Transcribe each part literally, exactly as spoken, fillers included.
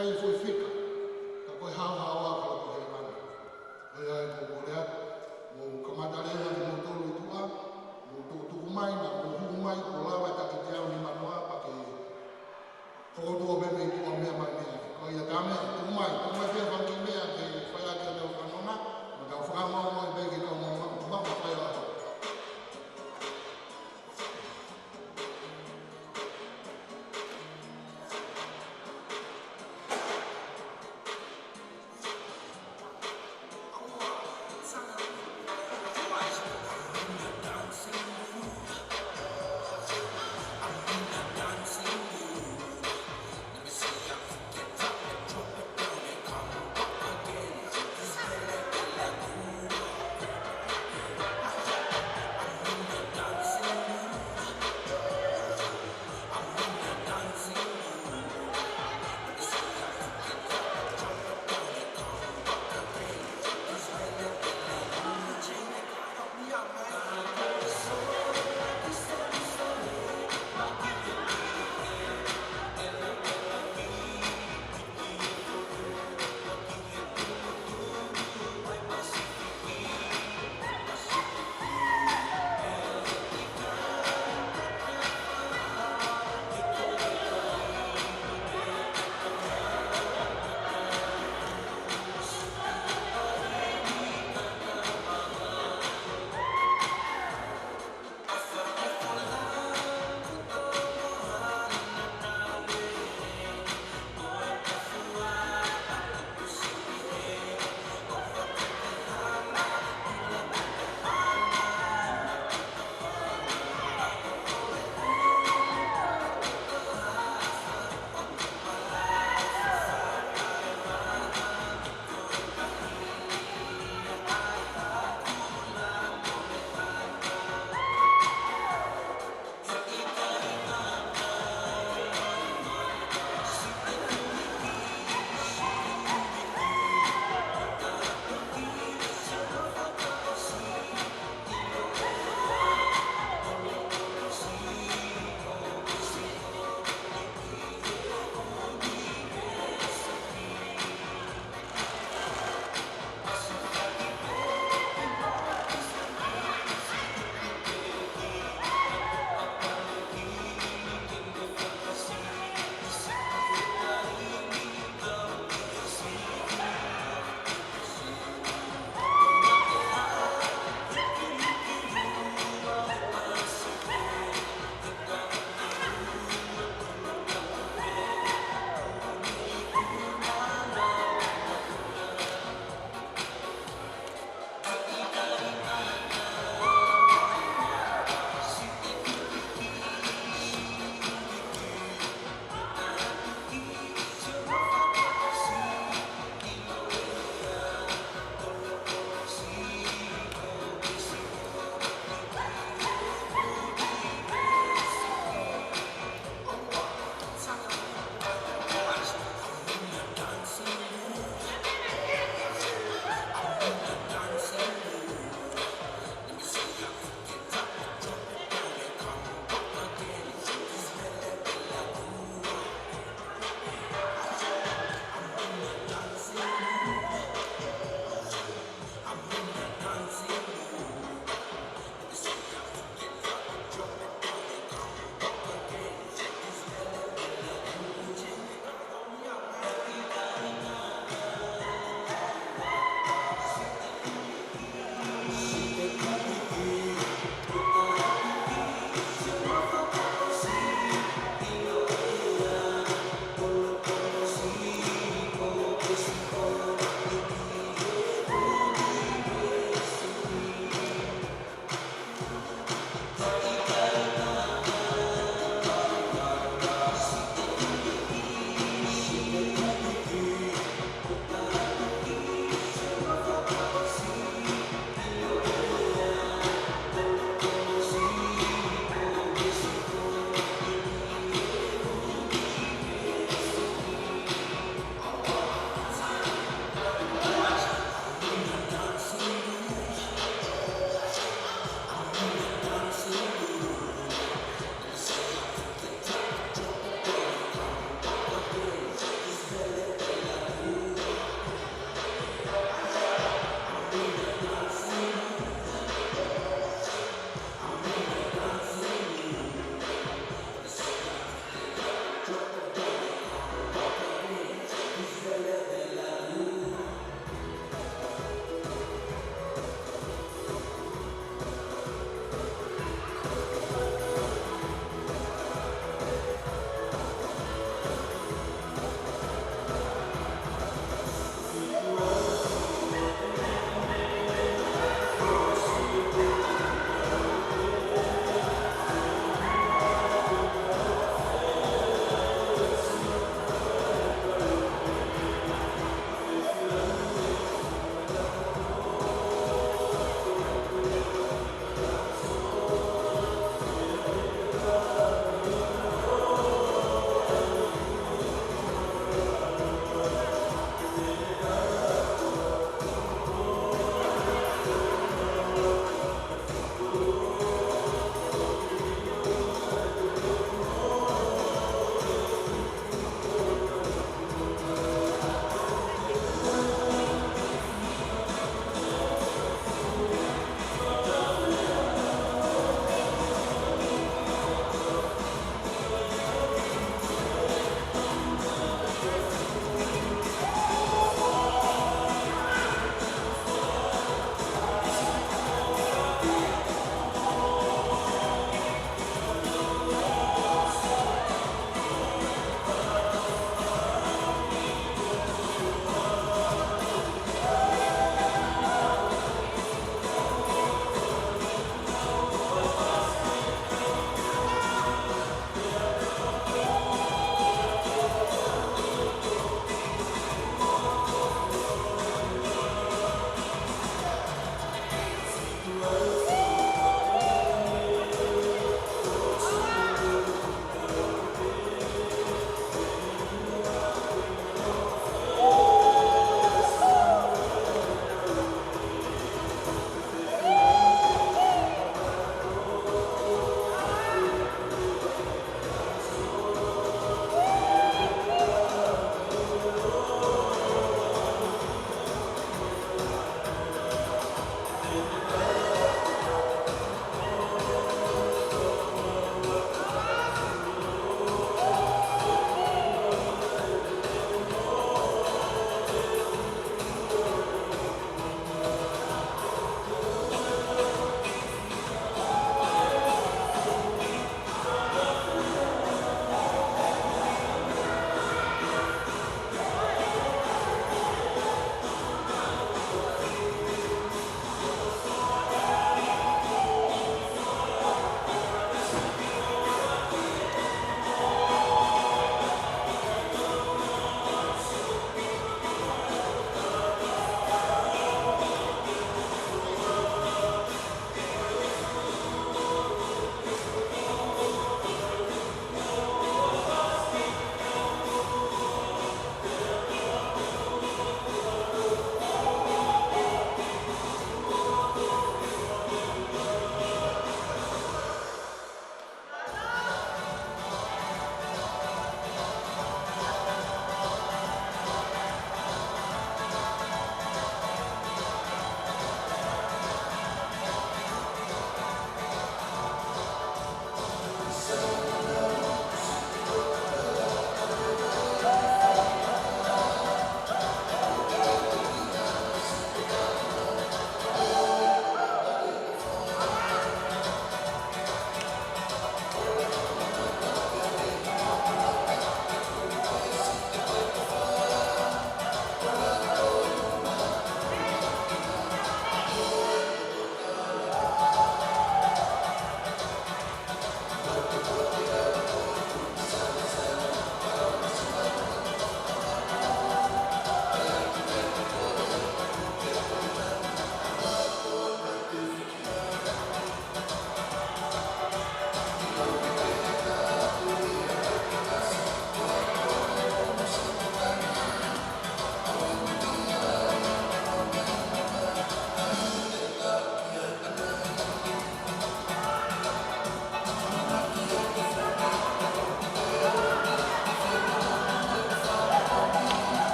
ʻIkai foʻi fika, ka ko e haohaoa ʻa e koloa ko Hēvani. ʻA ia ʻoku ou kole atu, mou kamata leva kimoutolu ʻi tuʻa, mou tukutuku mai, naʻa mou hū mai, kuo lava e taki teau nimanoa, pea ke fokotuʻu pē mei tuʻa meʻa mai meʻa. Ko ia tā meʻa, tuku mai, tuku mai pē fanga kiʻi meʻa ke fai ʻaki ʻetau fononga, mo tau fakamaʻumaʻu pē ke kau maʻumaʻu, maʻumaʻu fai ʻa.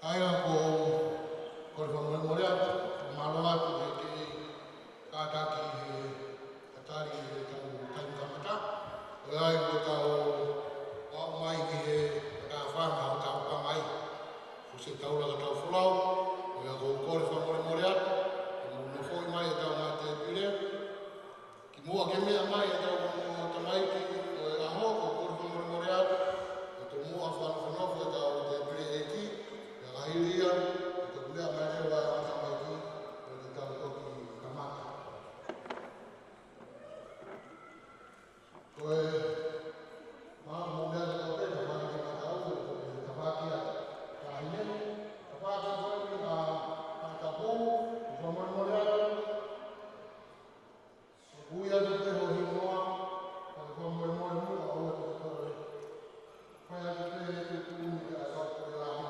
ʻA ia ko, ko e fakamolemole atu, fakamālō atu he kei kātaki he tatali he tau taimi kamata. ʻOku ʻi ai ko ʻetau aʻu mai ki he matāfanga ʻo tau pangai. Ko e taula ka tau folau, ʻa ia ko e fakamolemole atu, ʻe mou nofoʻi mai ʻetau ngaahi tēpile. Kimuʻa ke meʻa mai ʻetau ongo tamaiki ʻo e ʻaho, ʻoku ou kole fakamolemole atu, ʻe tomuʻa fanofanofo ʻetau tēpile ʻeiki, ʻe ka hili ia, ʻe toki meʻa mai leva ʻa e ongo tamaiki, ʻo te tau toki kamata. Ko e maʻu mo meʻa te tau pē, tafaʻaki ke mata au, ko e tafaʻaki ʻa Kahine, tafaʻaki ko eni ʻa, ʻa Tapu, ʻoku ou fakamolemole atu, ʻoku ʻi ai pē hoʻo hingoa, ka ke fakamolemole muʻa ʻoua te ke kole. Fai atu pē he tuʻutuʻuni ʻa e kau ko e lahi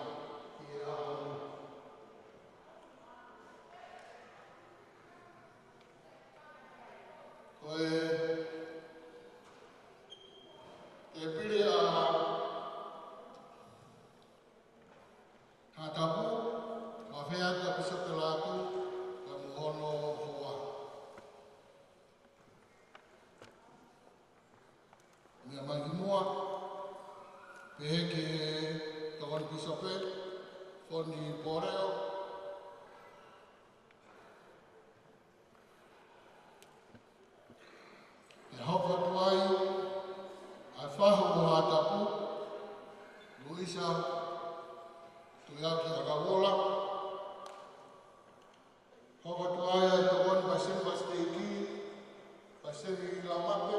ʻi he ʻaho ni. Ko e tēpile ʻa Haʻatapu, ʻoku fai atu ʻa Pīsope Lātū, pea mo hono hoa. Meʻa mai ki muʻa, pehē ki he tokoni pīsope, Foni Poleo. ʻE hoko atu ai ʻa e fahu ʻo Haʻatapu, Luisa Tuiaki ʻAkauola. Hoko atu ai ʻa e tokoni palesiteni fakasiteiki, Palesiteni Lamape.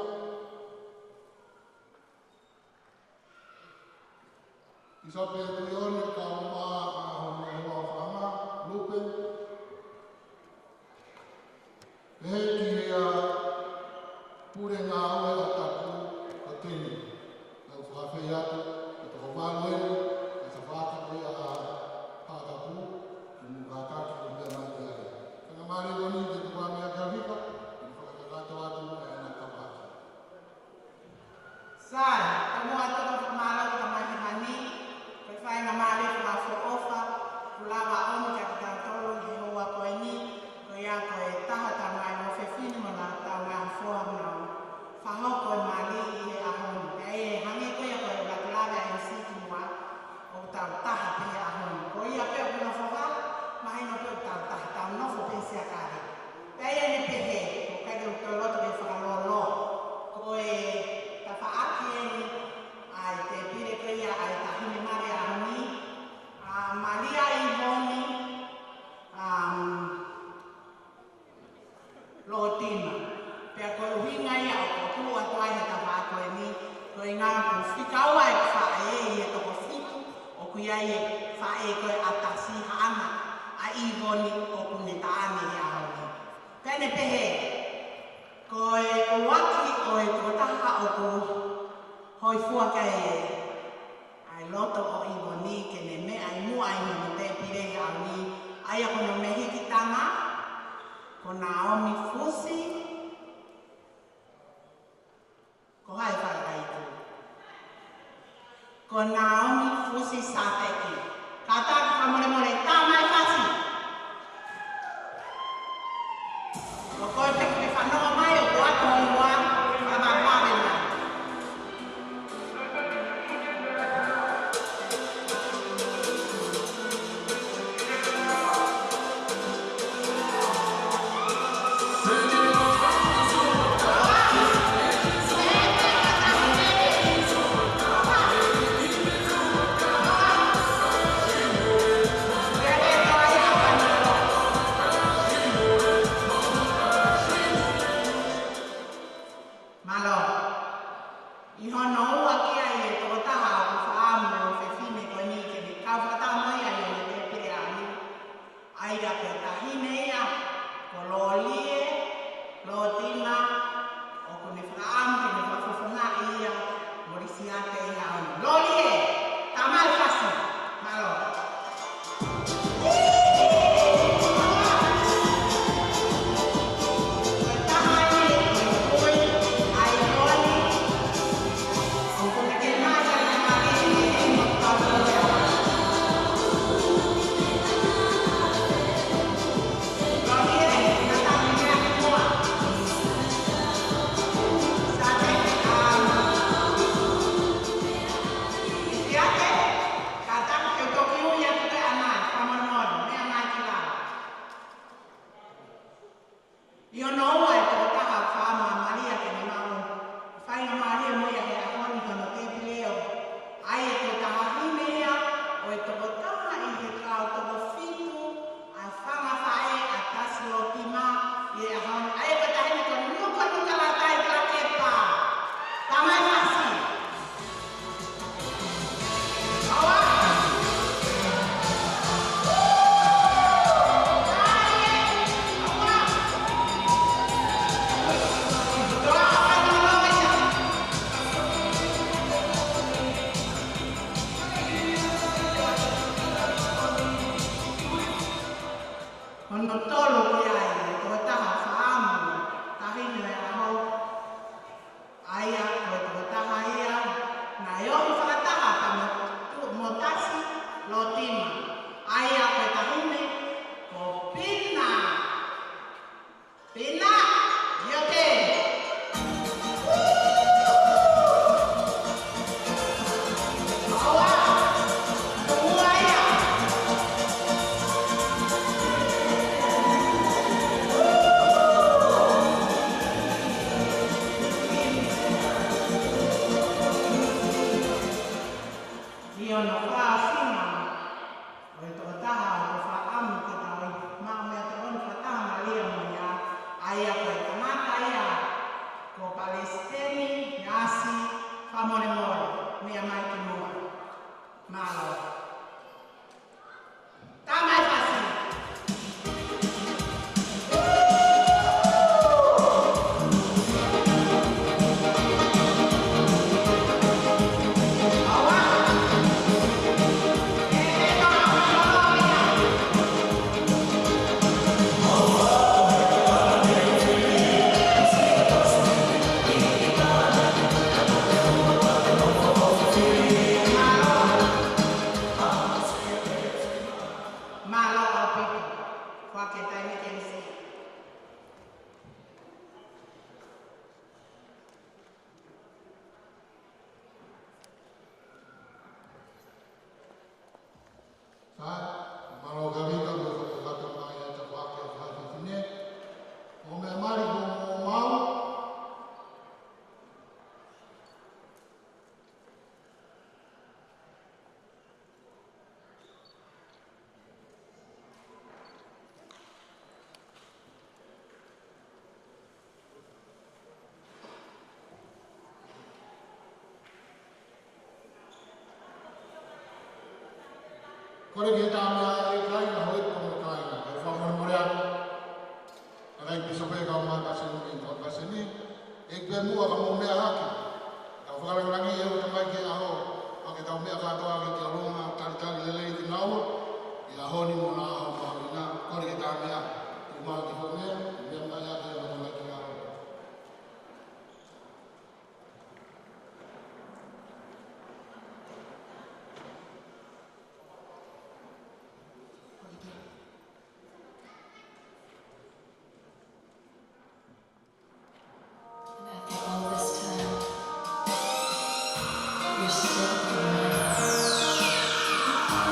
Pīsope Tuione, kau mai ʻa hono hoa ʻo Fama, Lupe. Pehē ki he ʻa Pule Ngāue ʻa Tapu, ko Teni. Naʻa ku fakafeʻiloaki atu, ko e toko valu eni, ko e tafaʻaki ko ia ʻa Haʻatapu, ke mou kātaki ʻo meʻa mai ki ai. Faingamālie ko eni ke tuku ā meʻa ki ʻAvika, ke fakakakato atu ʻa ʻena tafaʻaki. Sai, tomuʻa atu ʻa e fakamālō ki he tamai heni, ko e faingamālie fakaʻofoʻofa, kuo lava ʻo ʻomi kiate kitautolu he houa ko eni, ko ia ko e taha tamai mo fefine mo ʻenau ngaahi foha mo nau fakahoko e mali ʻi he ʻaho ni. Pea ʻe hangē ko ia ko e ʻuluaki lave ʻa e M C kimuʻa, ʻoku tau taha pē he ʻaho ni. Ko ia pē ʻoku nofo hala, mahino pē ʻoku tau taha, tau nofo pē he siakale. Pea ʻi heʻene pehē, ʻoku ʻikai ke u toe loto ke fakalōloa. Ko e tafaʻaki eni ʻa e tēpile ko ia ʻa e taʻahine mali ʻo e ʻaho ni, ʻa Malia ʻIvoni, um, Lotina. Pea ko e ʻuhinga ia ʻoku tuʻu atu ai he tafaʻaki ko eni, ko e ʻuhinga ʻoku fika ua ʻeku faʻē ʻi he toko fitu, ʻoku ʻi ai e faʻē ko e ʻatasi haʻana ʻa ʻIvoni ʻoku ne taʻane he ʻaho ni. Pea ne pehē, ko e ʻuluaki ʻo e tokotaha ʻoku hōifua ki ai ʻa e loto ʻo ʻIvoni ke ne meʻa ʻi muʻa ʻi hono tēpile he ʻaho ni, ʻa ia ko hono mehikitanga, ko Naomi Fusi, ko hai fakakaiku? Ko Naomi Fusi Sateki. Kātaki fakamolemole, tā mai fasi. Ko koe pē ke fanongo mai ʻoku ʻoatu hoʻo hingoa, fakamālō mai. ʻA, mālō Kavika, mo e fakakakato mai ʻa e tapuaki ʻa e fefine. Mo e meʻa mali kuo mou maʻu. Kole ki he tau meʻa ʻa e kāinga, houʻeiki pea mo e kāinga, ke fakamolemole atu. ʻA e kau pīsope, kau mākasini, kau kasini, ʻEiki pē muʻa ka mou meʻa hake. Tau fakalāngilangi ʻe he ʻOtua mai ki he ʻaho, ʻa ke tau meʻa kātoa ki he ʻolunga, talitali lelei kinaua, ʻi he ʻaho ni mo e ʻaho mahuʻinga, kole ki he tau meʻa, tuʻu maʻu ki he foʻi meʻa, meʻa mai ʻa e ʻOtua mai ki he ʻaho. And after all this time, you're still in my heart.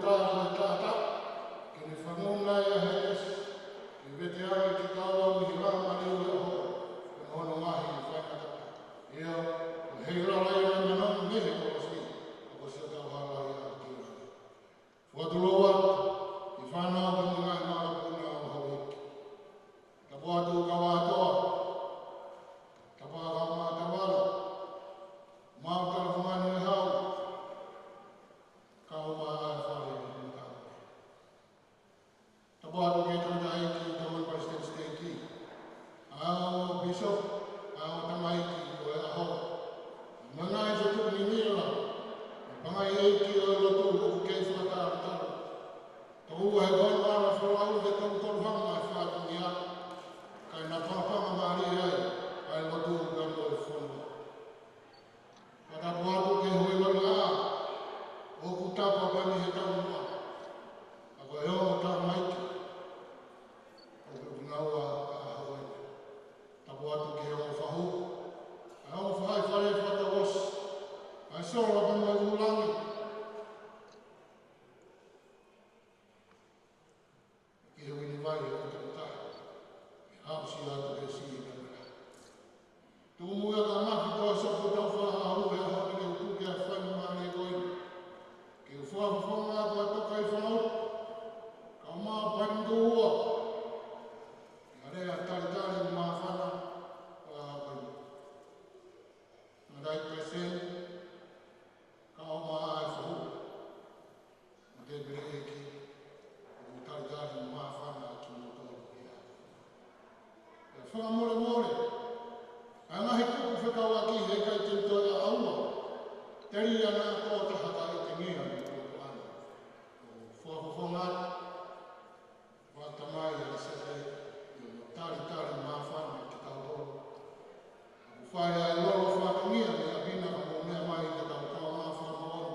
Taha ko e taha, ke ne fanongo ai ʻa Helesi, ke vete ange kitaua mei he laumālie ʻo e ʻaho, ʻi hono ngaahi faingataʻa. ʻIo, ʻoku heiʻilo ʻa e mano mei he kolosi, ʻoku ʻosi ʻetau hala ia ki ai. Fakatulou atu, ʻi he fānau ko e ngaahi mālō puna ʻo houʻeiki. Tapu atu kau ʻātoa, tapu atu kau mātavale, mau tala fungani e hau, kau mā ʻa e fale ʻo e tau. Tapu atu ki he tangataʻeiki, tau palesiteni siteiki, ʻa e ongo pīsope, ʻa e ongo tamaiki ʻo e ʻaho. Mo e ngaahi fetuʻu niniʻa, mo e pangai ʻeiki ʻo e lotu ʻoku kei fakatātā. Tau ua he kono ala folau ke tau tolu hanga e fatongia, kae na pāpanga mālie ai, ʻa e lotu ka mo e fonua. Fakatapu atu ki he hui langa, ʻoku tapa pani he tau mua. ʻA ko e ongo tamaiki, ʻoku ʻi naua ʻa e ʻaho ni. Tapu atu ki he ongo fahu, ʻa e ongo faʻahi fale fakatau ʻosi, ʻa e sola pea mo e ʻū langi. Ki he uini vai ʻo e tokotā, ʻe haʻusia atu he sī ka mea. Tuku muʻa ka mafi ko e sopo tau faʻa ʻaho he ʻaho ni ke u tuku ke ʻa e fai mo mālie ko eni. Ke u fakafofonga atu ʻa e toka ʻi fānau, kau mā painduua, ʻa e lea talitali māfana ʻo e ʻaho ko eni. Ngaahi palesiteni, kau mā ʻa e fahu, mo e tēpile ʻeiki, ʻoku talitali māfana kimoutolu ia. ʻE fakamolemole, ʻa e ngaahi kupu fekauʻaki he ʻikai te u toe ʻaʻaua, telia naʻa tō taha ka ʻi te ngia ni ko ʻana. ʻO fakafofonga atu, Fakatamai ʻa e sete, ʻi hono talitali māfana kitautolu. ʻOku fai ʻa e lolo fatongia ʻi ʻapi na ka mou meʻa mai ke tau kaungā fakamoʻoni,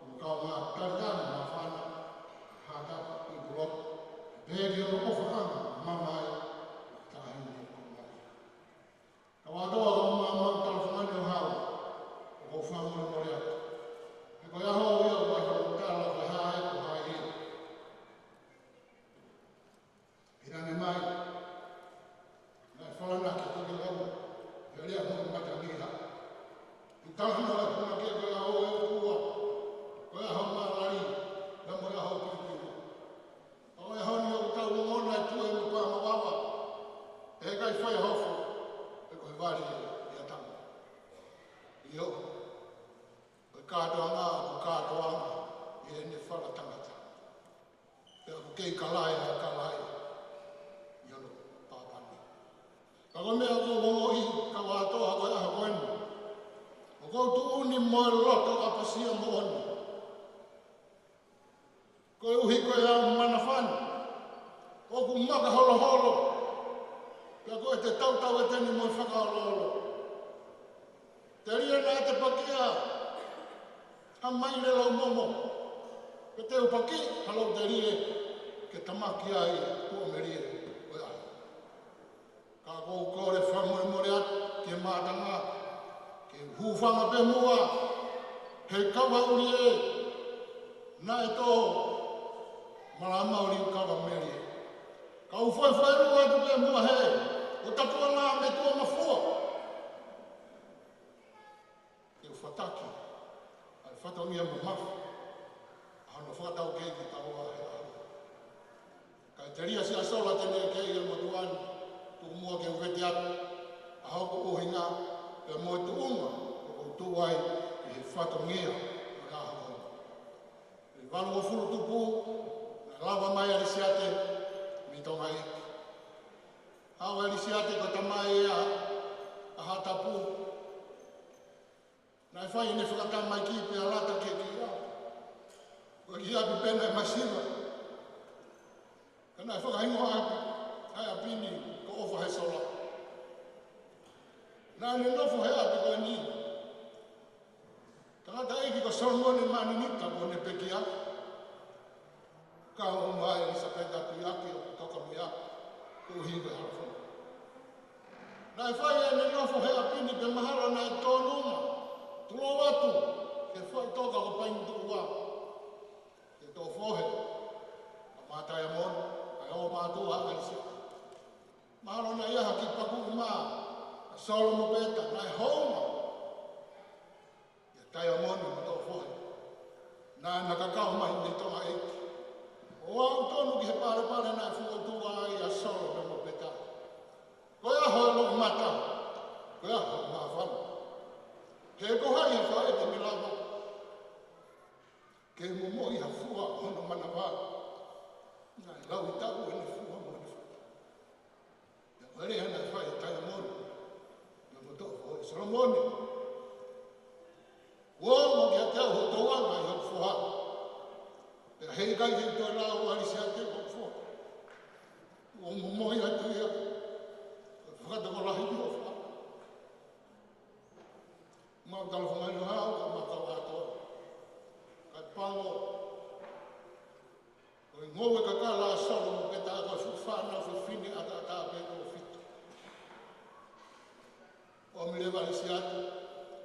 mo kaungā talitali māfana, hata i pulotu, pehē ki hono ʻofaʻanga mamae, tahi ni ko mai. Kau ʻātoa, kau mā, mau tala fungani ʻo hau, ʻoku ou fakamolemole atu. He ko e ʻaho ia ʻoku ʻai hono tala ko e hā ē, ko hai ē. Pea ne mai, naʻe falala ki he tokelau, he lea mo e matangi ha. ʻI tala mo e punake ko e ʻaho ʻe ua, ko e ʻaho mālali, pea mo e ʻaho pīpī. Ko e ʻaho ni ʻoku tau ongona e tuʻe mo pā mavava, ʻe ʻikai fai hofo, ʻe ko e vale ʻi ʻatama. ʻIo, ko e kātoanga, ko e kātoanga, ʻi heʻene fala tangata. Pea ʻoku kei kalaʻi ʻa e kalaʻi, ʻi hono pāpani. Ka ko e meʻa ʻoku ou ongoʻi, kau ʻātoa ko e ʻaho ko eni. ʻOku ou tuʻu ni mo e loto ʻapasia moʻoni. Koeʻuhi ko e ʻaho manavani, ʻoku maka holoholo, pea ko e te tautau ʻe teni mo e fakaholoholo. Telia naʻa te pakia, ha maile lau momo, pe te u paki, ha lau telie, ke tamaki ai, tuʻa melie, ko e ʻaho. Ka ʻoku ou kole fakamolemole atu ki he mātanga, ke hūfanga pē muʻa, he kava ʻuli ē, naʻe tō, malama ʻuli kava melie. Ka u foefoe lua atu pē muʻa he, ʻo taku ʻana me tuʻa mafua. Ke u fataki, ʻa e fatongia mamafa, ʻa hono fakataukei kitaua he ʻaho. Kae telia siʻa sola te ne kei ʻa e motuʻa ni, tuku muʻa ke u vete atu, ʻa hoku ʻuhinga, pea mo e tuʻunga, ʻoku ou tuʻu ai, ʻi he fatongia, ʻo e ʻaho. ʻI he valungofulu tupu, naʻe lava mai ʻa Lisiate, mei Tonga ē. ʻA ʻo ʻa Lisiate ko e tamai ʻa, ʻa Haʻatapu, naʻe fai ʻene fakatamaiki pea lata ke kia. Ko e kiʻi ʻapi pē naʻe masiva. Ka naʻe fakahingoa ʻapi, ʻa e ʻapi ni ko ʻOfa he Sola. Naʻa ne nofo he ʻapi ko eni. Tangataʻeiki ko Solomone Maninita ko ʻene pekia. Ka ʻo mai ʻa ʻIlisapeta Tuiaki ʻo Tokamea, ko Hiva Halafono. Naʻe fai ʻene nofo he ʻapi ni pea mahalo naʻe tōnunga, tulou atu, ke fai toka ko Painituʻa. Ke toʻofohe, ʻa Mā Taiamoni, ʻa e ō mātuʻa ʻa ʻAlisiate. Mahalo naʻe ʻi ai ha kiʻi pakuʻi mā ʻa Solo mo Peta, naʻe hounga ʻia Taiamoni mo toʻofohe. Naʻa na kakau mai mei Tonga ʻEiki. ʻO aʻu tonu ki he palepale naʻe fuʻu ʻOtua ai ʻa Solo mo Peta. Ko e ʻaho e loʻimata, ko e ʻaho e māfana. He ko hai ʻe fai ʻete mei lava ke momoʻi ha fua ʻo hono manava? Naʻe lau ʻi taʻu ʻene fua mo ʻene fata. Pea ko e lea naʻe fai ʻe Taiamoni mo toʻofohe: Solomone, ʻoku ongo kiate au hoʻo touʻanga ʻi hoku foha. Pea heʻikai ke toe lau ʻa ʻAlisiate ko hoku foha. ʻOku momoʻi atu ia, ko e fakatokolahi ki hoʻo foha. Mau talafongaʻi ʻo hau, ka mau kau atu. Kae pango, ko e ngoue kakala ʻa Solo mo Peta, ko e fuʻu fānau fefine ʻataʻatā pē ko e fitu. ʻOmi leva ʻe ʻAlisiate,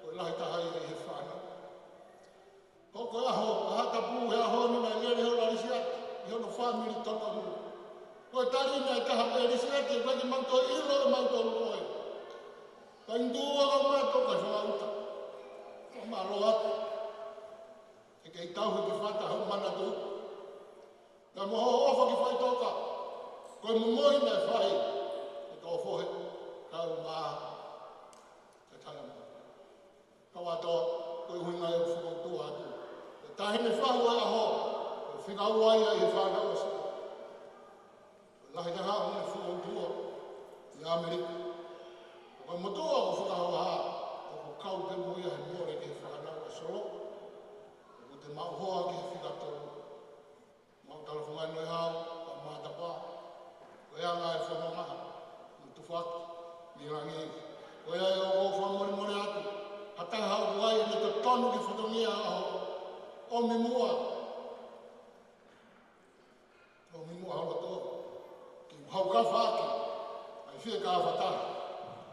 ko e lahi taha ia ʻi he fānau. Ko e ʻaho, ʻaho tapu he ʻaho ni, naʻe lele holo ʻa ʻAlisiate ʻi hono fāmili totonu. Ko e tali naʻe taha pē ʻe ʻAlisiate, ʻikai ke mau toe ʻilo ʻe mautolu koe. Kae tuʻu ʻa e mātuʻa kae fakauta. Fakamālō atu. ʻE kei tauhi ki fata hoʻo manatu. Pea mo hoʻo ʻofa ki faʻitoka. Ko e momoʻi naʻe fai ʻe toʻofohe, kau mā, kae talamai. Kau atu, ko e ʻuhinga ia ʻoku fuʻu ʻOtua atu. Ko e taʻahine fahu ʻo e ʻaho, ko e fika ua ia ʻi he fānau ʻo Solo. Ko e lahi taha ʻo e fuʻu ʻOtua ʻi ʻAmelika. Ko e motuʻa ʻoku fakahoha, ʻoku kau pē mo ia he mole ki he fānau ʻa Solo. ʻOku te maʻu hoa ki he fika tolu. Mau talafongaʻi ʻo hau, ʻa Matapā. Ko e anga e fononga, mo Tufaki, mei langi. Ko ia ʻoku ou fakamolemole atu. Ha taha ʻoku ʻi ai ʻene totonu ki he fatongia ʻo e ʻaho, ʻomi muʻa. ʻOmi muʻa holo tō. Ke u hau kafaʻaki. ʻAi fie ka fata.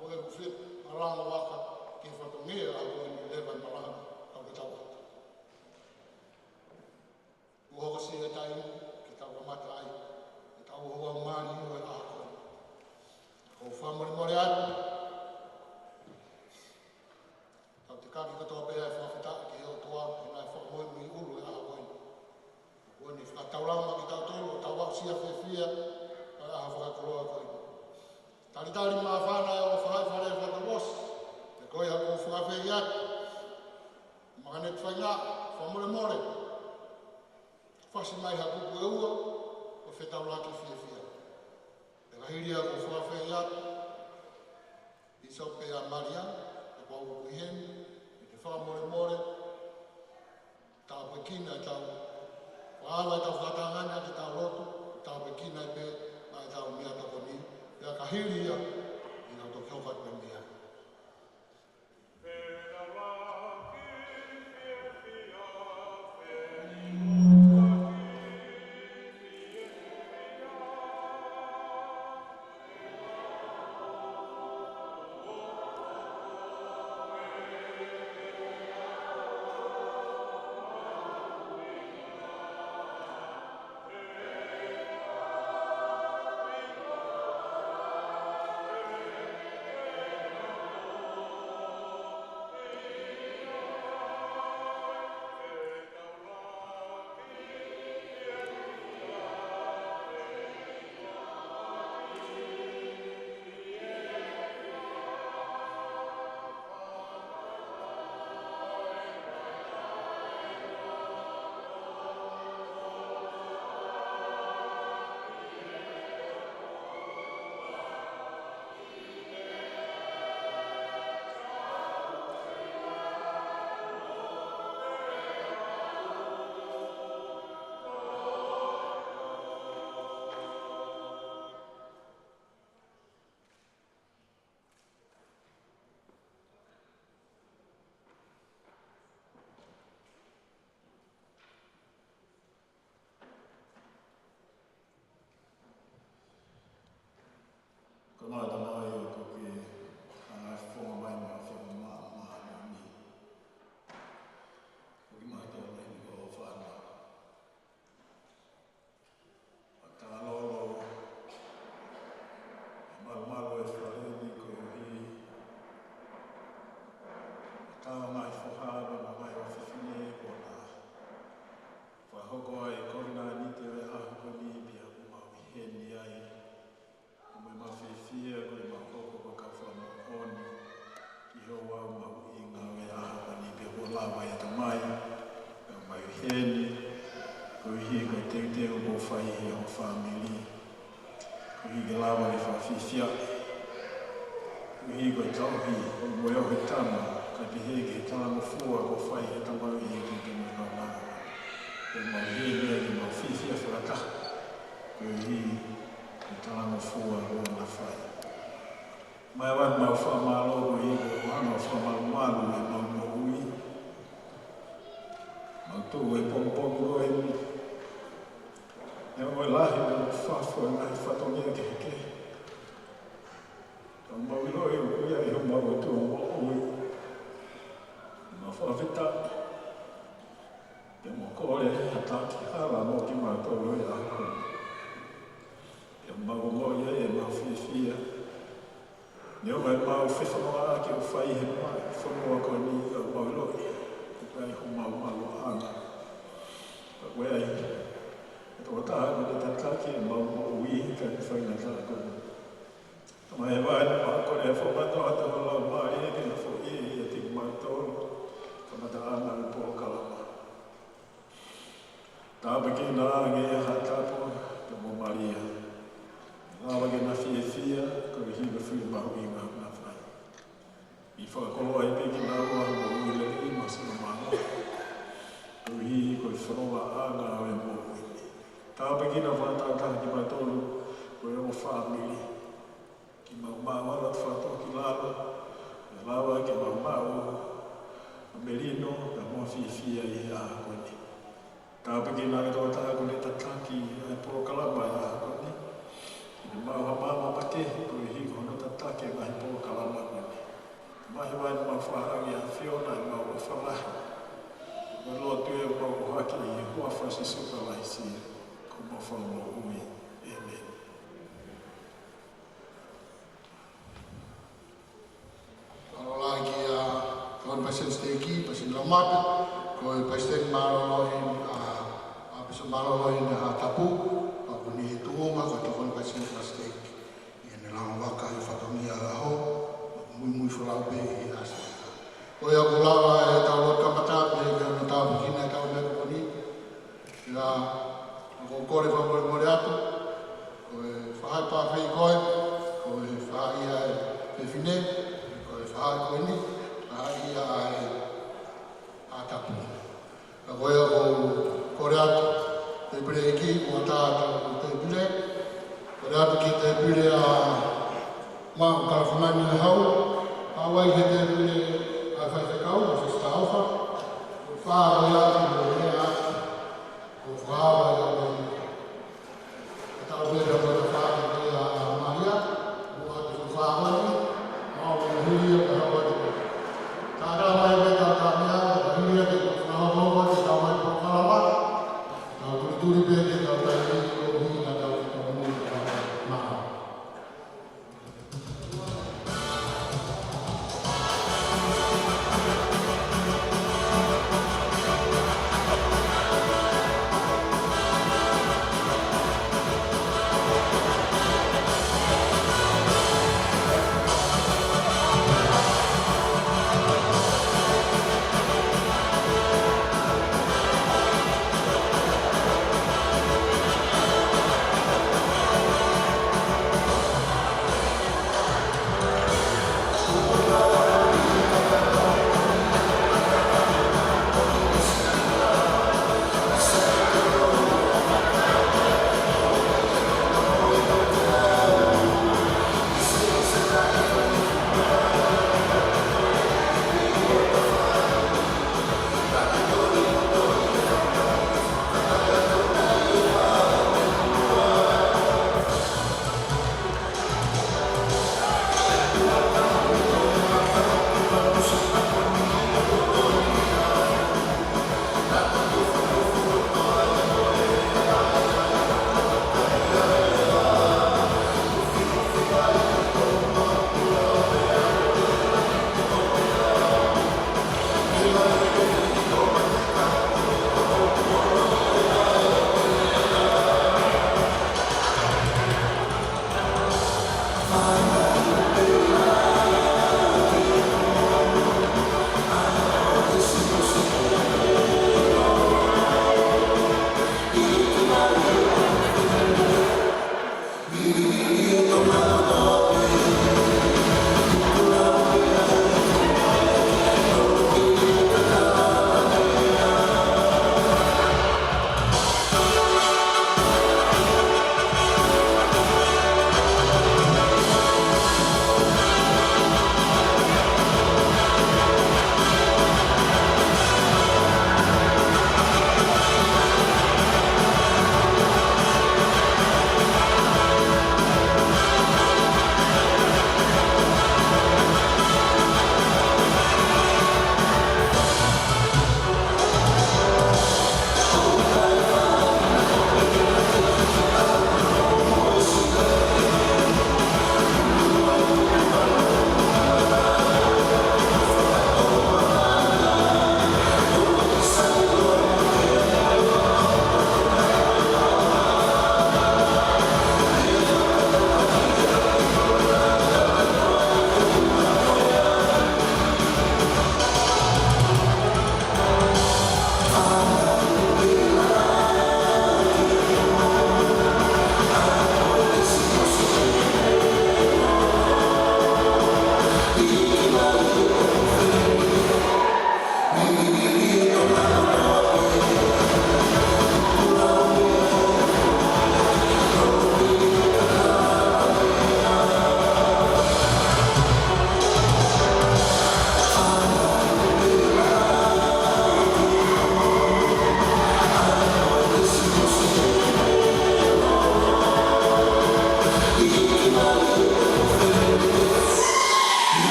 Mo e ʻoku fie malanga vaka. Ki he fatongia ʻo e ʻaho ni leva malanga. Kau ke tau atu. Kuo hokosia e taimi ke tau kamata ai ʻetau houa mālie ʻo e ʻaho ni. ʻOku ou fakamolemole atu. Tau te kaki kotoa pē ʻa e fakafetaʻi ki he ʻOtua, he naʻe fakamoʻui ʻulu e ʻaho ko eni. Kuo ne fakataulama kitautolu, ʻo tau aʻusia fiefia ʻa e ʻaho fakakoloa ko eni. Talitali māfana ʻa e ʻofa ʻa e fale fakatouʻosi, pea ko ia ʻoku ou fakaafeʻi atu. Makaneti Faingaʻa, fakamolemole. Fasi mai ha kupu ʻe ua, ʻo fetaulaki fiefia. Pea ka hili ia ʻoku ou fakaafeʻi atu. Pīsope ʻa Malia, ʻa Pauʻu Kuiheni, ʻi he fakamolemole, tāpuekina ʻetau, fakaava ʻetau fakatangana ke tau lotu, tāpuekina pē, ʻa ʻetau meʻatokoni, pea ka hili ia, ʻi heʻetau toki hoko atu pē mei ai. Ko e kovinānite ʻo e ʻaho ko eni pea ʻoku mau ʻi heni ai. Ko e mau fiefia, ko e mau hoko ko e kau fakamoʻoni ki he ouau mahuʻinga ʻo e ʻaho ko eni pea kuo lava ʻe he Tamai, pea mau ʻi heni, koeʻuhi ko e teuteu kuo fai ʻe ho fāmili. Koeʻuhi ke lava ke fakafiefia. Koeʻuhi ko e tauhi, ko e moʻui ʻo e tama, kae pehē ki he talangofua kuo fai ʻe he Tamai ʻi he tuʻutuʻuni kaunanga. Pea mau ʻi heni ke mau fiefia fakataha. Koeʻuhi ko e talangofua kuo na fai. Mai ʻoku mau fakamālō koeʻuhi ko hono fakamalumalu ʻemau moʻui. Mau tuʻu he pongipongi ko eni. Neongo e lahi mo e fafo ʻo e ngaahi fatongia kehekehe. Ka mau ʻiloʻi ʻoku ʻi ai homau ʻOtua moʻui. Mau fakafetaʻi. Pea mau kole ha taki hala mo kimautolu he ʻaho ko eni. Pea mau ongoʻi ai ʻemau fiefia. Neongo ʻemau fefonongaʻaki ʻoku fai he fonua ko eni, ka mau ʻiloʻi ʻoku ʻi ai homau mālohinga. Ka ko e ʻai, ʻe toko taha ko e tataki ʻemau moʻui ka ne fai ngata ko eni. Tamai Hēvani, mau kole ʻe fakamaʻa atu ho Laumālie ke ne foʻi ʻiate kimautolu, kamataʻanga ʻo e polokalama. Tāpuekina ange ʻe ha tapu, pea mo Malia. Lava ke na fiefia, koeʻuhi ko e fili mahuʻinga ʻoku na fai. ʻI fakakoloa ai pē kinaua, moʻui lelei mo sino mālohi. Koeʻuhi ko e fonongaʻanga ʻo e moʻui. Tāpuekina fakatātā kimautolu, ko e ongo fāmili. Ke mau maʻu ʻa e fakatōkilalo, ke lava ke mau maʻu ʻa e melino, pea mo e fiefia ʻi he ʻaho ko eni. Tāpuekina ange ʻe he tokotaha kuo ne tataki ʻa e polokalama ʻi he ʻaho ko eni. Ke mau maʻu ha maama makehe, koeʻuhi ko hono tataki ʻa e ngaahi polokalama ko eni. Tamai Hēvani, mau fakahā ange ʻa e ʻAfiona ʻemau ʻofa lahi. Ko e lotu ʻemau ʻohake ʻi he huafa ʻo Sīsū Kalaisi, ko homau Fakamoʻui. ʻĒmeni. Mālō lahi kia Tokoni Palesiteni Siteiki, Palesiteni Laumata, ko e Palesiteni mālōlō eni, ʻa, ʻa Palesiteni mālōlō eni ʻa Haʻatapu, pea ko eni he tuʻunga ko e Tokoni Palesiteni Siteiki. ʻI heʻene langa vaka ʻi he fatongia ʻo e ʻaho, muimui folau pē ʻi he ʻasi. Ko ia kuo lava ʻetau lotu kamata pē ke ne tāpuekina ʻetau meʻa ko eni. Ia, ʻoku ou kole fakamolemole atu, ko e faʻahi pāfeʻi koe, ko e faʻahi ʻa e fefine, ko e faʻahi ko eni, faʻahi ʻa e Haʻatapu. Ka ko ia ʻoku ou kole atu, tēpile ʻeiki, kuo ʻatā atu tēpile, kole atu ki he tēpile ʻa Maʻu Kalafumani Hau, ʻa ʻoku ʻi he tēpile ʻa e faifekau, ʻa Sisitā ʻOfa, ʻoku fā ko ia ʻoku lea atu, ʻoku fā ko ia ʻoku ʻatā pē ʻa e faifekau ko ia ʻa Malia, ʻoku ʻatā ʻoku fā ko ia, ʻa ʻoku hili ia ka hau atu. Ka ka mai pē ka ka mea, ka hili ia ke ka hau atu, ka mai pē ka lava, ka tulituli pē ke ka kai ni, ko hili ka ka ka mui ka mā.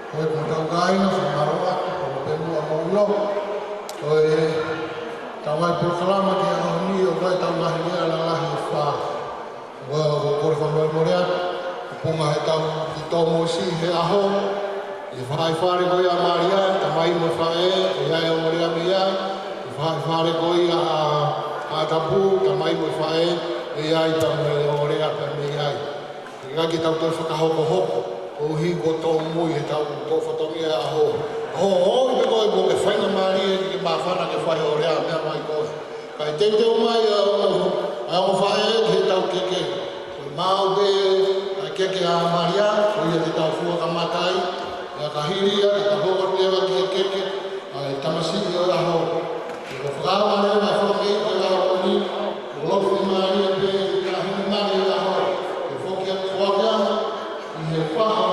Ko e kau kāinga, fakamālō atu, ko e penu a mau ilo. Ko e tau ai polokalama ki he ʻaho ni ʻo ko e tau lahi lea la lahi e fā. Ua ko kore fakamolemole atu, ʻupunga he tau ki tō mo si he ʻaho. ʻI he faʻahi fale ko ia ʻa Malia, tamai mo e faʻē, ʻe ʻi ai e ongoongolelei mei ai. ʻI he faʻahi fale ko ia ʻa, ʻa Tapu, tamai mo e faʻē, ʻe ʻi ai pea mo e ongoongolelei pea mei ai. ʻIkai ke tau toe fakahokohoko, koeʻuhi ko e tōmui he tau tō fatongia ʻaho. ʻAho, ʻo, ʻi he ko e, ko e faingamālie ke māfana ke fai hoʻo lea meʻa mai koe. Kae teuteu mai ʻa e ongo, ʻa e ongo faʻē ki he tau keke. Ko e maʻu pē ʻa e keke ʻa Malia, ko ia te tau fua kamata ai, pea ka hili ia, ka tau hoko atu leva ki he keke ʻa e tamasiʻi ʻo e ʻaho. Ko e fakaava leva e fakamei ʻo e ʻaho ni, ko e lotu fiemālie pē ʻi he taʻahine mali ʻo e ʻaho. Ke foki atu foaki ʻi he faha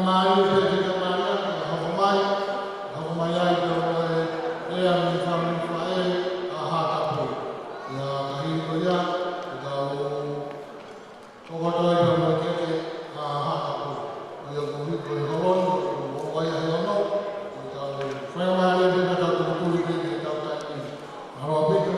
Mālie pē ke ke mālie, ke hoko mai, hoko mai ai ke ʻoua ʻe lea mei fāmili faʻē ʻa Haʻatapu. ʻIa, ka hili ko ia, ke tau hoko atu ai pē mo e keke ʻa Haʻatapu. ʻIa, ko hili ko e holoni, ko e ua ia he ono, ke tau faingamālie pē ke tau tūtuli pē ke tau taimi. Mālō ʻaupito.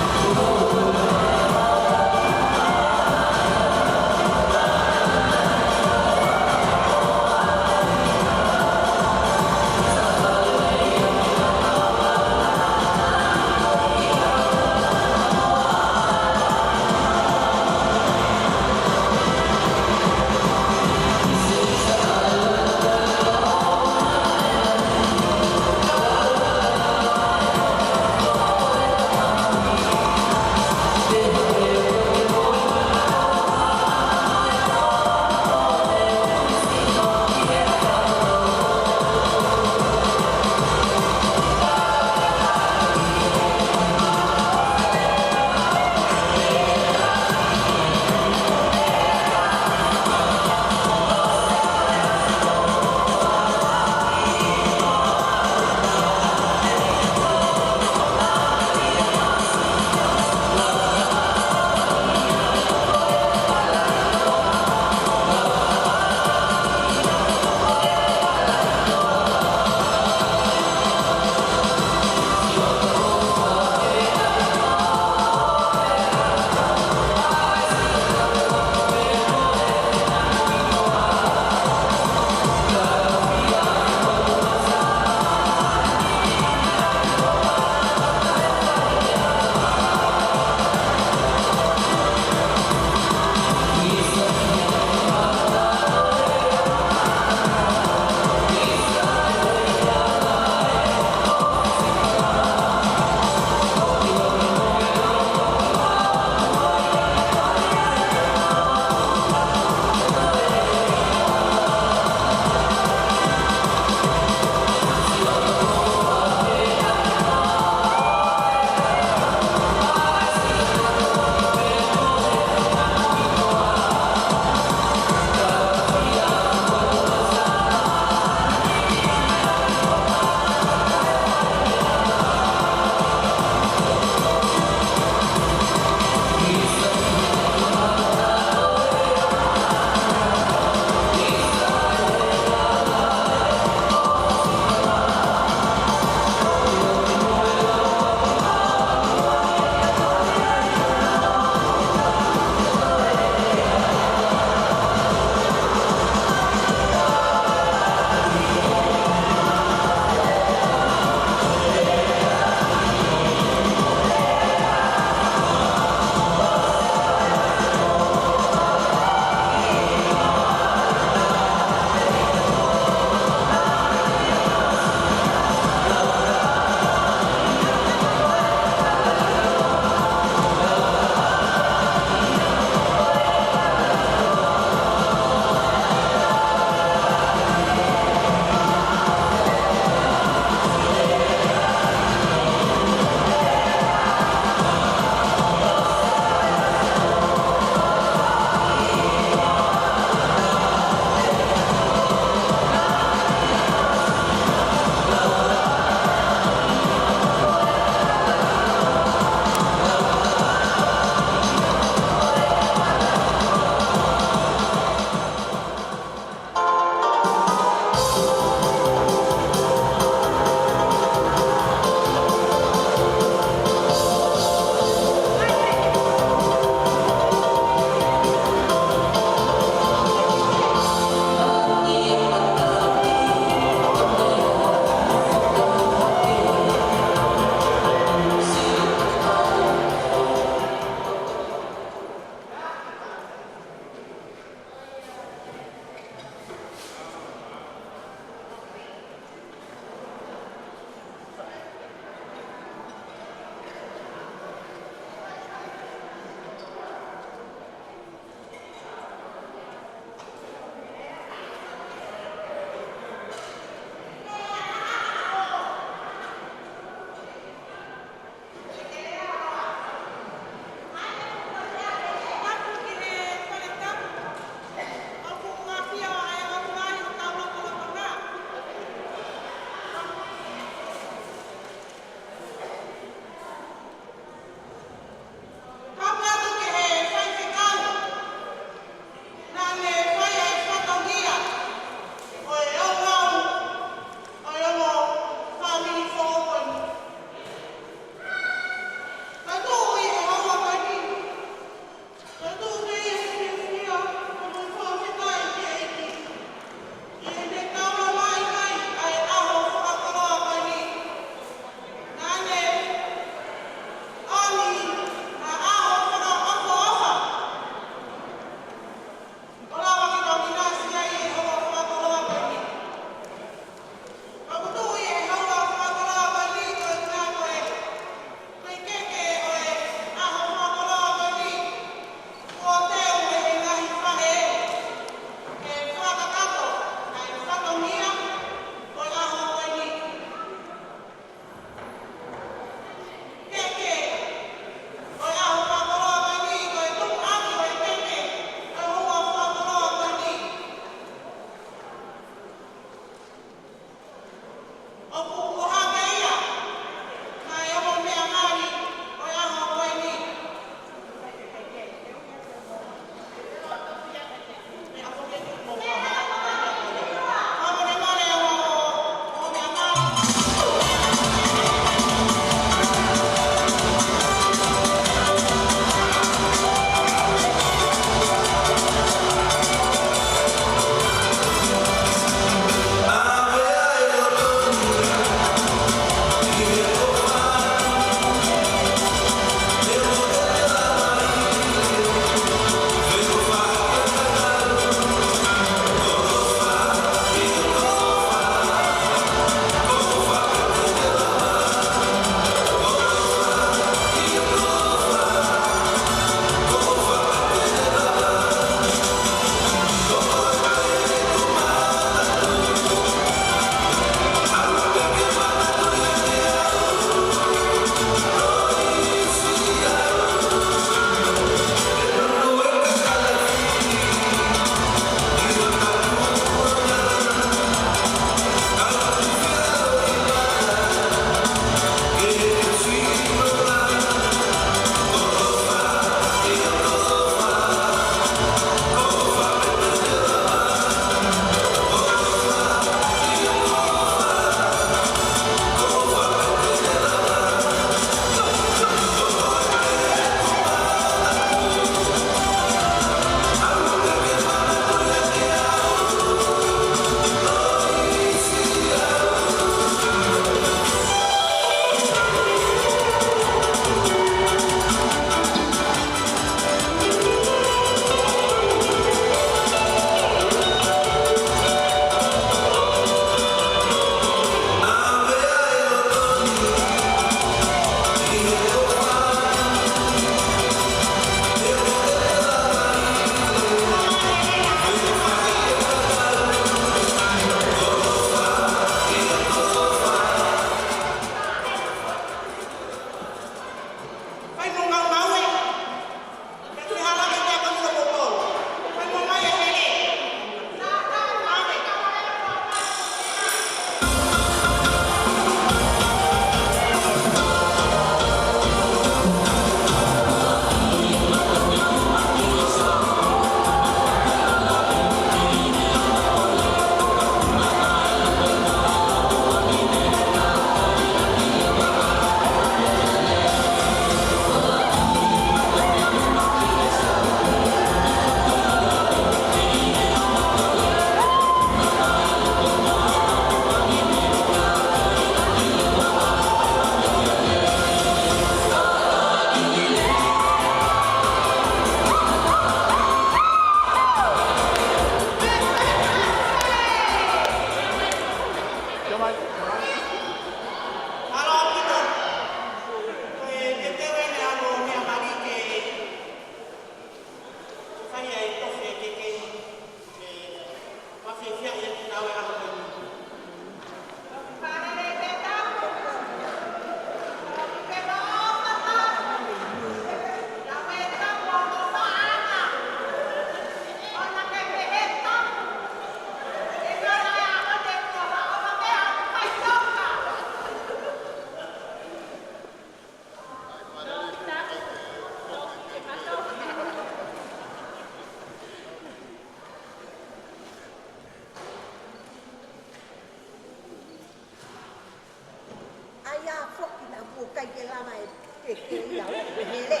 Tama e ke ke ia o e hele.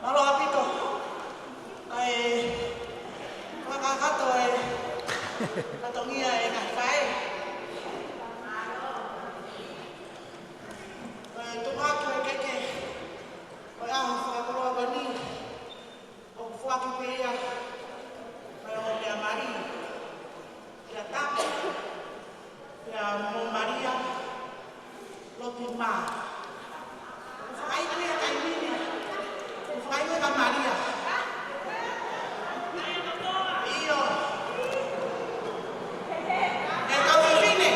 Mālō ʻaupito. ʻAi, fakakakato e fatongia e ngaahi faʻē. ʻAi, tuku atu e keke ʻo e ʻaho fakakoloa ko eni, ʻoku foaki pē ia ʻe he ongomeʻa mali kia Tapu, kia Mo Malia Lotimā. ʻOku fakaʻaiʻai ʻa e taimi ni. ʻOku fakaʻaiʻai ʻa Malia. ʻIo. ʻE kau fefine,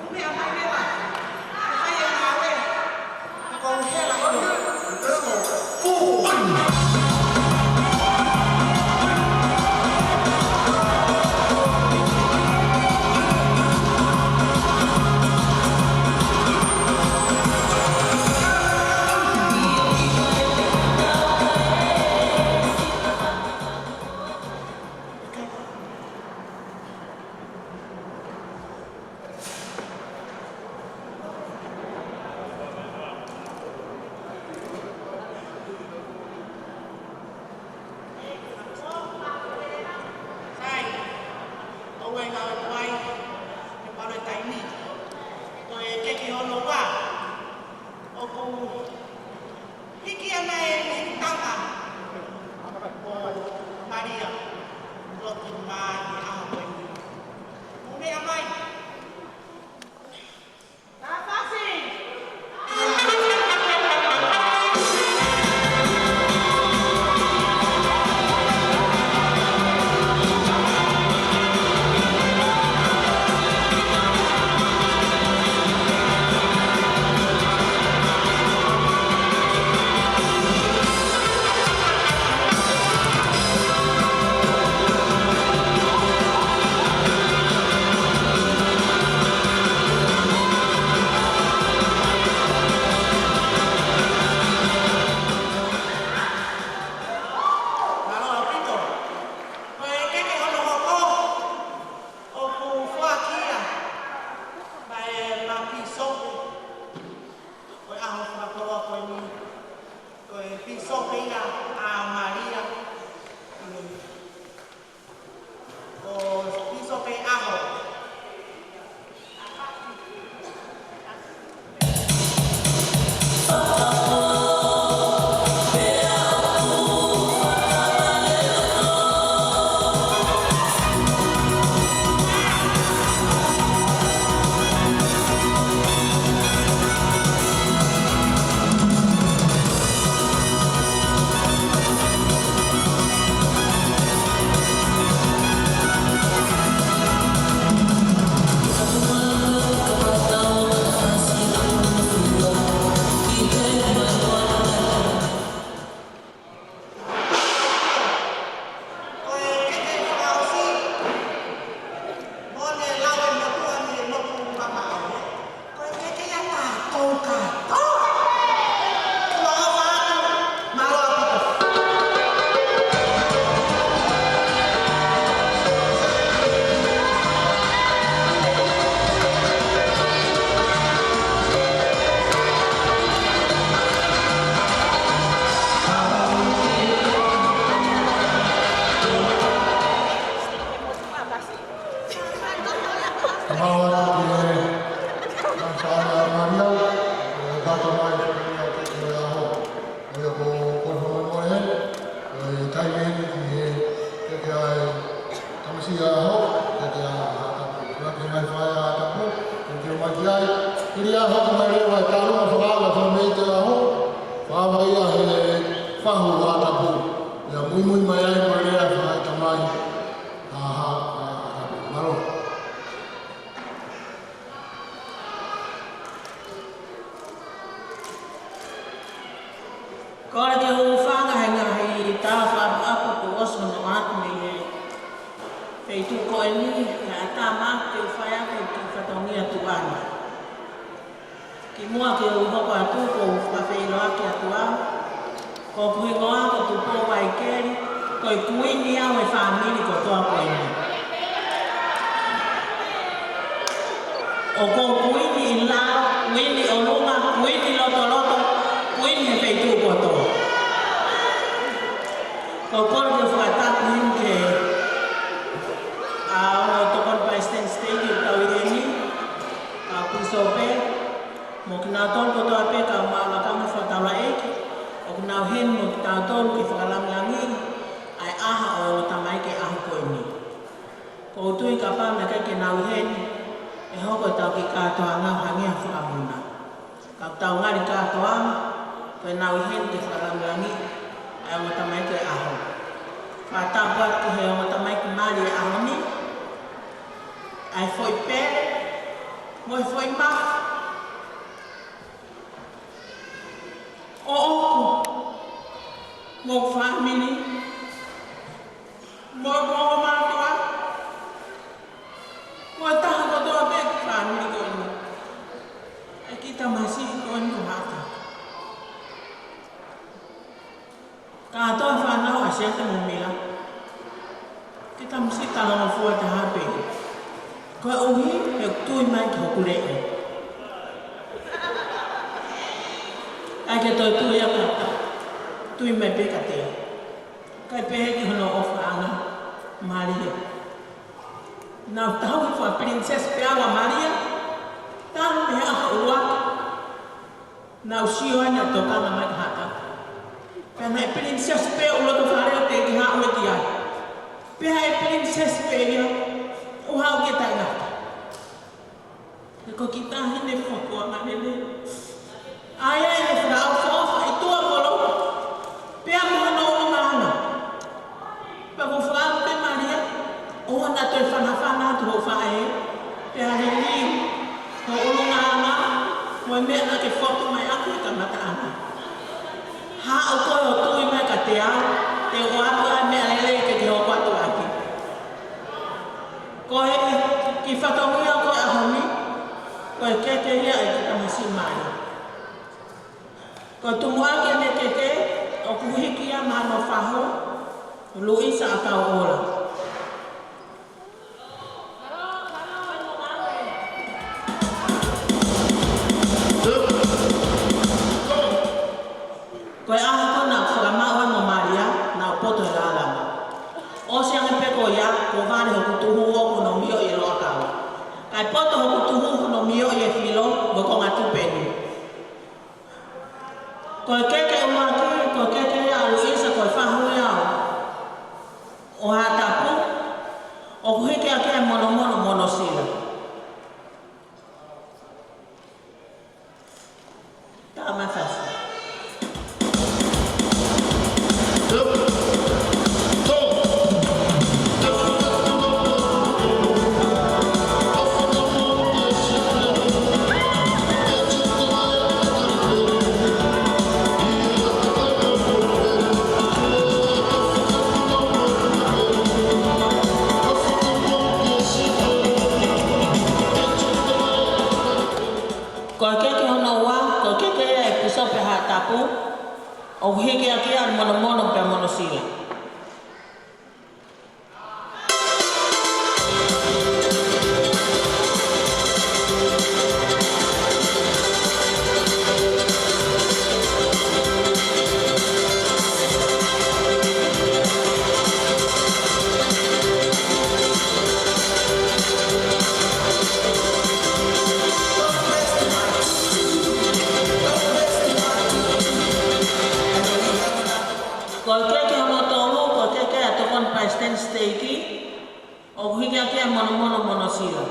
ʻume ʻa mai leva. ʻE fai e ngāue. Ko hela ʻo. Sai, ʻoua ʻe ngāue mo ai, he palo e taimi. Ko e keke hono ua, ʻoku hiki ana e ngaahi tama ʻo Malia Lotimā ʻi he ʻaho ko eni. Mo meʻa mai. Mālō ʻaupito. Ko e keke hono hoko, ʻoku foaki ia maʻa e pīsope ʻo e ʻaho fakakoloa ko eni. Ko e pīsope ia ʻa Malia. Ko e pīsope ʻaho. Kole ke u hūfanga he ngaahi tala fakaʻapaʻapa kuo ʻosi hono ʻoatu mei he feituʻu ko eni, kae ʻatā maʻaku ke u fai atu e kiʻi fatongia tuʻunga. Kimuʻa ke u hoko atu, ʻoku ou fakafeʻiloaki atu au. Ko hoku hingoa ko Tupou Vaikeli, ko e kuini au ʻo e fāmili kotoa ko eni. ʻOku ou kuini ʻi lalo, kuini ʻolunga, kuini lotoloto, kuini he feituʻu kotoa. Ko e kole ke fakatapu heni ki he ongo tokoni palesiteni siteiki ʻo e taʻu ni, ʻa Pīsope, mo kinautolu kotoa pē kau maʻu lakanga fakataulaʻeiki ʻoku nau ʻi heni mo kitautolu ke fakalāngilangiʻi ʻa e ʻaho ʻo e ongo tamaiki ʻi he ʻaho ko eni. ʻOku ou tui kapau naʻe ʻikai ke nau ʻi heni, ʻe hoko ʻetau kiʻi kātoanga ʻo hangē ha fakamuna. Ka ʻoku tau ngali kātoanga, ko ʻenau ʻi heni ke fakalāngilangiʻi ʻa e ongo tamaiki ʻo e ʻaho. Fakatapu atu ki he ongo tamaiki mali ʻo e ʻaho ni, ʻa e foʻi pele, mo e foʻi mafu ʻoʻoku, mo e fāmili, mo e ongo mātuʻa, mo e taha kotoa pē ʻi he fāmili ko eni. ʻA e kiʻi tamasiʻi ko eni ʻo Haʻata. Kātoa fānau ʻa Siata mo Mila, kiʻi tamasiʻi talangofua taha pē. Koeʻuhi he ʻoku tui mai ki hoku leʻo. ʻIkai ke toe tui ʻa Haʻata, tui mai pē kiate au. Kae pehē ki hono ʻofaʻanga, Malia. Naʻa ku tauhi faka-princess pē au ʻa Malia, talu mei he ʻaho ua. Naʻa ku sio ai naʻe tokanga mai ki Haʻata. Pea naʻe princess pē ʻo loto fale ʻo teʻeki haʻu ia ki ai. Pea ʻe princess pē ia ʻo haʻu ki he taʻengata. He ko e kiʻi taʻahine fuakava lelei. ʻA ia ʻi he fakaʻofoʻofa ʻi tuʻa mo loto. Pea mo hono ʻulungaanga. Pea ko e fakaʻamu pē Malia, ʻoua naʻa toe fanafana atu hoʻo faʻē, pea liliu hoʻo ʻulungaanga, mo e meʻa naʻa ke fotu mai ʻaki he kamataʻanga. Haʻu koe ʻo tui mai kiate au, te u ʻoatu ʻa e meʻa lelei ke ke hoko atu ʻaki. Ko e kiʻi fatongia ko e ʻaho ni, ko e keke ia ʻa e kiʻi tamasiʻi mali. Ko e tumuʻaki ʻene keke, ʻoku hiki ia maʻa hono fahu, Luisa ʻAkauʻola. Ko e ʻaho ko ē naʻa ku fakamaʻu ai mo Malia, naʻa ku poto he lālanga. ʻOsi ange pē ko ia, kuo vale hoku tuhu ʻo hono mioʻi e loʻakau. Kae poto hoku tuhu hono mioʻi e filo mo e konga tupe ni. Ko e keke ʻuluaki, ko e keke ia ʻa Luisa, ko e fahu ia ʻo Haʻatapu, ʻoku hiki ʻaki ʻa e monomono mo hono sila. Tāmafasi. Ko e keke hono ua, ko e keke ia ʻa e Pīsope Haʻatapu, ʻoku hiki ʻaki ʻa e monomono pea mo hono sila. Ko e keke hono tolu, ko e keke ʻa e tokoni palesiteni siteiki, ʻoku hiki ʻaki ʻa e monomono mo hono sila.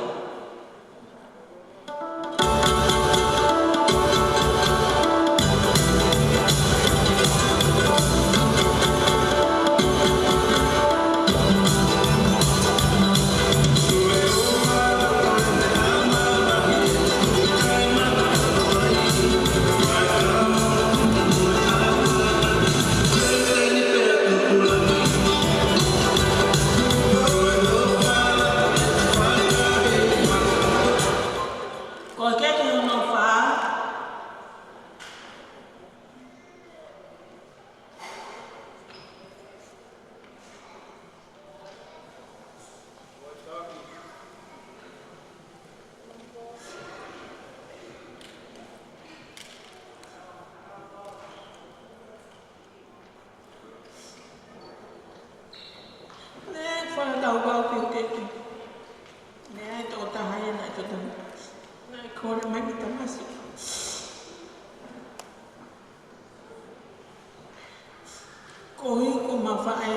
Ko e ʻuhi ko ʻema faʻē,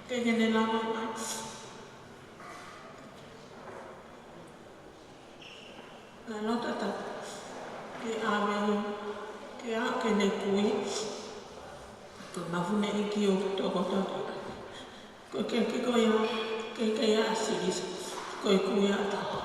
ʻikai ke ne lava mai. Naʻe loto ʻatautolu ke ʻave ia, ke ʻave ke ne kui. Ko e mafu ne ʻi ki o toko toko. Ko e kehekehe ko ia, kehekehe ʻa Silisa, ko e kui ʻa Tapa.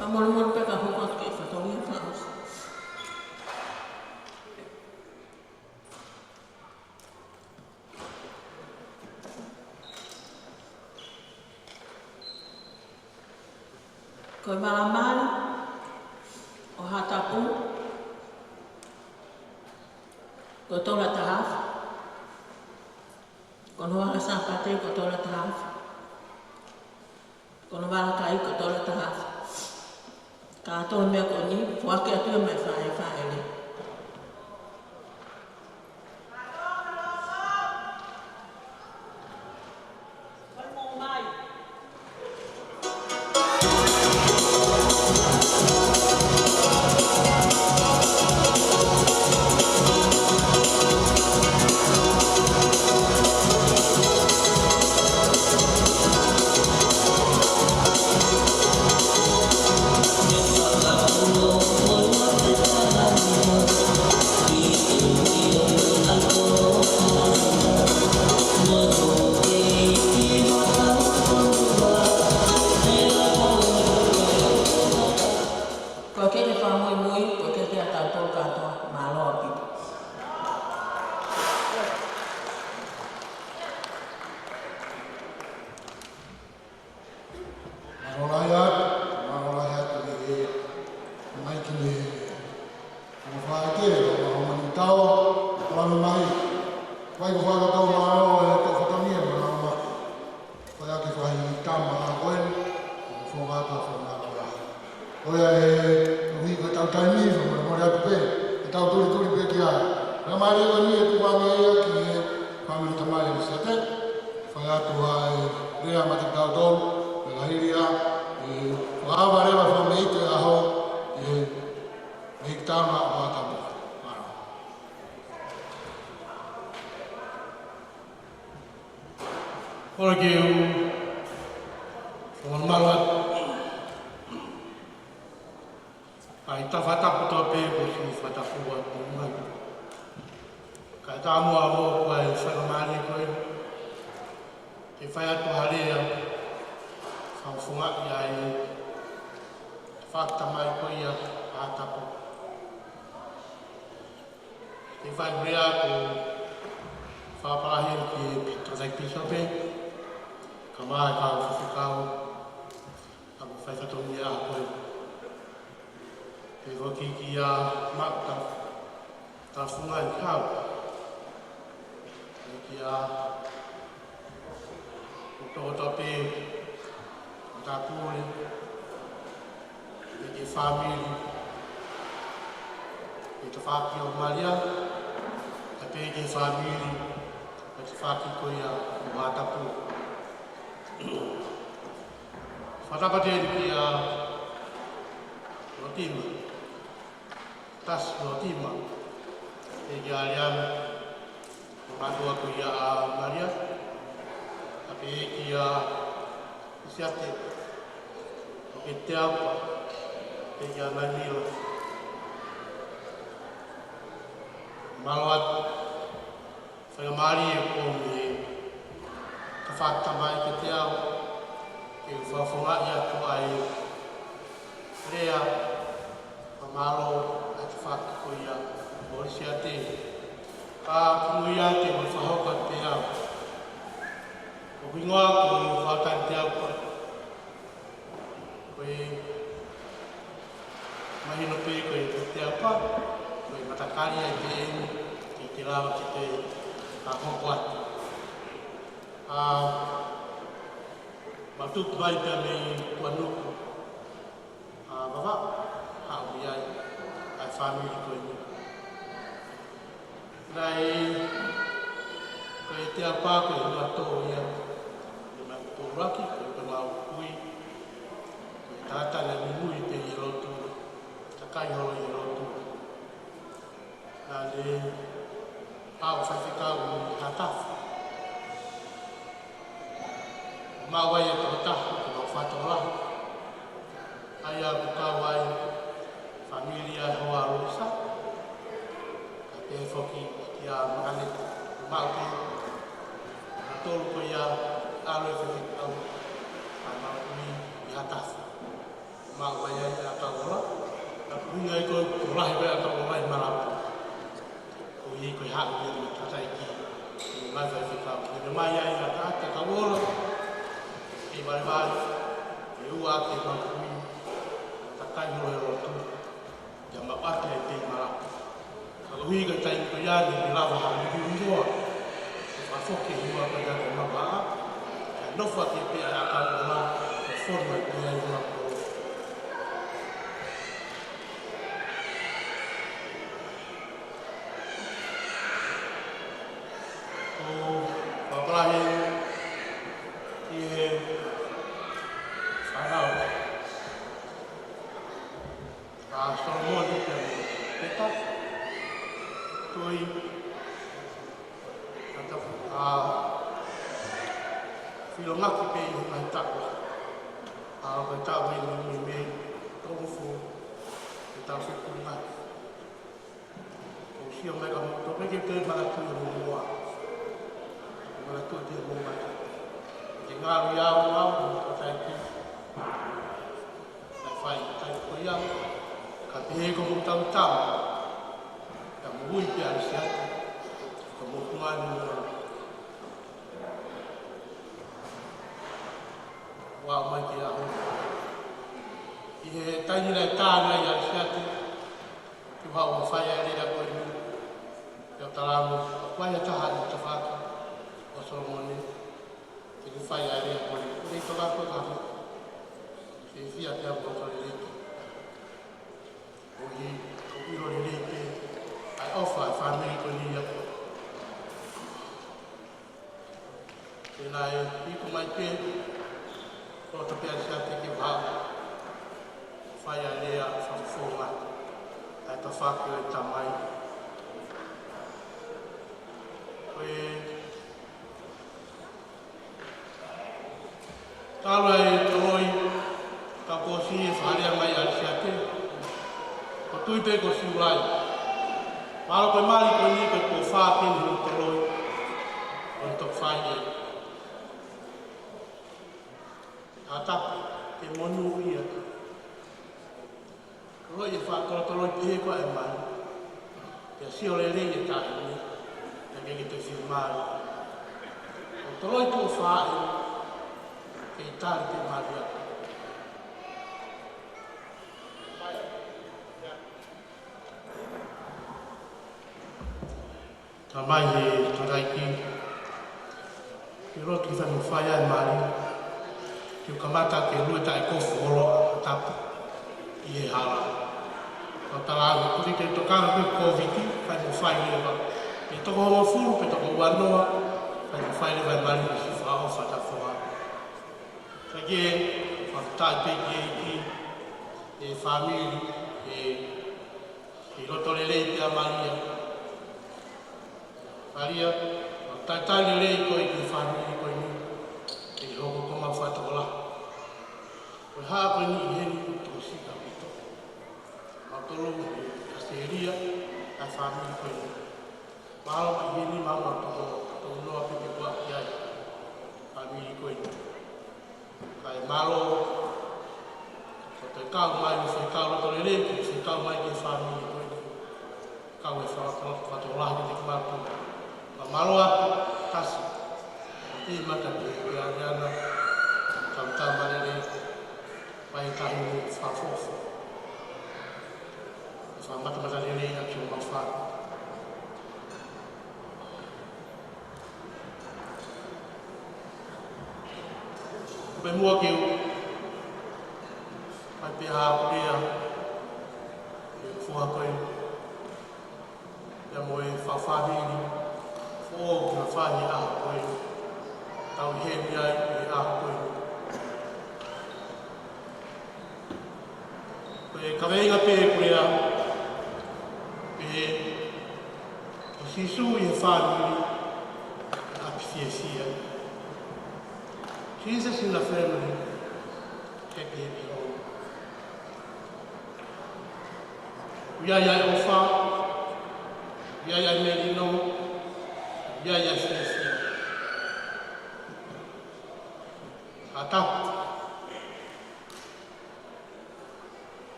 Ka molemole pē ka hoko atu ke fatongia fakaʻosi. Ko e vala mali ʻo Haʻatapu, ko e tola taha afe. Ko hono vala Sāpate, ko e tola taha afe. Ko hono vala kai, ko e tola taha afe. Kātoa e meʻa ko eni, foaki atu ia mei he faʻē, faʻē lea. Ko e kehekehe fakamuimui, ko e kehekehe ʻatautolu kātoa, mālō ʻaupito. Mālō lahi atu, mālō lahi atu ki he, mai ki he, ko e faʻē ke, ko e homau tau, ko e mai. Fai ko e fakatau mālō e tau fatongia, mālō mai. Ko ia ke fai tama a koe, ko e fongata fo mālō lahi. Ko ia e, ʻuhi ko e tau taimi, fakamolemole atu pē, ʻe tau tulituli pē ki ai. Ka mālō ko eni ʻe tuku ange ia ki he fāmili tamai ʻa Lisiate. Fai atu ʻa e lea maʻatautolu, pea ka hili ia, ʻe fakaava leva fakameʻite ʻa ho, ʻi he, ʻi he tauna ʻo Haʻatapu. Mālō. Kole ke u fakamolemole atu ʻa e tau fakatapu kotoa pē kuo ʻosi fakatapu atu mai. Kae ʻatā muʻa ʻo ko e faingamālie ko ē ke fai atu ha lea fakafofongaʻi ʻa e tafaʻaki tamai ko ia ʻa Haʻatapu. Ke fai ha lea ko e fakapālangi ki he Toketā Pīsope, kae ʻumaʻā e kau faifekau, kau faifatongia ko ē. Pea foki kia Maʻuta, Tafunga ʻi Kau. Pea kia Tokotope, Matapule, pea ki he fāmili, ki he tafaʻaki ʻo Malia, pea ki he fāmili, ki he tafaʻaki ko ia ʻo Haʻatapu. Fakatapu atu kia Lotima, Tasi Lotima, pea kia Aliana, ʻo mātuʻa ko ia ʻa Malia, pea kia Lisiate, ʻo ki Teaupa, pea kia Naimila. Mālō atu. Faingamālie kuo ʻomi ʻe he tafaʻaki tamai kiate au ke u fakafofongaʻi atu ʻa e lea fakamālō ʻa e tafaʻaki ko ia ʻo Lisiate. Ka ko ia te u fakahoko atu pē au. Ko hoku hingoa ko Faʻataki Teaupa. Ko e mahino pē ko e Teaupa, ko e matakali ʻa e T M, ke te lava ke te fakahoko atu. ʻA, mau tupu mai pē mei Tuʻanuku, ʻa Vavaʻu, Haʻu ai ʻa e fāmili ko eni. Naʻe, ko e Teapa ko e hingoa tō ia. Ko e mau tōlaki, ko e mau kui. Ko e tangata naʻe muimui pē ʻi he lotu. Takai holo ʻi he lotu. Naʻe haʻu faifekau ʻi Haʻatafu. Maʻu ai e tokotaha, ko Mau Fatolahi. ʻA ia ʻoku kau ai fāmili ʻa e hoa Luisa. Kae pehē foki kia Maʻaneta. Maʻu pē, naʻa tolu ko ia, ʻalu e faifekau, ʻa Mau kui ʻi Haʻatafu. Maʻu ai ʻa e ʻakau ola. Ka ko ia ko e tokolahi ko e ʻakau ola ʻi Malapu. Ko ia ko e haʻu ia ʻa e tangataʻeiki. Mai faifekau. Ko e mai ai ʻa e ʻakau ola. Ke valevale. Ke ua ke mau kui. Takai holo he lotu. Ia mau ʻaki ai pē ʻi Malapu. Ka ko e ʻuhi ko e taimi ko ia naʻe lava ha liuliu hingoa. Ke fakafoki e hingoa ko ia ke mau ʻā. Kae nofo ʻaki pē ʻa e ʻakau ola. Ke fonu ai pē ʻa e hingoa ko. Ko Papalahi ʻi he fānau. ʻA Solomone pea mo Peta. Toi. ʻA ta-, ʻa Filongaki pē ʻi he ngaahi taʻu. ʻA ko e taʻu mei, mei, mei, tolu fo. Ko e taʻu fekungaki. ʻO sio mai ka mo tō pē ke te manatu ʻi he momoa. Manatu ʻi he momoa. Ke ngāue au, au, mo tō taiki. Naʻe fai, taimi ko ia, ka pehē ko hoku tautama, ka moʻui pē ʻa Lisiate, ka moʻui ʻa Lisiate. Ua mai ki he ʻaho. ʻI he taimi naʻe tā ai ʻa Lisiate, ke u haʻu ʻo fai ʻa e lea ko eni, ke u talaange, ʻoku ʻi ai ha taha ʻi he tafaʻaki ʻo Solomone, ke ne fai ʻa e lea ko eni, ʻoku ne toka ko e kafe. Fiefia pea mo e lelei. ʻOku ou ʻilo lelei pē ʻa e ʻofa ʻa e fāmili ko eni ʻiate au. Pea naʻe hiko mai pē, ko e loto pē ʻa Lisiate ke u haʻu ʻo fai ʻa e lea fakafofonga ʻa e tafaʻaki ʻo e tamai. Ko e Talu ʻa e toloi, ka ko e siʻi e fakalea mai ʻa Lisiate. Ko e tui pē ko Siulai. Mahalo ko e mali ko eni ko e kuo fā pē ʻene toloi. Ko e toki fai ē. Haʻatapu, ke monūʻia. Toloi e fā, toloi, toloi pē ko e mali. Pea sio lelei e taʻahine, pea ke ke te sio mali. ʻO toloi tuʻo fā ē, ke tali ke mali atu. Tamai he tangataʻeiki, ke lotu ke fai mo fai ʻa e mali, ke u kamata ke lue taʻe kofu holo ʻa Haʻatapu ʻi he hala. Ka tala atu ko e tokanga ko e Kōviti, fai mo fai leva. Ke toko hongofulu, ke toko uanoa, fai mo fai leva e mali, ke si fakaʻofa ta foha. Ka ke, fakataʻi pē ki he ʻEiki, e fāmili, e ʻI loto lelei pea Malia. Malia, ʻo talitali lelei koe ki he fāmili ko eni, ʻi hoʻo koma fatola. Ko e hā ko eni ʻi heni ʻoku tokosiʻi ʻaupito. Mau tolo ʻi ʻAositelēlia, ʻa e fāmili ko eni. Mahalo mai heni mau mau toko, toko noa pē ke kuaʻi ai. Fāmili ko eni. Kae mālō, ko e kau mai, ko e kau loto lelei, ko e kau mai ki he fāmili ko eni. Kau e faka-, faka-, fakatokolahi ki he kiʻi mātuʻa. Ka mālō atu, tasi. Ko e mata ki he, ki he aleana, kau tama lelei, mai tahi ni fafofo. Fakamatamata lelei atu ki homau fāmili. Pea muʻa ke u, ʻai pē ha lea, ʻOku ʻi ai pea mo e fāmili foʻou kuo fai he ʻaho ko eni. Tau ʻi heni ai he ʻaho ko eni. Ko e kaveinga pē ko ia, pehē ʻe Sīsū ʻi he fāmili, ʻapi fiefia. Jesus in the family, happy, happy home. ʻOku ʻi ai ʻa e ʻofa, ʻoku ʻi ai ʻa e melino, ʻoku ʻi ai ʻa e fiefia. Ka tapu,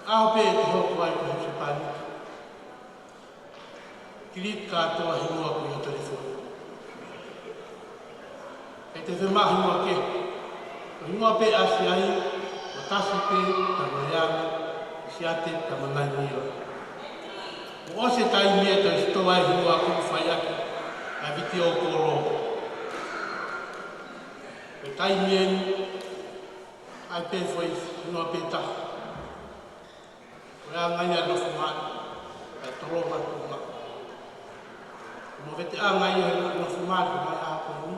ʻaho pē te hoko ai ko e husepāniti, kiliti kātoa hingoa ko ia ʻi ho telefoni. ʻE te fiemaʻu hingoa kehe. Ko e hingoa pē ʻasi ai, ʻoku tasi pē, tama leana, siate, tama nai mira. Kuo ʻosi e taimi ʻe toe sitoa ai hingoa kuo fai ʻaki ʻa e vitiō kolo. Ko e taimi eni, ʻai pē foʻi hingoa pē taha. Ko e anga ia e nofo mali, ʻa e tolonga tuʻunga. Mo veteʻanga ia e nofo mali mai ʻa ko eni,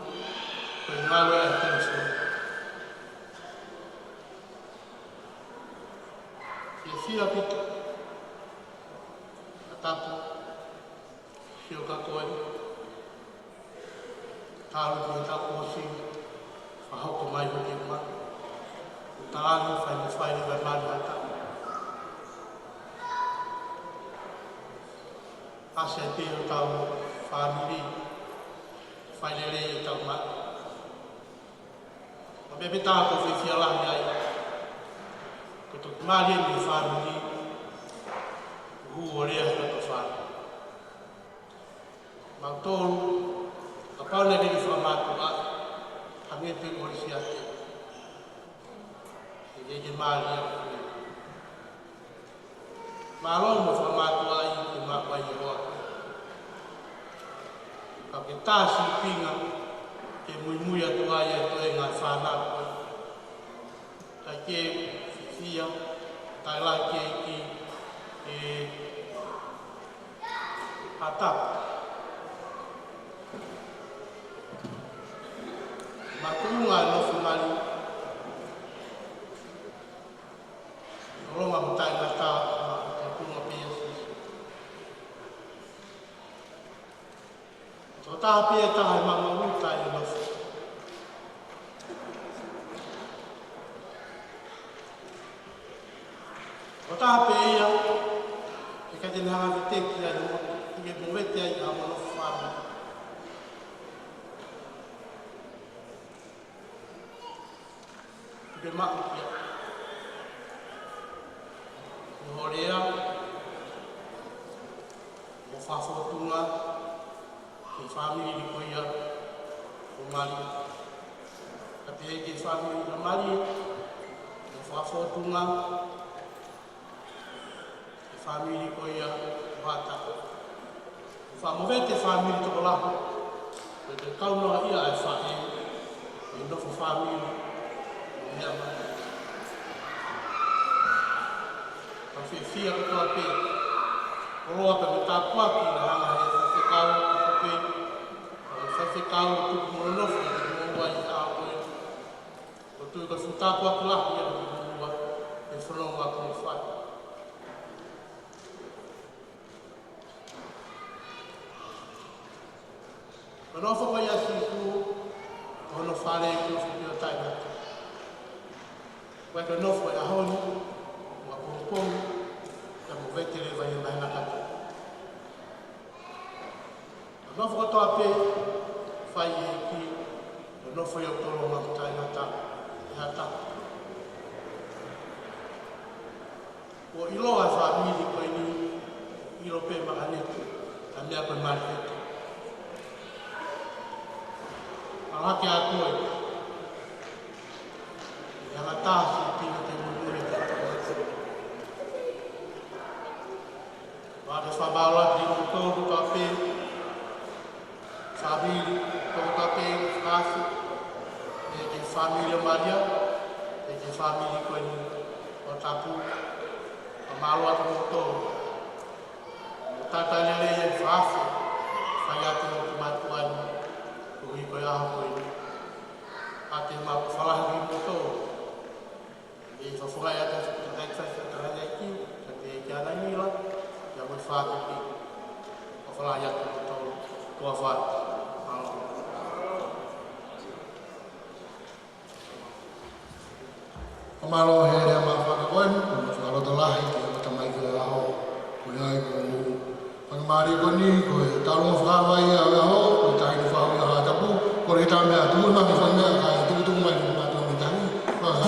ko e ngalo ia e telefoni. Fiefia ʻaupito, ka tapu, sio ka ko e talu mei he taʻu kuo ʻosi, fakahoko mai hoʻo kiʻi uma. Talaange fai mo fai leva e mali ha taʻu. ʻAsi ai pē hotau fāmili, fai lelei ʻetau mali. Ko e meʻa pē taha ʻoku ou fiefia lahi ai, ko e toki mali eni e fāmili, hū ʻo lea he loto fāmili. Mautolu, kapau naʻe ʻikai ke fakamātuʻa, hangē pē ko e siate. ʻIkai ke mali ia ko eni. Mālō mo fakamātuʻa ai ke maʻu ai e hoa. Ka ke tā sīpinga, ke muimui atu ai e toenga e fānau ko ē. Kae ke fiefia, taʻe lahi ki he ʻEiki, ʻe ʻatā. Makatuʻunga e nofo mali, tolonga mo taʻengata, makatuʻunga pē ia Sīsū. Tokotaha pē ia taha e maʻumaʻuluta e nofo. Tokotaha pē ia, ʻe ʻikai te ne hanga ʻo veteki ai hoʻo, ʻikai ke movete ai ʻa hoʻo nofo fāmili. Ke maʻu ia. Mo hoʻo lea, mo e fakafōtunga ki he fāmili ko ia ʻoku mali. Ka pehē ki he fāmili ʻoku mali, mo e fakafōtunga e fāmili ko ia ʻoku ʻatā. Fakamovete e fāmili tokolahi, ko e kau noa ia e faʻē, ʻi he nofo fāmili, ʻi he meʻa mali. Ka fiefia kotoa pē, koloa pē mo e tāpuaki naʻe hanga ʻe he faifekau, ko e pē, ko e faifekau, tuku mo nofo, ʻi he moʻua ʻi he ʻaho ko ē. ʻOku ou tui ko e fuʻu tāpuaki lahi ia ʻoku mou ʻi he fononga ʻoku mou fai. Ko e nofo ko ia ʻa Sīsū, ko hono fale ʻoku nofo ai ʻo taʻengata. Ko e nofo ʻo e ʻaho ni, mo e pongipongi, pea mo e vete leva ia ʻi he māhina kātoa. Nofo kotoa pē, fai ʻe he ʻEiki, ʻo nofo ia ʻo tolonga mo taʻengata, ʻi ha taha. ʻOku ʻiloa e fāmili ko eni, ʻilo pē makanete, ʻa e meʻa ko e mali ʻete. Ala hake atu ai. ʻE ala tā sīpinga ke muimui atu. Pea ke fakamālō atu kiate kimoutolu kotoa pē, fāmili kotoa pē, fakafi, ʻi he fāmili ʻo Malia, ʻi he fāmili ko eni ʻo Tapu, Fakamālō atu kimoutolu. Mo talitali lelei e fakaafeʻi, fai atu ki he mātuʻa ni, koeʻuhi ko e ʻaho ko eni. Pea te mau fakafetaʻi kimoutolu. ʻE fakafofongaʻi atu ʻa e kakai fai fakatātā ki, ka te ke ana nila, ia mo e fāmili. Fakafetaʻi atu kimoutolu. Tuʻa fai. Mālō. Fakamālō he lea mahuʻinga ko eni, mo e fakalotolahi ki he tamaiki ʻo e ʻaho, ko ia ai ko e faingamālie ko eni, ko e taulōfuʻu fakahā ia ʻo e ʻaho, ko e taimi fakahā ia ʻa e tapu, ko e taimi atu, mo e fai meʻa, kae tukutuku mai ki he mātuʻa mei tahi, fakahā.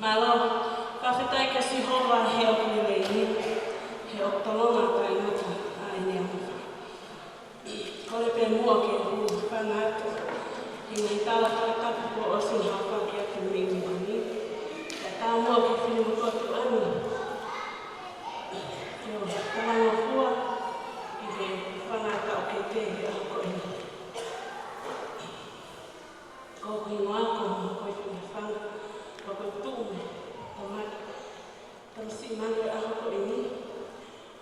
Mālō, fakafetaʻi kia Sihova he ʻoku lelei, he ʻoku tolonga ʻa e taʻengata ʻa ʻene ʻofa. Kole pē muʻa ke u hūfanga atu he ngaahi tala fakatapu kuo ʻosi hāʻele atu mei muʻa ni. Kae ʻatā muʻa ke u finemotuʻa atu ʻeni ke u talangofua ʻi he hūfanga ʻa e taʻokete he ʻaho ko eni. Ko hoku hingoa ko Makoe Fangafanga, pea ko e tuʻu mei Tamaki. Tamasiʻi mali ʻo e ʻaho ko eni,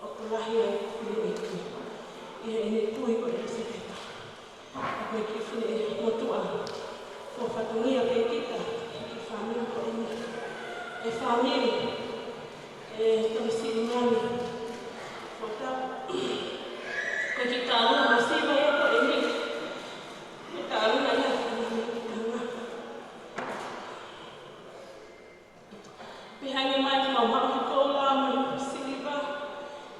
ʻoku lahi ai ʻeku fineʻeiki ʻi heʻene tui ko ʻElisapetia. Ko e kiʻi finemotuʻa, ko e fatongia pē kita, ki he fāmili ko eni. ʻE fāmili, ʻe tamasiʻi mali, ko ta, ko e kiʻi tālunga masiva ia ko eni. Ko e tālunga ia ko eni ki he tangata. Pea hangē mai ʻoku mau maʻu he koula mo e siliva,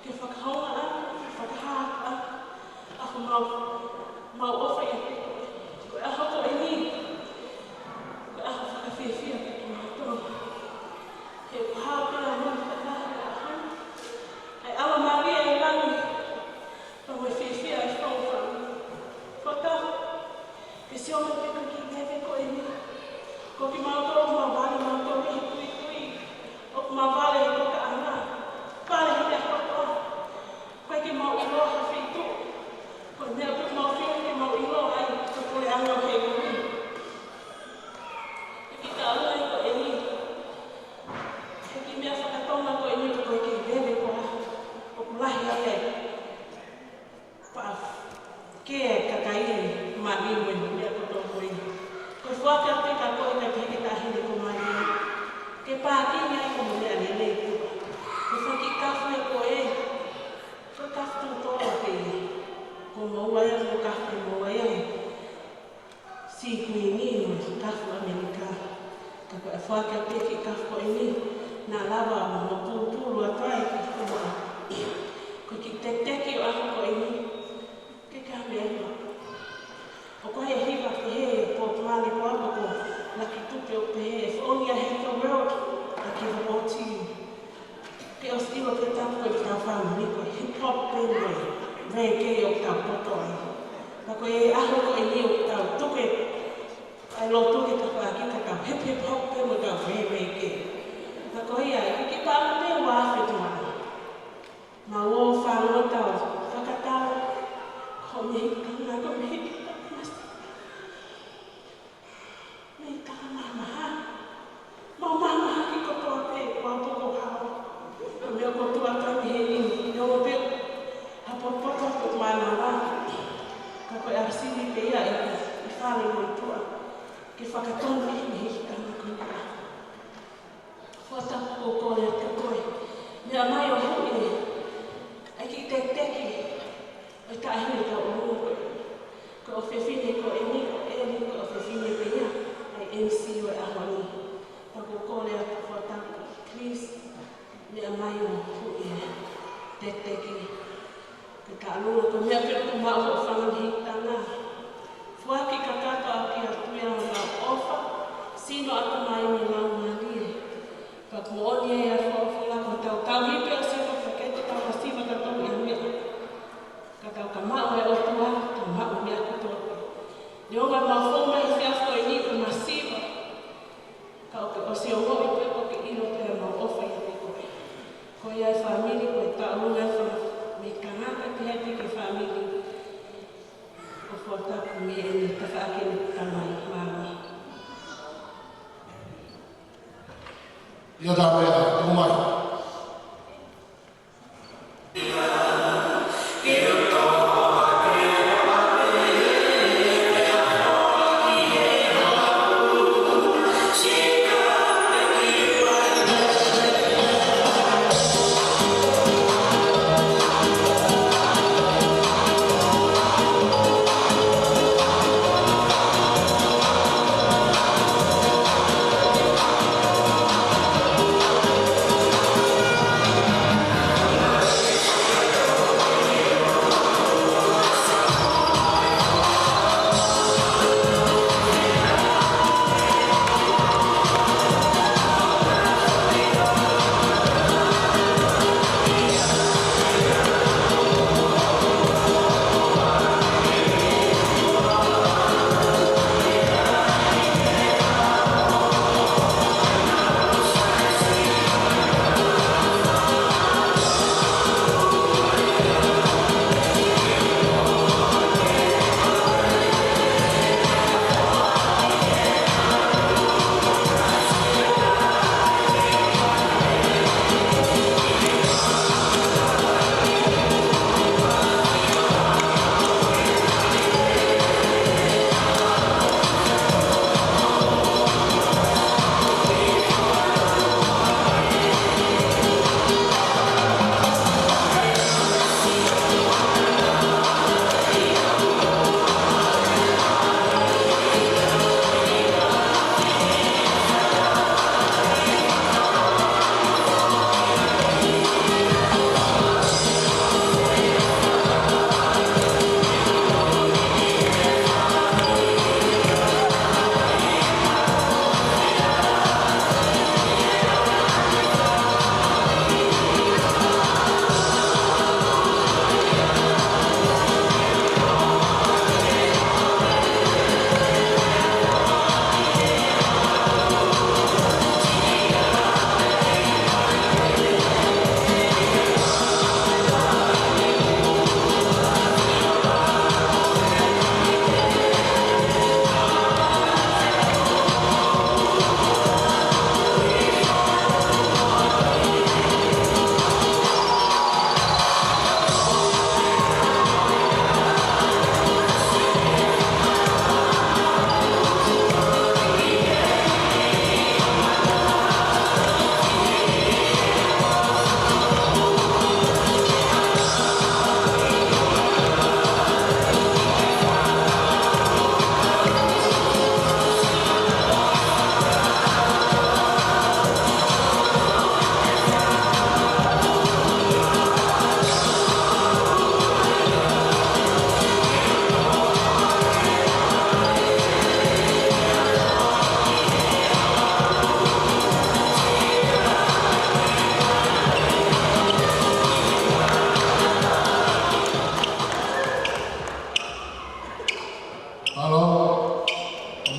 ke fakahoungaʻi, ke fakahā ʻa homau, mau ʻofa ʻiate koe. Ko e ʻaho ko eni, ko e ʻaho fakafiefia kiate kimautolu. He ʻoku hā pē ʻa e manu fakataha ʻa e ʻaho ni. ʻA e ʻAlo Malia ʻi langi, pea mo e fiefia ʻa e fānau. Fakataha, ke sio mai pē ki he kiʻi veve ko eni. Ko kimautolu ʻoku mau vale mautolu ʻi he tuitui. ʻOku mau vale he tokaʻanga. Vale he meʻa kotoa. ʻOku ʻikai ke mau ʻiloa ha feituʻu. Ko e meʻa pē ʻoku mau feinga ke mau ʻiloa ai, ko e puleʻanga ʻo hēvani. He kiʻi tālunga ko eni. He kiʻi meʻa faka-Tonga ko eni ko e kiʻi veve ko ē ʻoku lahi ai e pā ke kakai mali mo e meʻa kotoa ko ē. Ko e foaki atu kiate koe, kae pehē ki he taʻahine ko Malia, ke pākini ai hoʻo meʻa lelei tuʻa. Ko e foʻi kiʻi kafu ē ko ē, ko e kafu tuʻutuʻuni pē ia. Ko e moua ia, ko e kafu ē moua ia. Sikuini mo e kafu ʻAmelika. Ka ko e foaki atu e kiʻi kafu ko eni, naʻa lava ʻo pulupulu atu ai ki he moa. Ko e kiʻi tekiteki ʻo e ʻaho ko eni, ke ka meʻa. ʻOku ʻi ai e hiva pehē ʻe Bob Marley, ko e ʻaho ko e laki tupe ʻoku pehē ʻe Hope mo e veke ʻoku tau poto ai. Ka ko e ʻaho ko eni ʻoku tau tuku ʻa e lotu ke tafaʻaki ka tau hepehepe hope mo tau veveke. Ka ko ia, ʻi he kiʻi paʻanga pē ua afe tuʻa. Mau ō fanongo tau fakatau, ko e meʻi kanga, ko e meʻi kanga masi. Meʻi kanga mamaha. Mau mamaha ki kotoa pē, kuo poko hao. Ko e meʻa ko tuʻa ka mei heni, ʻio pē, ha popoto ko mānava. Ka ko e ʻaho sivi pē ia ʻi, ʻi fale mo tuʻa. Ke fakatonu ʻi he meʻi kanga ko ia. Fuatapu, ʻoku ou kole atu kiate koe. Meʻa mai ʻo huʻi ʻa e kiʻi tekiteki ʻo e taʻahine tauʻolunga ko ē. Ko e ʻofefine ko eni ko eni, ko e ʻofefine pē ia ʻa e M C ʻo e ʻaho ni. Pea ʻoku ou kole atu, Fuatapu, please, meʻa mai ʻo huʻi ʻa e tekiteki. Ke taʻalunga ko e meʻa pē ʻoku maʻu hoʻo fanga mehikitanga. Foaki kakato ʻaki ʻa e ʻOtua ʻa e ʻofa, sino, ʻatamai mo e laumālie. Pea ʻoku moʻoni ʻa e folofola ko e tau tauhi pē ʻa Sihova pea ʻikai te tau masiva ka tau ia meʻa. Ka tau ka maʻu ʻa e ʻOtua, tau maʻu meʻa kotoa pē. Neongo ʻemau fou mai he efiafi ko eni ko e masiva. Ka ʻoku ke ʻosi ongoʻi pē, ʻoku ke ʻilo pē ʻemau ʻofa ʻiate koe. Ko ia ʻa e fāmili, ko e taʻalunga ʻa e fanga mehikitanga, ka te hati ki he fāmili ʻo Fuatapu mei he tafaʻaki ʻeni, Tamai, mālō. ʻIo, tā pē, tuku mai.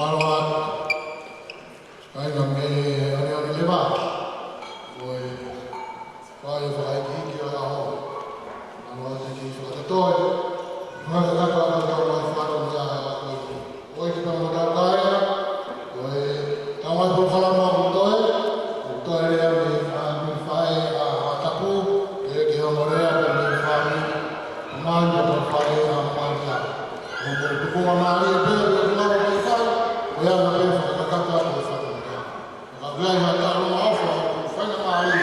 Mālō atu. Kāinga, mei he ʻaneʻane leva, ko e fai e fakaikiiki ʻo e ʻaho. Mālō atu e kiʻi fakatōtō. Mālō atu ʻa e tau mai fatu mea ʻa e ʻaho ko eni. ʻOku ʻi ai pē mo ʻetau kāinga, ko e tau mai polokalama ʻoku toe, ʻoku toe lea mei he fāmili faʻē ʻa Haʻatapu, ʻe ke ongo lea pē mei he fāmili mamahi ʻa e faʻē ʻa Malia. ʻOku tuku mālie pē ʻa e lava mai fai, ko ia ʻoku pē fakakakato atu e fatu mea. Ka ʻi ai ha tau ʻofa ʻoku fai na mālie,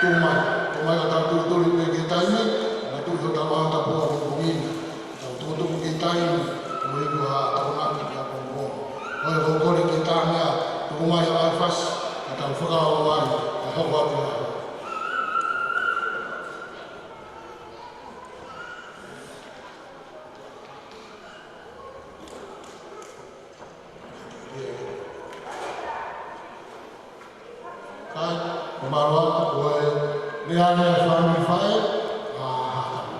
tuku mai, tuku mai ka tau tulituli pē ki he taimi, ka tuku hotau ʻaho ko eni. Tau tukutuku ki he taimi, ʻo iku ha tokonaki ki he pongipongi. ʻOku ou kole ki he taimi ʻa, tuku mai ha ʻai fasi, ka tau fakahoko ai, ka hoko atu ai. Kai, ko mālō atu ko e, lea ʻa e fāmili faʻē, ʻa Haʻatapu.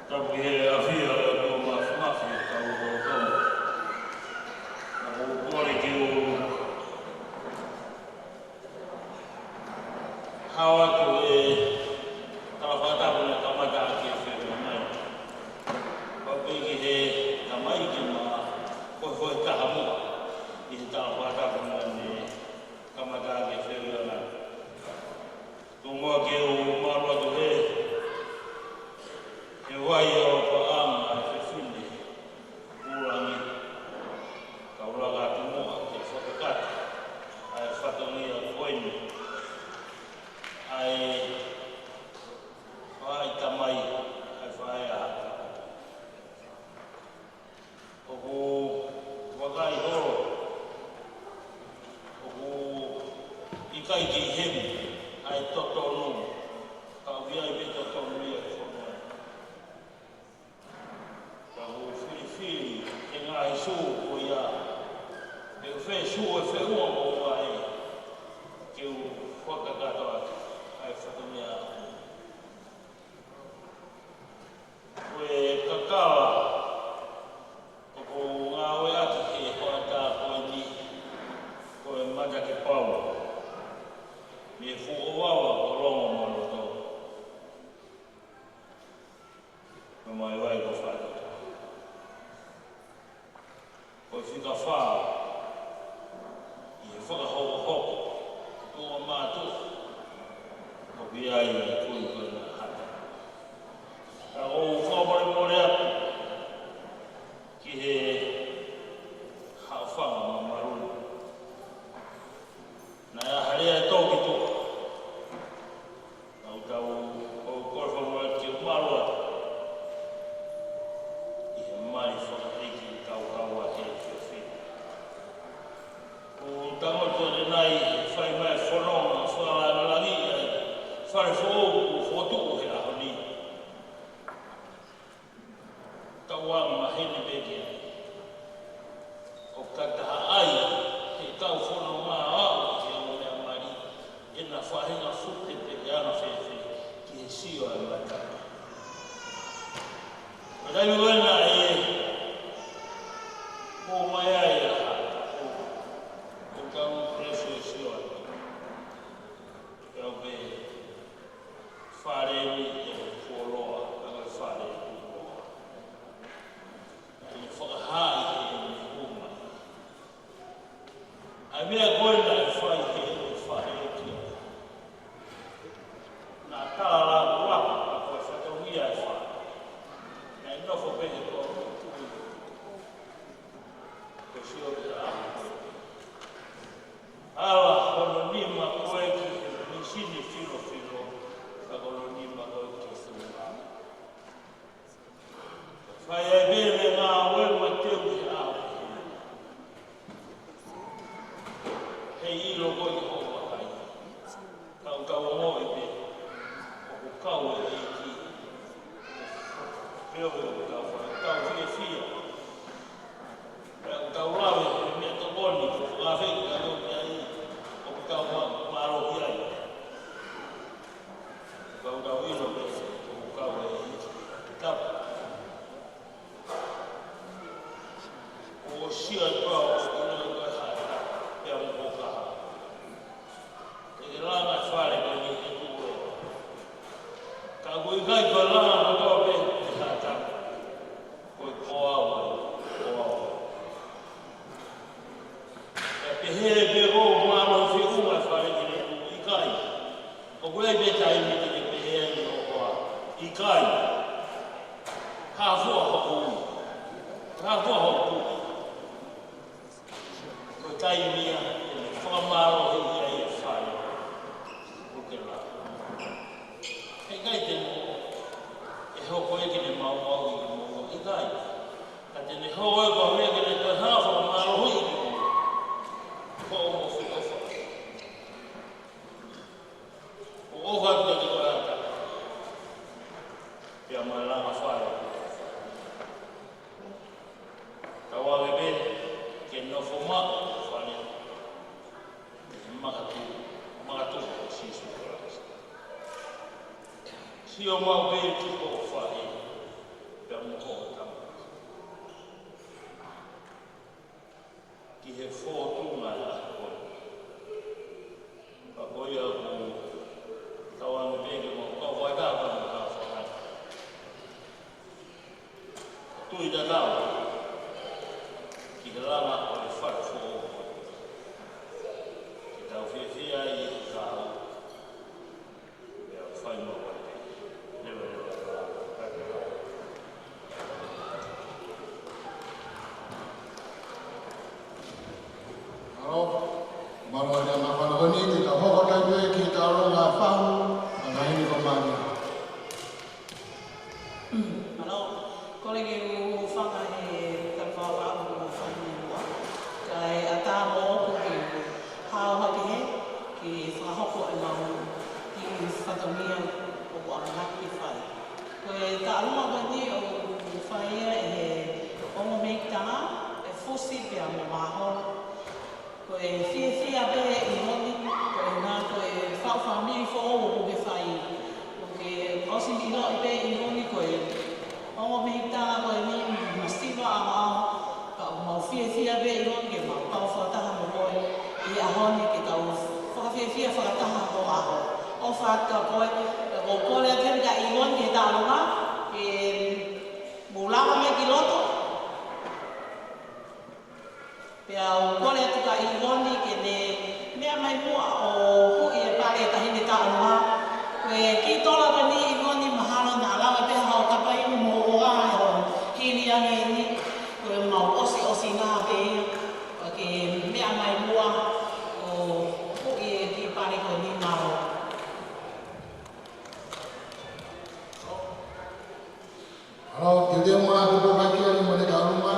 Tapu ki he ʻafio ʻa e ʻOtua Māfimafi ʻo e kau lotolotonga. Naʻa ku kole ke u hao atu e tala fakatapu naʻe kamata ʻaki e feohi mai. Pau pē ki he tamaiki mo e foʻi taha muʻa ʻi he tala fakatapu naʻe kamata ʻaki e feohi mai. Tuku muʻa ke u mālō atu he, he vai ʻo paʻanga ʻa e fefine Kulangi, kau laka atu muʻa ke fakakakato ʻa e fatongia ko eni ʻa e faʻahi tamai, ʻa e faʻē ʻa Haʻatapu. ʻOku vakai holo, ʻoku ʻikai ke ʻi heni ʻa e totonu, ka ʻoku ʻi ai pē totonu ia he fonua. Ka ʻoku ou filifili he ngaahi sū ko ia, pe ko fē sū ʻe feʻunga mo au ai, ke u fakakakato atu ʻa e fatongia. Ko e kakala ʻoku ou ngāueʻaki he hoʻatā ko eni, ko e Matakepau, mei he fuʻu ʻovava ko Longomoʻoloto. Mamahi vai ko Fatoto. Ko e fika fā ʻi he fakahokohoko tuʻa mātuʻa ʻoku ʻi ai ʻa e kui ko ena ʻa Haʻatapu. Ka ʻoku ou fakamolemole atu ki he haʻofanga mamalu. Naʻe ʻi ai ha lea ʻe tō ki tuʻa. Naʻa tau, ʻoku ou kole fakamolemole ke u mālō atu ʻi he mali fakaʻeiki tau kau ʻa he fiefia. ʻOku tangotu ʻanenai, fai mai fononga fakalāngilangi ʻa e fale foʻou kuo fokotuʻu he ʻaho ni. Tau anga maheni pē ki ai. ʻOku kataha ai he kau fononga ʻo aʻu ki he ongo meʻa mali, ʻena faʻahinga fute pe ʻe anga fēfē ki he sio ʻa e mataka. Ko e taimi ko ena ʻe mou mai ai ʻa Haʻatapu, ʻoku tau presi sio ai. Kau pē fale ni ʻe fuoloa, ka ko e fale ʻe fuoloa. Naʻe fakahā ʻi heʻene hū mai ʻa e meʻa ko ē naʻe fai heʻene faʻē ki ai. Naʻa tala laku laku ka ko e fatongia e fale. Naʻe nofo pē he toʻa ko Tui. Ko e sio ki he ʻaho ko ē. Ala hono nima ko ē ki he misini filofilo, ka ko hono nima ko ē ki he sūnga. Fai ai pē ʻene ngāue mo e teu he ʻaho ko ē. Heiʻilo ko ē ki hoʻo vakai. Ka ʻoku tau ongoʻi pē ʻoku kau e ʻEiki. Pea ʻoku tau fai, tau fiefia. Pea ʻoku tau lave he meʻatokoni, ko e fakafeʻiloaki ai, ʻoku tau ma-, mālohi ai. Kau ʻilo pē ʻoku kau e tapu. ʻOsi atu au ʻo ʻilo ʻi he haʻa tapu pea mo hoku kahaʻu. Ke ke langa e fale ko eni ʻe tuʻu ē. Ka ʻoku ʻikai ko e langa kotoa pē ʻi he haʻa tapu. Ko e ko au, ko au. Pea pehē pē ʻoku mālohi feʻunga e fale ke ne tuʻu, ʻikai. ʻOku ʻi ai pē taimi ke ne pehē ai ʻo ʻoua, ʻikai. Hā fua hoku ui. Hā fua hoku ui. Ko e taimi ia ke ne fakamālohiʻi ai e fale. ʻOku ke la. He ʻikai te ne, ʻe hoko ia ke ne maumauʻi ke moua, ʻikai. Ka te ne hoko ia ko e meʻa ke ne toe hanga ʻo fakamālohiʻi ke moua. Ko hoʻo mofi ʻofa. ʻO ʻofa atu kiate koe ʻa tapu. Pea mo e langa fale. Tauange pē ke nofo maʻu e fale ʻi he makatuʻu, makatuʻu ʻo Sīsū Kalaisi. Sio maʻu pē ki hoʻo faʻē pea mo hoʻo tamai ki he fōtunga ʻo e ʻaho ko eni. Pea ko ia ʻoku tauange pē ke mau kau ai ka pea mo ka fakai. Tui tatau ki he langa ʻo e fale foʻou ko eni. Ke tau fiefia ai ʻi he kahaʻu. Pea fai mo koe. Leveleva. Mālō, mālō ʻa e māfana ko eni, te tau hoko atu ai ki he tauʻolunga fahu, ʻa Taʻahine ko Mania. Mālō, kole ke u hūfanga he talafakatapu ʻa Taʻahine Lua. Kae ʻatā moʻoku ke u hao hake hē, ke fakahoko ʻemau kiʻi fatongia ʻoku ʻamanaki ke fai. Ko e taʻalunga ko eni ʻoku fai ia ʻe he ongo meʻitanga, ʻe Fusi pea mo Māholo. Ko e fiefia pē ʻi heni, ko e ʻuhinga ko e faʻu fāmili foʻou ʻoku ke fai. ʻOku ke ʻosi ʻiloʻi pē ʻi heni ko e ongo meʻitanga ko eni masiva ʻaoʻao, ka ʻoku mau fiefia pē ʻi heni ke mau kau fakataha mo koe ʻi he ʻaho ni ke tau fakafiefia fakataha ho ʻaho. ʻOfa atu kia koe, ka ʻoku ou kole atu heni kia Iwoni ke taʻalunga, ke mou lava mai ki loto. Pea u kole atu kia Iwoni ke ne meʻa mai muʻa ʻo huʻi e pale ʻa Taʻahine Taʻalunga. Ko e kiʻi tola ko eni Iwoni mahalo naʻa lava pē haʻo kapa inu mo ʻoua ʻo hili ange eni. Ko e mau ʻosiʻosi nā pē ia. Pea ke meʻa mai muʻa ʻo huʻi e kiʻi pale ko eni, mālō. Halo, ke te mā te pō mai ki ai mo ne ka uma.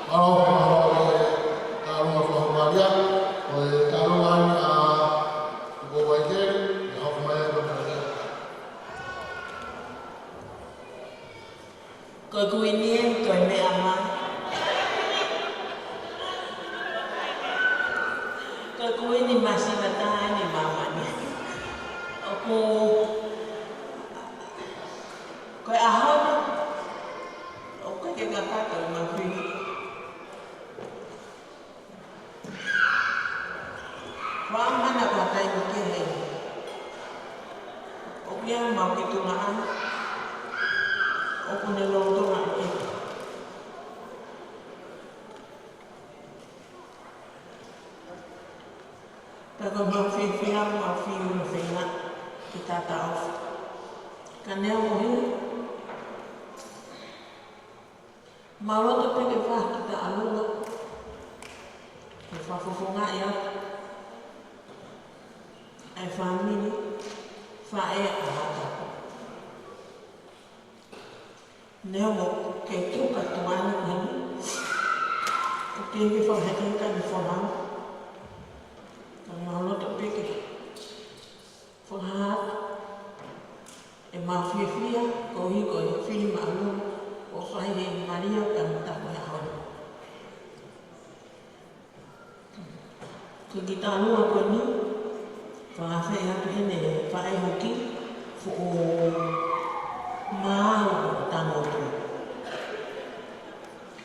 Mālō, mālō e kāinga Fakahoku Malia, ko e kāinga ʻa Uko Vaikeli, ʻe hoko mai ʻa e kāinga. Ko e kuini ē, ko e meʻa mai. Ko e kuini masiva taha ʻeni ʻi māmani. ʻOku, ko e ʻaho ni, ʻoku ʻikai ke ngata ʻa e mafi. Ko e ʻaho ni ko e taimi kehe. ʻOku ʻi ai ʻemau kitungaʻane. ʻOku ne lolotonga ʻi ai. Pea ko ʻemau fiefia, mau fiu no fenga ki tata ofi. Ka neongo ia, mau loto pē ke fai kita ʻalunga. Ke fakafofongaʻi ʻa e fāmili, faʻē ʻa Haʻatapu. Neongo ʻoku kei tuʻu kātoa ʻeni, ʻoku kei fakahekeheka ʻene folau. Ka mau loto pē ke fakahā ʻemau fiefia, koeʻuhi ko e fili māʻolunga kuo fai ʻe Malia pea mo Tapu he ʻaho ni. Ko e kiʻi talanoa ko eni, fakaafeʻi atu ʻe he faʻē huki, fuʻu maau ʻo tangutu.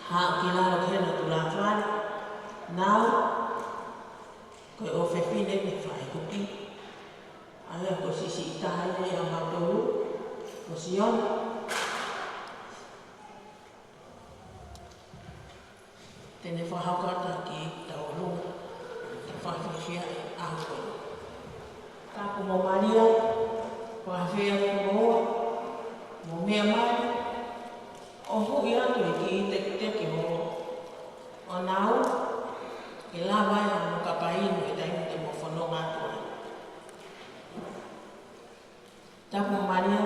Haʻu ki lalo ki he lotu lāfale, nau, ko e ʻofefine ʻe he faʻē huki. ʻA ia ko e siʻisiʻi taha ia ʻia mautolu, ko Sione. Te ne fakahoko atu ki he tauʻolunga, ke fakafiefia ʻa e ʻaho ko eni. Tapu mo Malia, fakaafeʻi atu kimoua, mo meʻa mai, ʻo huʻi atu e kiʻi tekiteki ʻo, ʻo nau, ke lava ai ʻa e mokapa inu he taimi te mou fononga atu ai. Tapu mo Malia.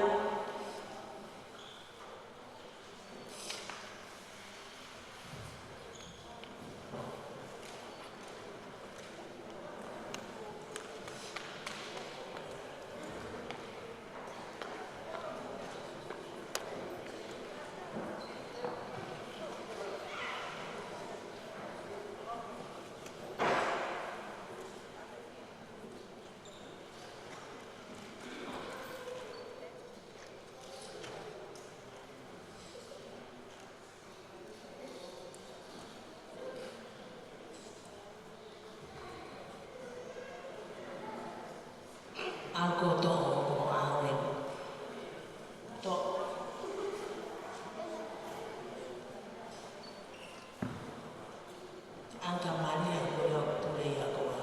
Ako to ko awe. To. Anka Malia ko ia ʻoku pule ia ko ā.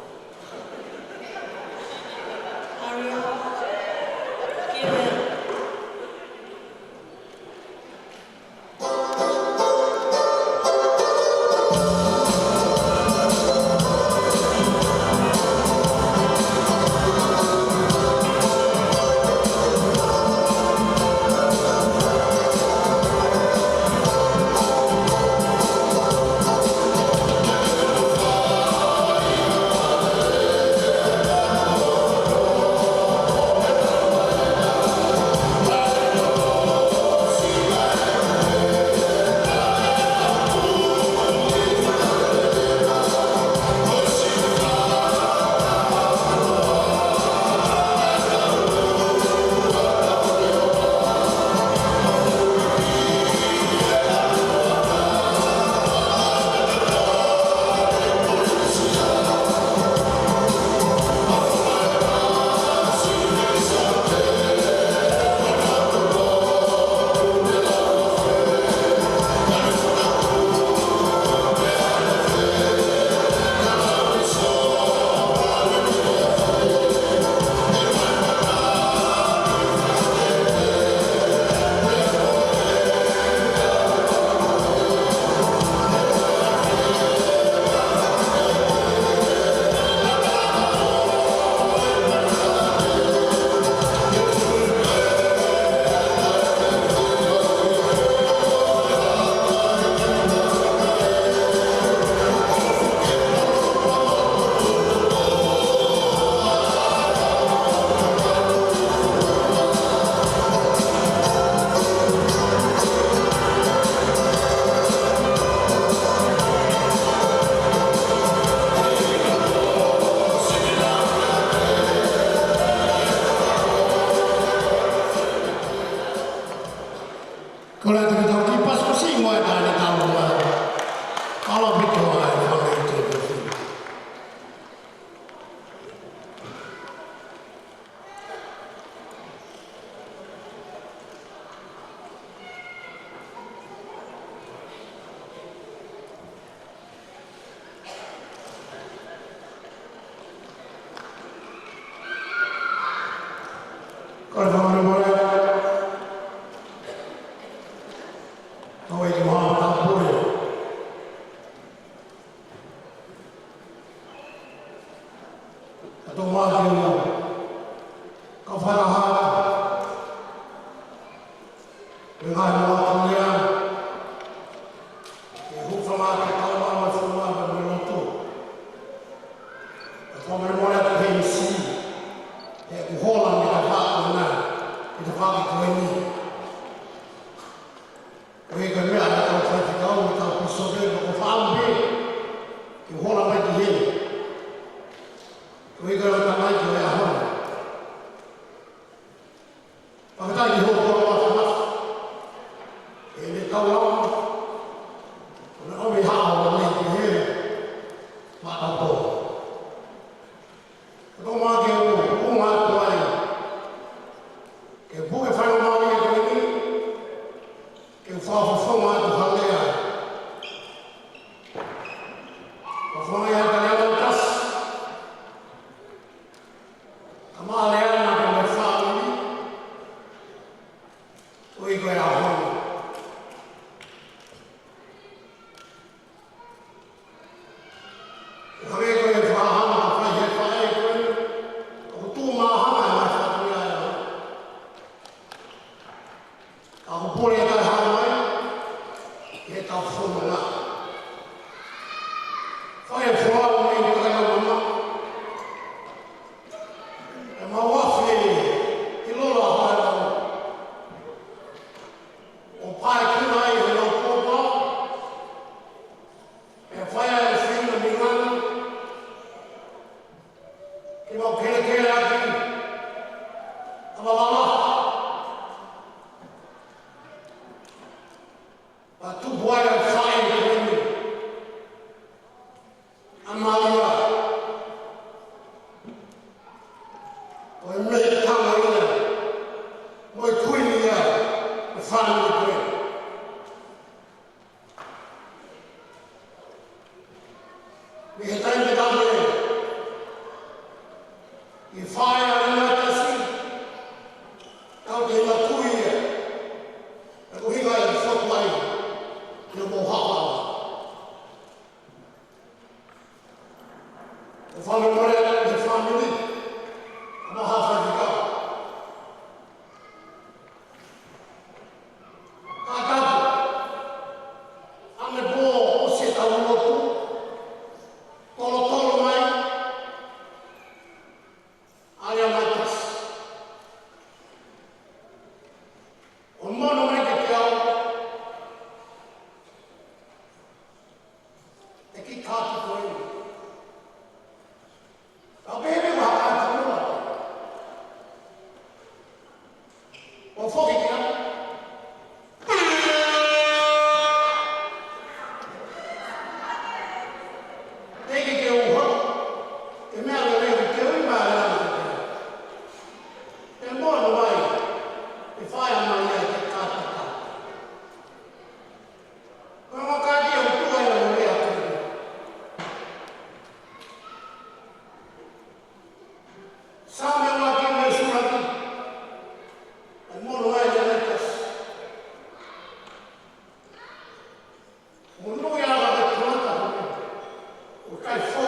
Hurry up. Kiʻi meʻa. Tō mai ke u kau fakataha atu. Pea ngaahi moa atu lea. Ke hūfanga atu kau mai mo e fonua mo e lotu. ʻE fakamolemole atu he M C. ʻE kuo hola mei he tafaʻaki ko ena. He tafaʻaki ko eni. Ko e ka meʻa ʻa e kau faifekau, mo e kau pīsope, mo e kau faʻē. Ke hola mai ki heni. Ko e ka meʻa mai ki he ʻaho ni. Fakataha ki hoʻo koloa fafa. ʻE ne kau lava. Ko e ʻomi haʻo mai ki he. Fakataha. Ko e tō mai ke u, u mā tuai. Ke puke fai mai e ko eni. Ke u fakafofonga atu ha lea. Ka fai ʻe au ha lea ʻe tasi. Ka maʻu lea na pē mo e fāmili. ʻOi ko e ʻaho ni. ʻO hangē ko e fakahā ʻa e faʻē ko ē. ʻOku tuʻu māhanga ʻa e fatongia ʻa e ʻaho. Ka ʻoku pule ʻa e hā mai, ʻe tau fononga. Fai e folau mei he takai ʻa mama. ʻE mau afe, ʻi lola hā e lau. ʻO pae kina ai he lau pōpā. ʻE fai ʻa e fina mingani. Ke mau kelekele ʻaki. ʻA e lalaha. Pea tupu ai ʻa e faʻē ko eni. ʻA Malia. Ko e meʻa tama ia. Mo e kuini ia. Ko e fāmili ko ē. Mei he taimi ko ē, ʻi he fai ʻa e meʻa tasi, kau te ma kui ia, ʻa e ko hinga e fotu ai, ʻi he mou hapa. ʻO fakamolemole atu ki he fāmili, ʻa e maha faifekau. Kātaki, ʻa e pō ʻosi e tau lotu, tolotolo mai, ʻa e meʻa tasi. ʻO mono mai kiate au, ʻe kiʻi kātaki ko ē. Ka pehē pē ʻoku hā kātaki ko ē. ʻO foki ki ai. Teʻeki ke u hā. Ke meʻa lelei ke u ʻi mai lelei. ʻE mono mai. ʻE fai ʻa Malia ke kātaki. Ko e makati ʻo tuai ʻo lea ko ē. Saame ʻuluaki mo e ʻuluaki. ʻE mono ai e letters. Mono ia ka ke tuata. ʻO kai fo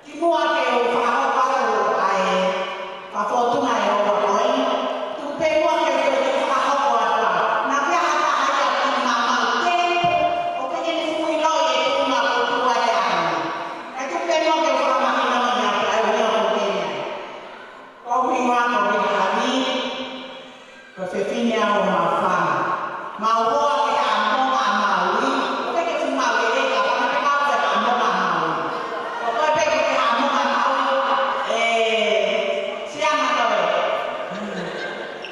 Kimuʻa ke u fakahoko atu ʻa e fakafōtunga ʻa e ʻOtua ko eni, tuku pē muʻa ke u toe fakahoko atu ā. Naʻa pea hata ai ʻa e kiʻi maumau tempu, ʻo pehē ni fuʻu ʻilo ʻi he tuʻunga ʻoku tuʻu ai ʻa e ʻaho ni. Kae tuku pē muʻa ke u fakamahinoʻi atu ʻa e ʻuhinga ʻoku ou pehē ni. Ko hoku hingoa ko Viliami, ko e fefine au ʻo Maʻufanga. Mau hoa ki he Haʻamonga ʻa Maui, ʻoku ʻikai ke fuʻu mālie ka fana pe kau ki he Haʻamonga ʻa Maui. Ko koe pē ki he Haʻamonga ʻa Maui, ē, Siana koe.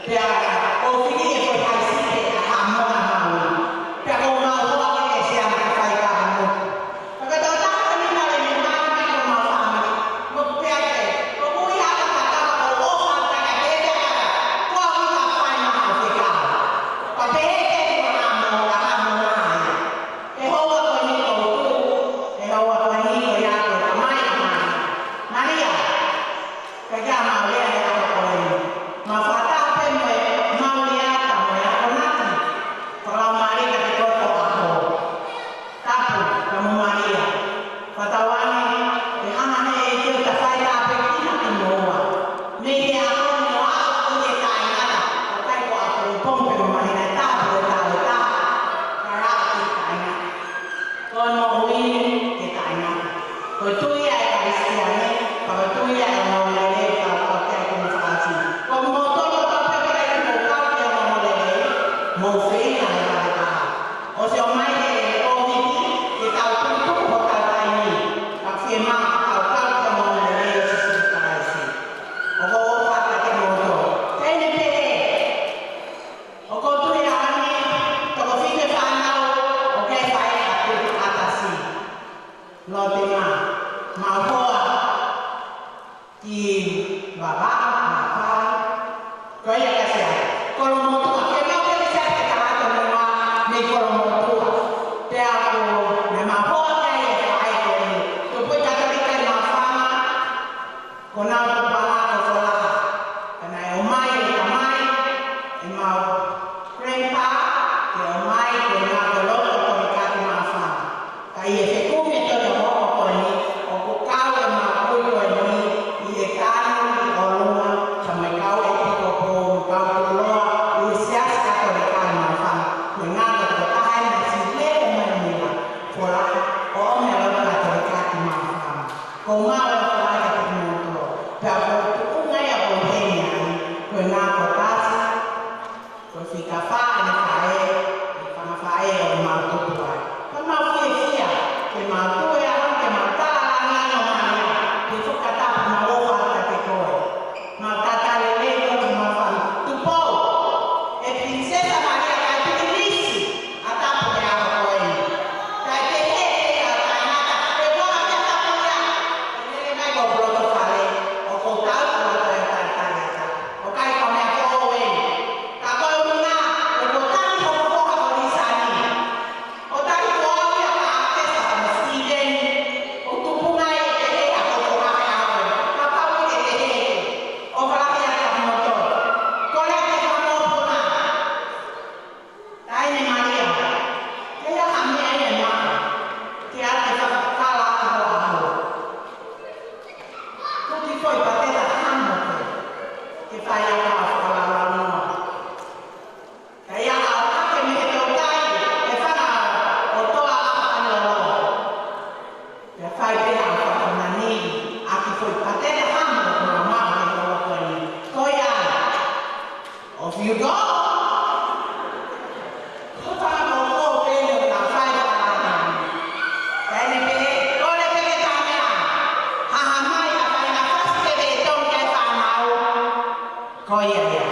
Pea ʻoku ou fili ʻe koe hai sipe ʻa Haʻamonga ʻa Maui. Pea ko mau hoa ki he Siana ka fai ka mo. Fakatauange ko e meʻa lelei ʻeni maʻa e Maʻufanga. Mo pea ke, ko e ʻuhinga ʻa e kakato ko e ʻofa ʻa e kakato. Ko e ʻuhinga ʻa e fai maʻu fekau. Ka pehē ke ʻi ai ha mo, ha mo mai. He houa ko eni ko u, he houa ko eni ko ia ko e tamai ʻa Maria. Maria. Ka kia Maria he ʻaho ko eni. Mau fakataha pē mo e Maria ka mo e akonaki. Fakalaumālie kiate koe ko e ʻaho. Tapu, ka mo Maria. Fakatauange, ʻe hanga ʻe he ʻEiki ʻo tafai tāpuekina kimoua. Mei he ʻaho ni ʻo aʻu ki he taʻengata, ʻo ʻikai ko e ʻapongipongi pe ko e māhina, tapu ʻo taʻu ʻe taha, kae aʻu ki he taʻengata. Ko e moʻui ki he taʻengata. Ko e tui ia ʻa e Kalisitiane, ko e tui ia ʻa e ongoongolelei, ka ko e kei ko e fakaʻasi. Ko e moʻui kotoa pē ʻoku ʻikai ke mou kau ki he ongoongolelei, mou feinga he vale taha. ʻOsi ʻomai ʻe he Kōviti ke tau tukutuku hotau taimi, ka fiemaʻu ke tau kau ki he ongoongolelei ʻo Sīsū Kalaisi. ʻOku ou ʻofa atu kiate kimoutolu. Teʻeki pehē, ʻoku ou tui ʻa e ʻaho ni, toko fitu e fānau ʻoku kei fai ʻa e tuʻu ʻatasi. Lote mā, mau hoa ki Vavaʻu, Mapai. Ko ia ka sea. Kolomotuʻa, ke mau pehē sea ke tala atu mei Kolomotuʻa. Pea ko e mau hoa ki ai e faʻē ko eni. Tupu ʻi Katolika ʻi Maʻufanga. Ko ʻenau tupuʻanga ko Folaha. Ka naʻe ʻomai ʻe he tamai, ʻemau grandpa, ke ʻomai ko ʻenau koloa ko Katolika ki Maʻufanga. Ka ʻi he fekumi ʻe tolu ʻo e hoko ko eni, ʻoku kau ʻemau kui ko eni ʻi he tanu ʻi ʻolunga, ka mai kau ʻepikopō, kau koloa ʻi he Siasi Katolika ʻi Maʻufanga. Ko e ngaahi tokotaha ʻeni naʻe siʻi lele mai mei Folaha, ʻo ʻomai e lotu Katolika ki Maʻufanga. Ko e ngaahi ʻofa ʻa e Fakamotu. Pea ko e tuʻunga ia ʻoku ou ʻi heni ai, ko e ngaahi ko tasi, ko e fika fā ʻene faʻē, ʻene fanga faʻē ʻo mau tupu ai. Ka mau fiefia, ke mau tuʻu ai, ke mau tala langilangi ʻo Maria, ke fakatapu mau ʻofa kiate koe. Mau tatali lelei koe ki Maʻufanga. Tupou, ʻe Pilinisesi Malia kae pilinisi ʻa Tapu he ʻaho ko eni. Kae kehe pē ʻa e taʻengata, ʻe kona kia Tapu ia. ʻE lele mai ko e pulotu fale, ʻoku ou tau atu ʻa e talitali ʻa Tapu. ʻOku ʻikai ko e meʻa ko eni. Ka ko e ʻuhinga, ʻoku ou tali hoku foha ko Lisani. ʻO tali ko au ia ka ʻAkesa mo Sitiveni. ʻO tupu nai ʻe he ʻa ko ko ka he ʻaho. Ka pau ke te he. ʻOfa lahi atu kiate kimoutolu. Kole atu ki he Fakamotu. Taʻahine Malia. Ke ia ka meʻa ia maʻa. Ke ʻai ke fakakala ʻa ho ʻaho. Tuki foʻi pateta hamo ke. Ke fai ʻa e fakalaulaunoa. Ka ia ʻa o hake mei he tautai, ʻe fana ʻo toa ʻa e fana loa. Pea fai pē ʻa e fakamanili, ʻaki foʻi pateta hamo ʻoku maumau he houa ko eni. Ko ia, off you go. Ko e fakamoʻoni pē ʻoku na fai ʻa e fakamanili. Ka ʻi heʻene pehē, kole pē ke tamea. Haʻu mai ʻa e faʻahinga fasi pē ke tonu ki he fānau. Ko ia ia.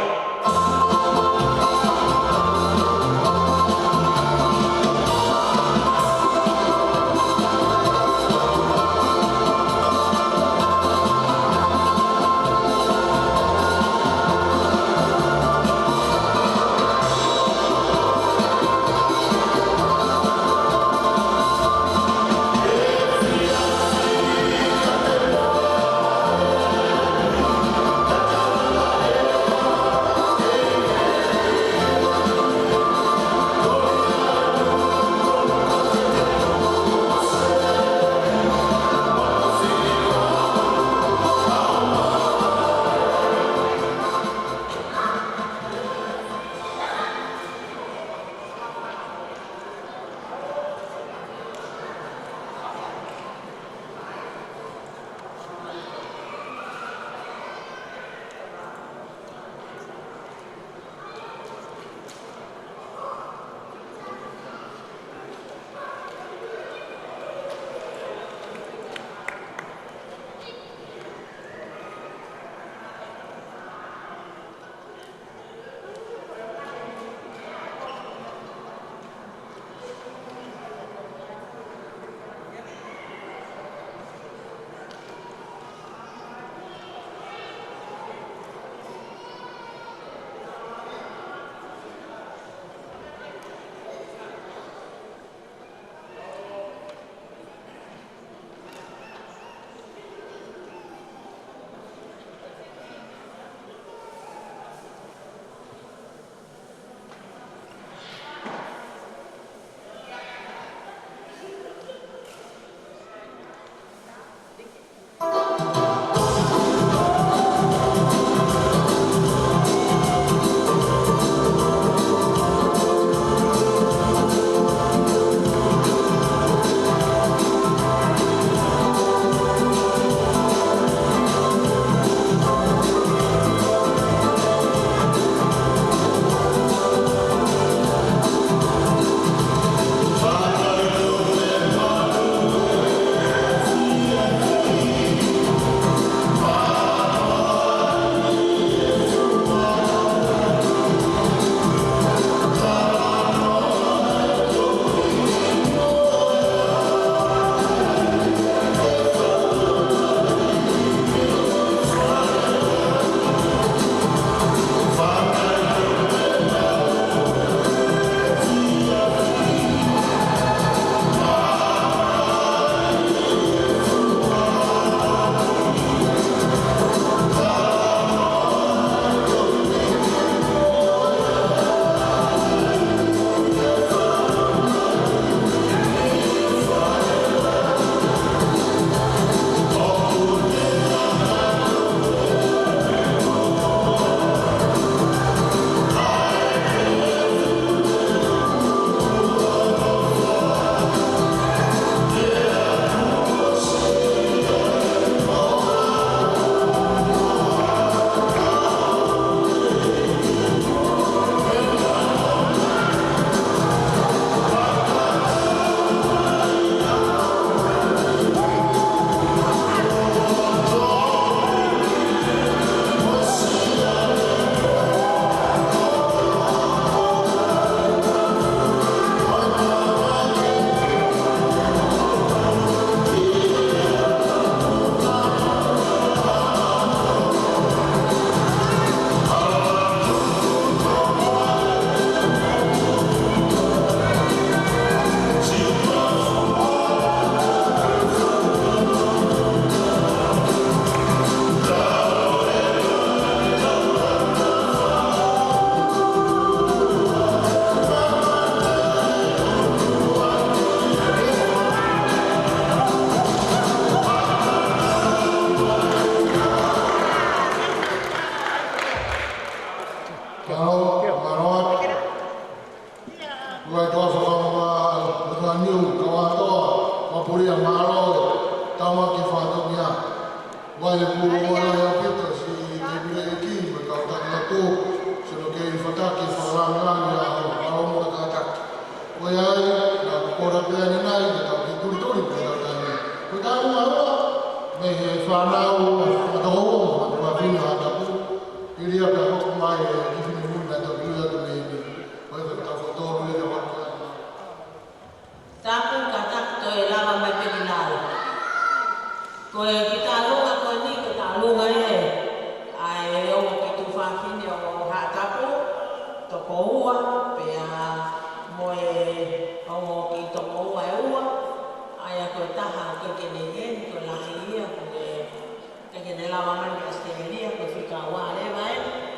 ʻAositelēlia, ko e fika ua leva ē.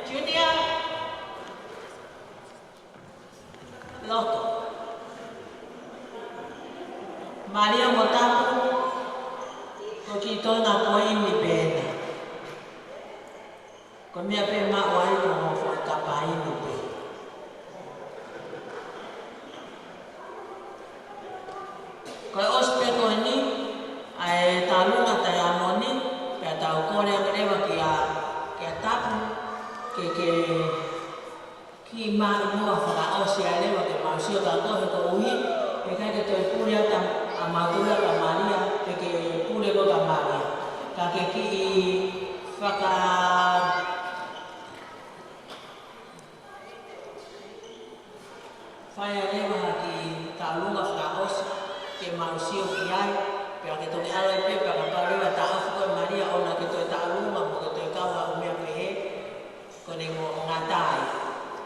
Junior. Loto. Malia mo Tapu, ko e kiʻi toenga ko eni pē ena. Ko e meʻa pē maʻu ai ko e foʻi kapa inu pē. Ko e ʻosi pē ko eni ʻa e taʻalunga taiamoni, pea tau kole ange leva kia, kia Tapu, ke, ke kiʻi maʻu muʻa fakaʻosi ai leva ke mau sio ka ko he koeʻuhi, he ʻikai ke toe pule atu ʻa mautolu ka Malia, pe ke pule ko ka Malia. Ka ke kiʻi faka- fai ai leva ha kiʻi taʻalunga fakaʻosi ke mau sio ki ai, pea ke toki ʻalu ai pē, pea kapau leva taʻofi ko e Malia ʻoua ke toe taʻalunga mo ke toe kau ha ʻū meʻa pehē, ko ʻene ngata ai.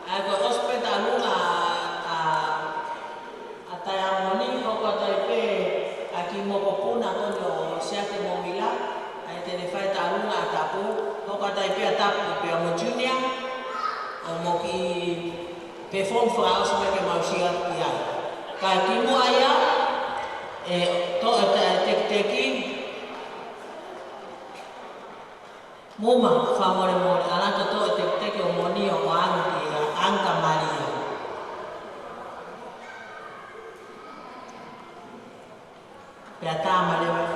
ʻA ia ko e ʻosi pē taʻalunga ʻa, ʻa, ʻa taiamoni, hoko atu ai pē ʻa e kiʻi mokopuna ko eni ʻo Siate mo Mila, ʻa ia te ne fai taʻalunga ʻa Tapu, hoko atu ai pē ʻa Tapu pea mo Junior, ʻo mo kiʻi perform fakaʻosi mai ke mau sio ki ai. Ka kimuʻa ia, ʻe toʻo e tekiteki, Muma, fakamolemole, ʻalu atu ʻo toʻo e tekiteki ʻo Moni ʻo ʻoange ki he ʻanga Malia. Pea tā Malia mai.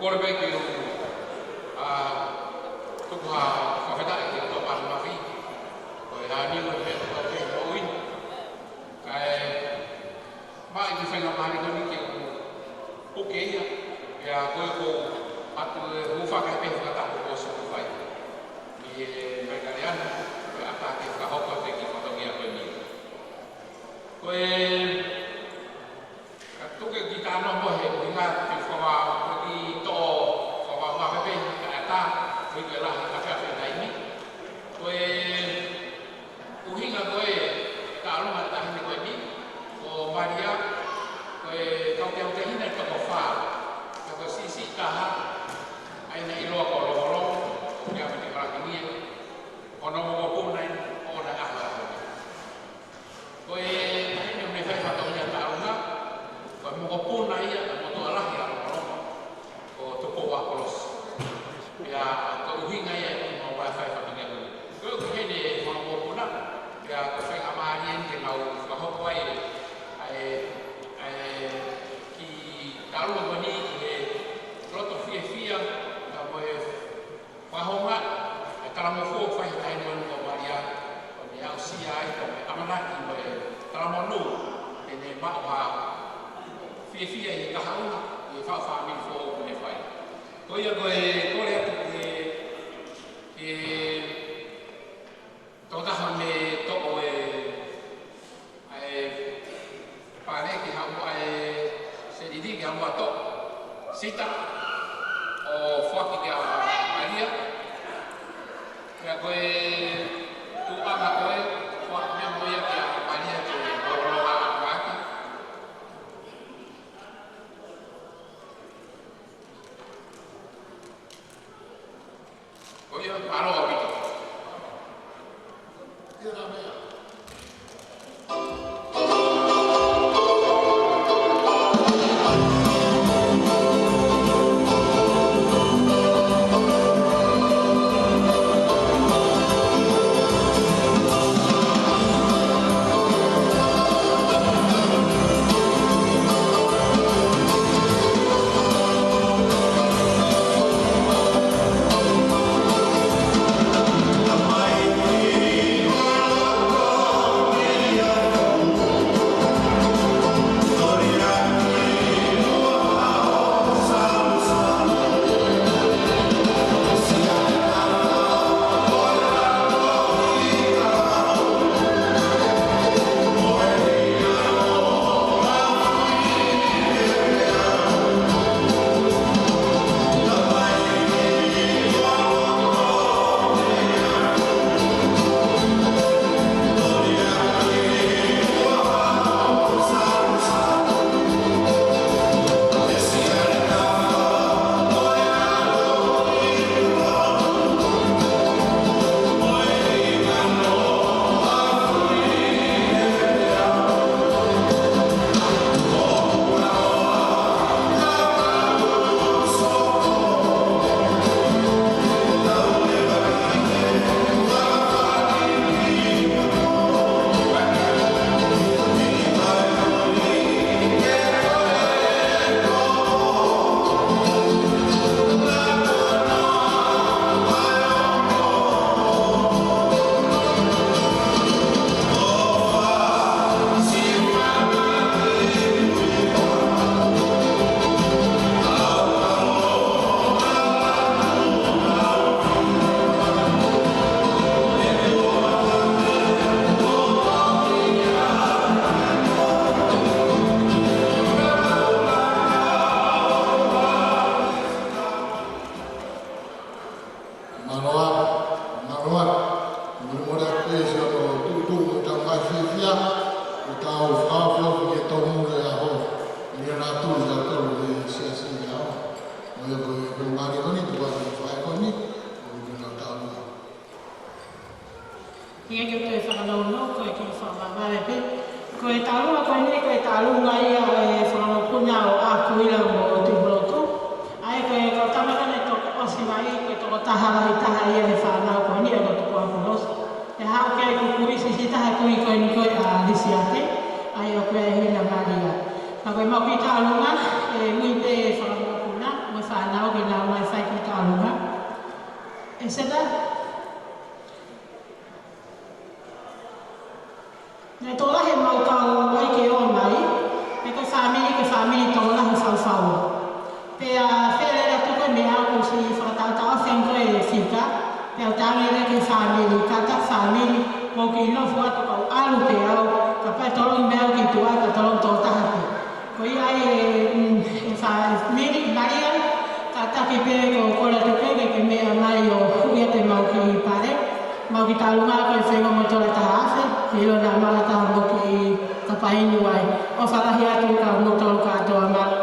Kole pē ke u, ʻa, tuku ha fakafetaʻi ki he ʻOtua Māfimafi. Ko e hā ni mo e meʻa ko e moʻui. Kae maʻu e kiʻi faingamālie ko eni ke u puke ia. Pea ko e ko atu e hūfanga he pē fakatapu kuo ʻosi fai. ʻI he Maʻikaleana, ko e ʻatā ke fakahoko atu e kiʻi fatongia ko eni. Ko e Ka tuku e kiʻi talanoa mo e ʻuhinga ke fakava-, ko e kiʻi toʻo fakavavevave pē, ka ʻatā, ko e kiʻi lahi ka fea fea taimi. Ko e ʻuhinga ko e taʻalunga taʻahine ko eni, ko Malia, ko e kau teutehina ʻe toko fā. Ka ko e siʻisiʻi taha, ʻa ia naʻe ʻiloa ko Longolongo, ko Piamete Malakingia, ko hono mokopuna ʻi, ʻo na aha. Ko e taimi ʻoku ne fai fatongia taʻalunga, ko e mokopuna ia ʻo e motuʻa lahi ʻa Longolongo, ko Tupou ʻApolosi. Pea ko e ʻuhinga ia ʻoku mau fai fatongia ko eni. Ko e ʻuhinga ʻene mokopuna, pea ko e faingamālie eni ke mau fakahoko ai ʻa e, ʻa e kiʻi taʻalunga ko eni ki he loto fiefia, ka mo e Fakahoungaʻi e talangofua ʻoku fai he taimi ni ko Malia, ʻo ne aʻusia ai ko e ʻamanaki mo e talamonū te ne maʻu ha fiefia ʻi he kahaʻu, ʻi he faʻu fāmili foʻou ʻoku ne fai. Ko ia ko e kole atu ki he, ki he tokotaha ne toʻo e ʻa e pale ki haʻu ʻa e selili ki haʻu ʻa toʻo sita ʻo foaki kia Malia. Pea ko e tuʻanga ko e foaki meʻa mo ia kia Malia ke holo ʻa Malia. Ko ia, mālō ʻaupito. Mālō ā, mālō ā. Mole mole atu e sio ko tuʻutuʻu mo tau mai fiefia, ʻo tau fakaʻofoʻofa ki he tōmule ʻaho. ʻI he nā tui ʻa tolu he siasi ʻi he ʻaho. ʻO ia ko e, ko e mālie ko eni, tuku atu e fai ko eni, ʻo ia ko e nā tau. Ia ke toe fakanounou, ko e kiʻi fakavavevave pē. Ko e taʻalunga ko eni, ko e taʻalunga ia ʻo e fakamokopuna ʻo ʻAkuila mo Tuʻipulotu. ʻA ia ko e kau tama naʻe toko ʻosi mai, ko e tokotaha lahi taha ia he fānau ko eni ʻa ko Tuʻipulotu. ʻE haʻu ke kukuʻi siʻisiʻi taha kui ko eni ko e ʻa Lisiate, ʻa ia ko e hina Malia. Ka ko e mau kiʻi taʻalunga, ʻe ui pē fakamokopuna, mo e fānau, Ke nau mai fai ki he tauʻolunga. ʻEseta. Naʻe tokolahi ʻemau kau ai ke ō mai, pea ko e fāmili, ko e fāmili tokolahi Faufau. Pea fēlele atu ko e meʻa ʻoku ou siʻi fakataʻotaʻo fengo e fika, pea u tangi leva ki he fāmili, kātaki fāmili, ʻoku ou kiʻi nofo atu kau ʻalu pē au, kapau ʻe tolongi mai au ki tuʻa, ka tolongi tokotaha pē. Ko ia ai e, mm, e fāmili, Malia, kātaki pē ko e kole atu pē ke ke meʻa mai ʻo ui atu ʻemau kiʻi pale, ʻemau kiʻi tauʻolunga ko e fengo mo e tola taha afe, ke ʻilo naʻa mau ʻatā mo kiʻi kapainu ai. ʻOfa lahi atu kia moutolu kātoa, mālō.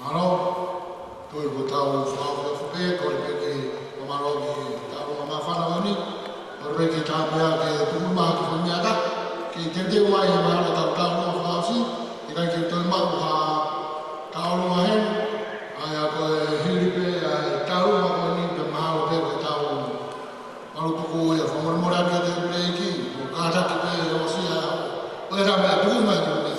Mālō, tui ko e tau fakaʻofoʻofa pē, kole pē ke fakamālō ki he tauʻolunga māfana ko eni, kole pē ke tau meʻa ke tuku mai ha kiʻi foʻi meʻa ka, ke teuteu mai e mahalo tau tauʻolunga fakaʻosi, ʻikai ke toe maʻu ha tauʻolunga heni, ʻa ia ko e hili pē ʻa e tauʻolunga ko eni pea mahalo pē ko e tau Mālō tuku ia, fakamolemole atu kiate koe ʻEiki, ʻo kātaki pē ʻo ʻosi ʻa e ʻoela meʻa tuku mai ki he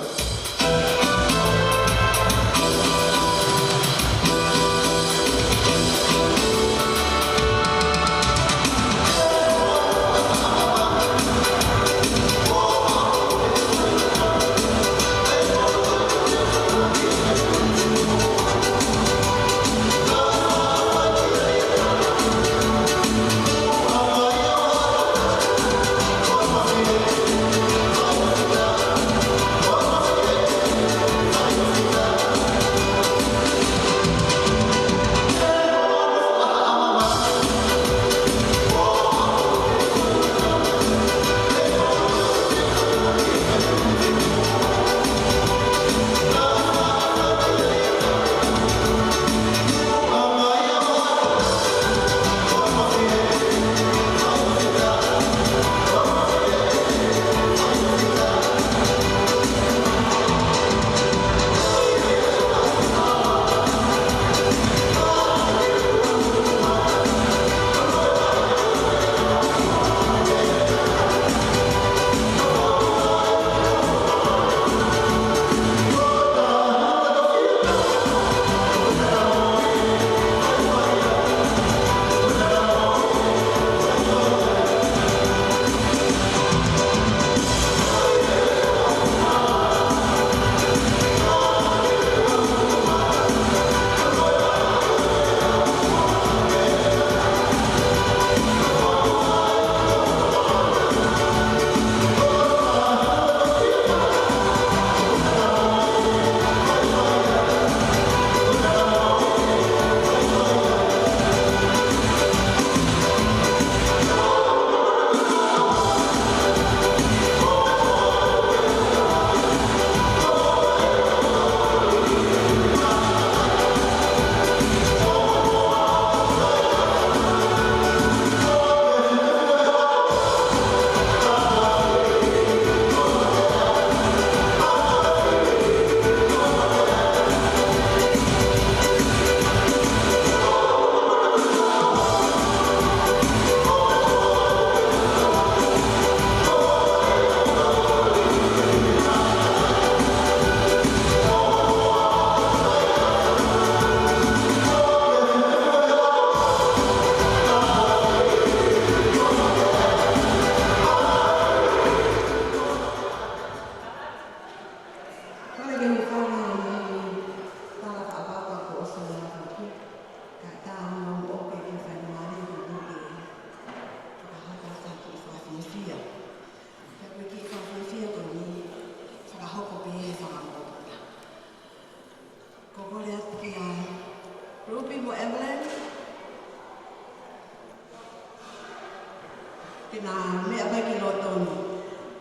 Naʻa meʻa mai ki loto ni.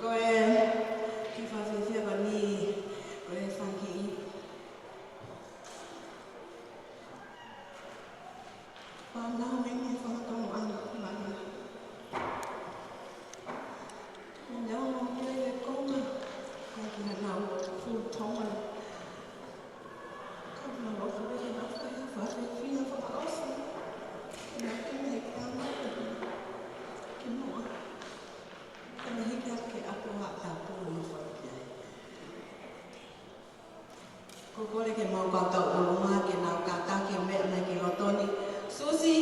Ko e kiʻi fakafiefia ko eni, ko e fanga kiʻi fānau ʻi he fakatonga ʻana mai. Ko e ʻaho ni ʻoku ʻi he konga, ʻoku ʻikai ke nau full Tongan. Ka ʻoku mau ʻofa pē ke nau fai ha fakafiefia fakaʻosi. Ke nau kei meʻa ki muʻa. Ka ne hiki hake ʻa e ʻapi ʻo haʻa tāpuni mo fai ki ai. Ko e kole ke mau kau tauʻolunga ke nau kātaki ʻo meʻa mai ki loto ni. Susi,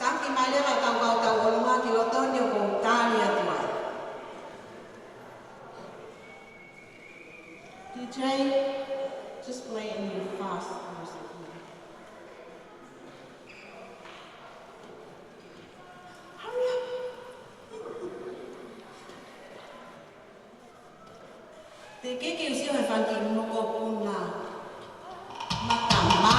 taki mai leva kau kau tauʻolunga ki loto ni ʻoku ou tali atu ai. D J, just play in your fast music. Hurry up. Te ke ke usi he fanga kiʻi mokopuna. Mata mā.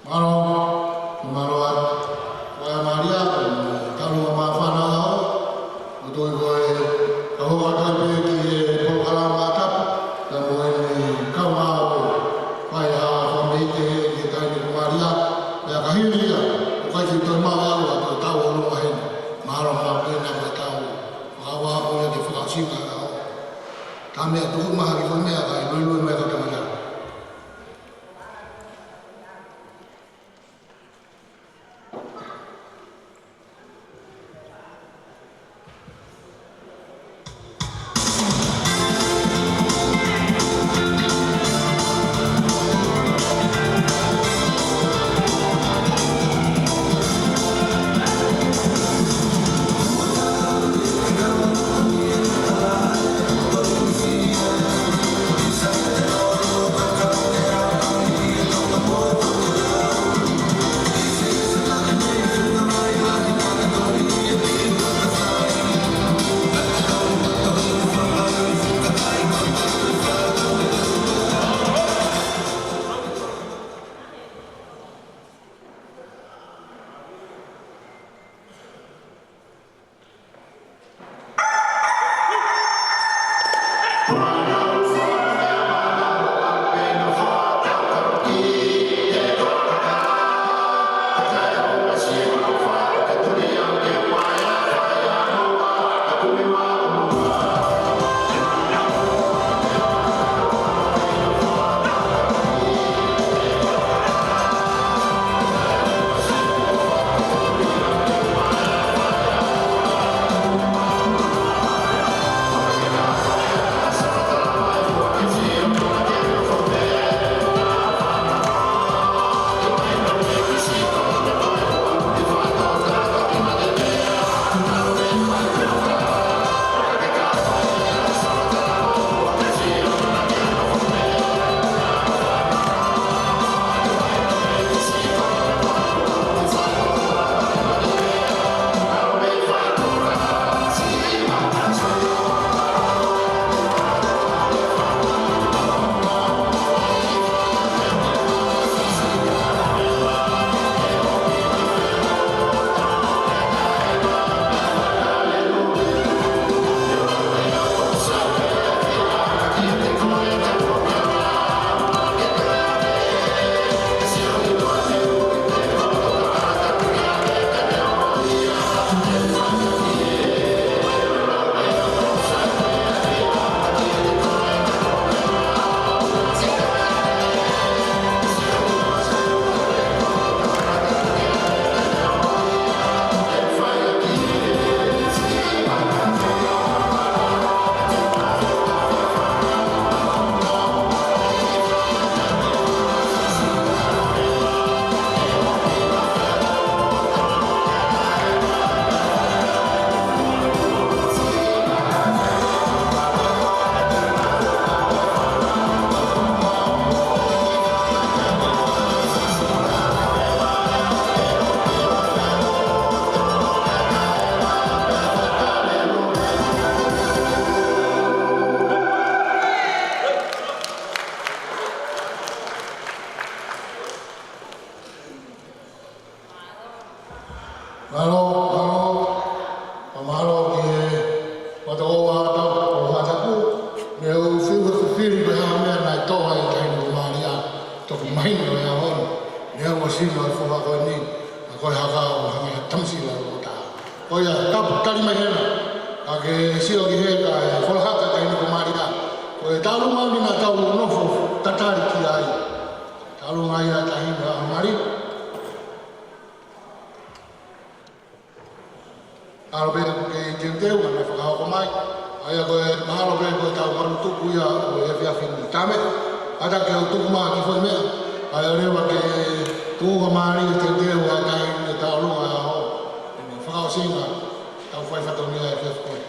Mālō, mālō atu. Ko e mālie, talu ma fana au. Ko e tui ko e, ka hoka kai pē ki he polokalama tapu, ka mo e ni kau mau. Fai ha fāmili te he ki he taimi ko mālie, pea ka hili ia, ʻoku ʻikai ke toe maʻu au ʻa e tau ʻo loa heni. Mālō, mālō pē na ma tau. Makawa ko ia ke fakaʻosinga au. Tā meʻa tuku maha ki ko e meʻa kai, loiloi mai ka tangata. Mālō, mālō, mālō ki he Fatakoa Hataku, Fatakoa Hataku, ne u fiu he fifili pe ha meʻa naʻe tō ai taimi ko mālie, toki mahino e ʻaho ni, ne u ʻosi ʻilo e foha ko eni, ʻa ko e haka ʻo hangē ha tamasiʻi lalo ko tā. Ko ia, tapu tali mai hena, ka ke sio ki he ka e foha haka taimi ko mālie, ko e talu mau ni naʻa tau nofo tatali ki ai. Talu mai ia taimi ha mali. Mahalo pē ke teuteu, mahalo fakahoko mai. ʻA ia ko e mahalo pē ko e tau malu tuku ia ʻo e efiafi ni. Tame, ata ke u tuku mai ki foʻi meʻa. ʻA ia leva ke tuku mai e teuteu ʻa e taimi ni tau lunga ʻo. Fakaʻosinga, tau fai fatongia e efiafi ko eni.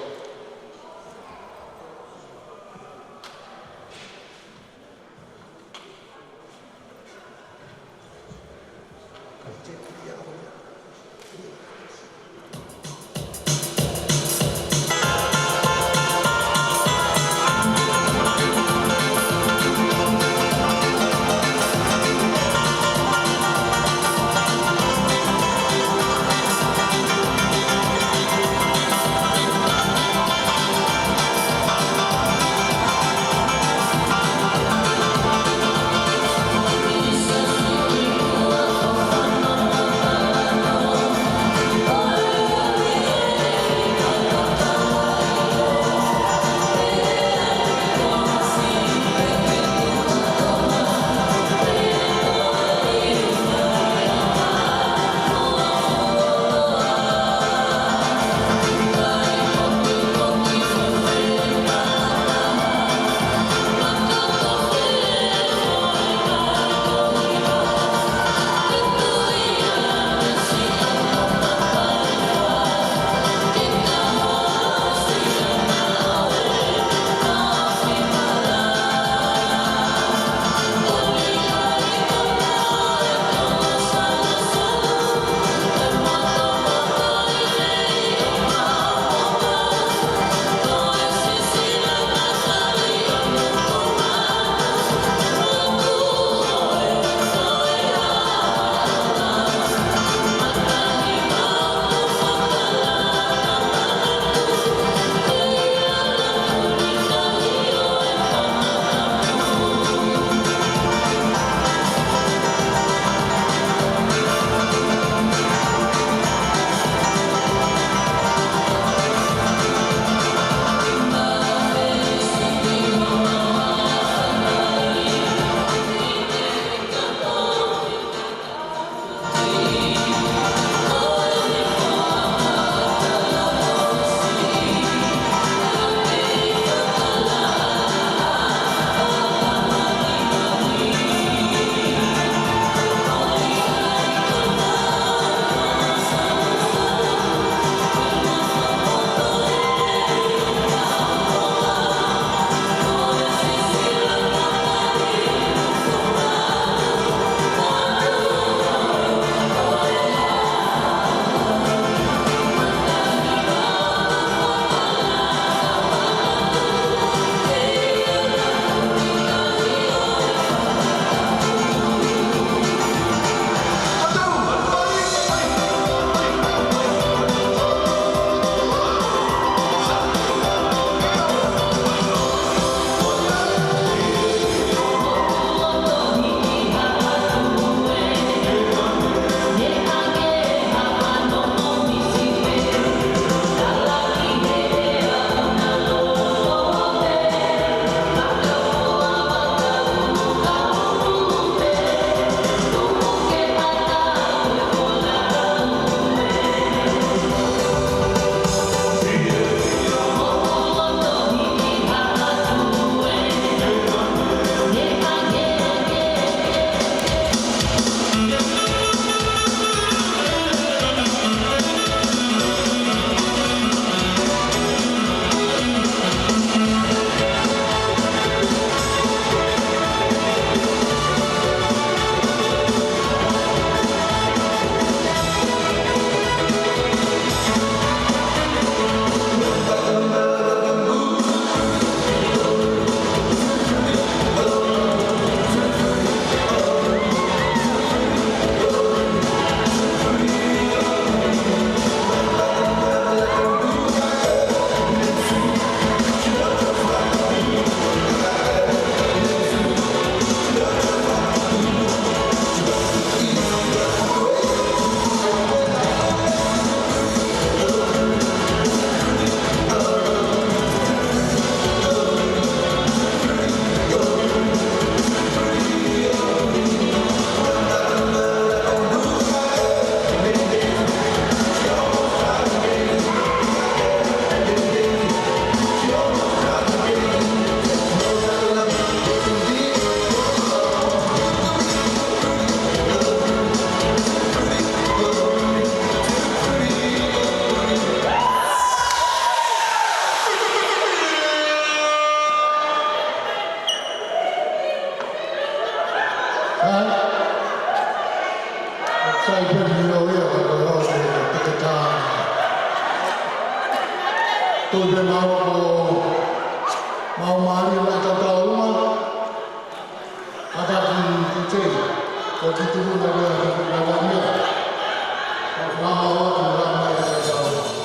Sai pē ni o ia ka ko e o se te ke tā. Tui pē mau ko mau mālie mai tau tau uma. Kātaki ki te ko ki tuku na mea ki tuku na mea. Ka mau atu na mea tau tau uma.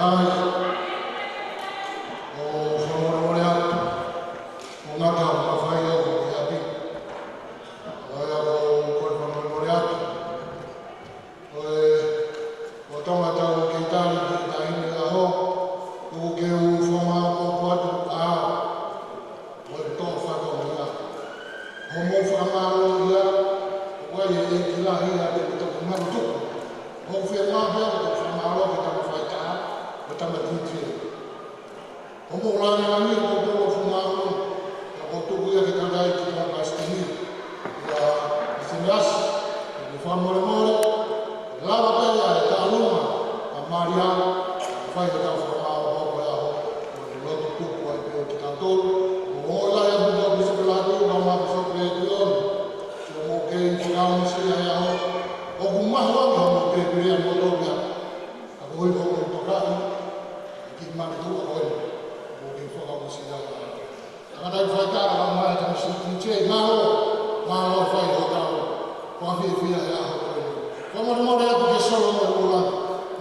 ʻAi, ʻoku ou fakamolemole atu, ʻoku ngata hoku fai ʻo ʻoku ʻi ʻapi. ʻOku ou kole fakamolemole atu. ʻOku ou tangata ʻoku kei tali ki he taʻahine ʻaho, ʻoku ou fakamālō atu ʻa ʻo e toʻo fatongia. Hoʻomou fakamālō ia, ʻoku ʻi ai e ʻEiki lahi ia te u toki malu tuku. ʻOku ou fiemaʻu pē ʻo toki fakamālō ki he tama faitaha, mo e tama D J. Hoʻomou lāngilangi ʻoku ou fumaʻu, ʻoku ou tuku ia ke kau ai ki he tama palesiteni. ʻIa, ʻi he meʻa, ʻoku ou fakamolemole, lava pē ia e taʻaluma, ʻa Malia, fai e tau fakamālō ʻo e ʻaho, ʻo e lotu tupu ai pē ʻo kitautolu, ʻo ʻola ia ʻa e Pīsope Lātū, ʻa e Pīsope Lātū, ʻo mou kei fakaongosia e ʻaho, ʻoku mahuʻinga ʻa e pēpēlea mo tō ia, ʻa ko ʻi ko ʻo tokaʻi, ki mani tō ʻo ʻola, ʻo kei fakaongosia e ʻaho. Tangata ʻi faitara ʻa mai tama si T J, mālō, mālō fai ʻo tau, ko a fiefia e ʻaho ko eni. Fakamolemole atu ki he solo mo e ʻula,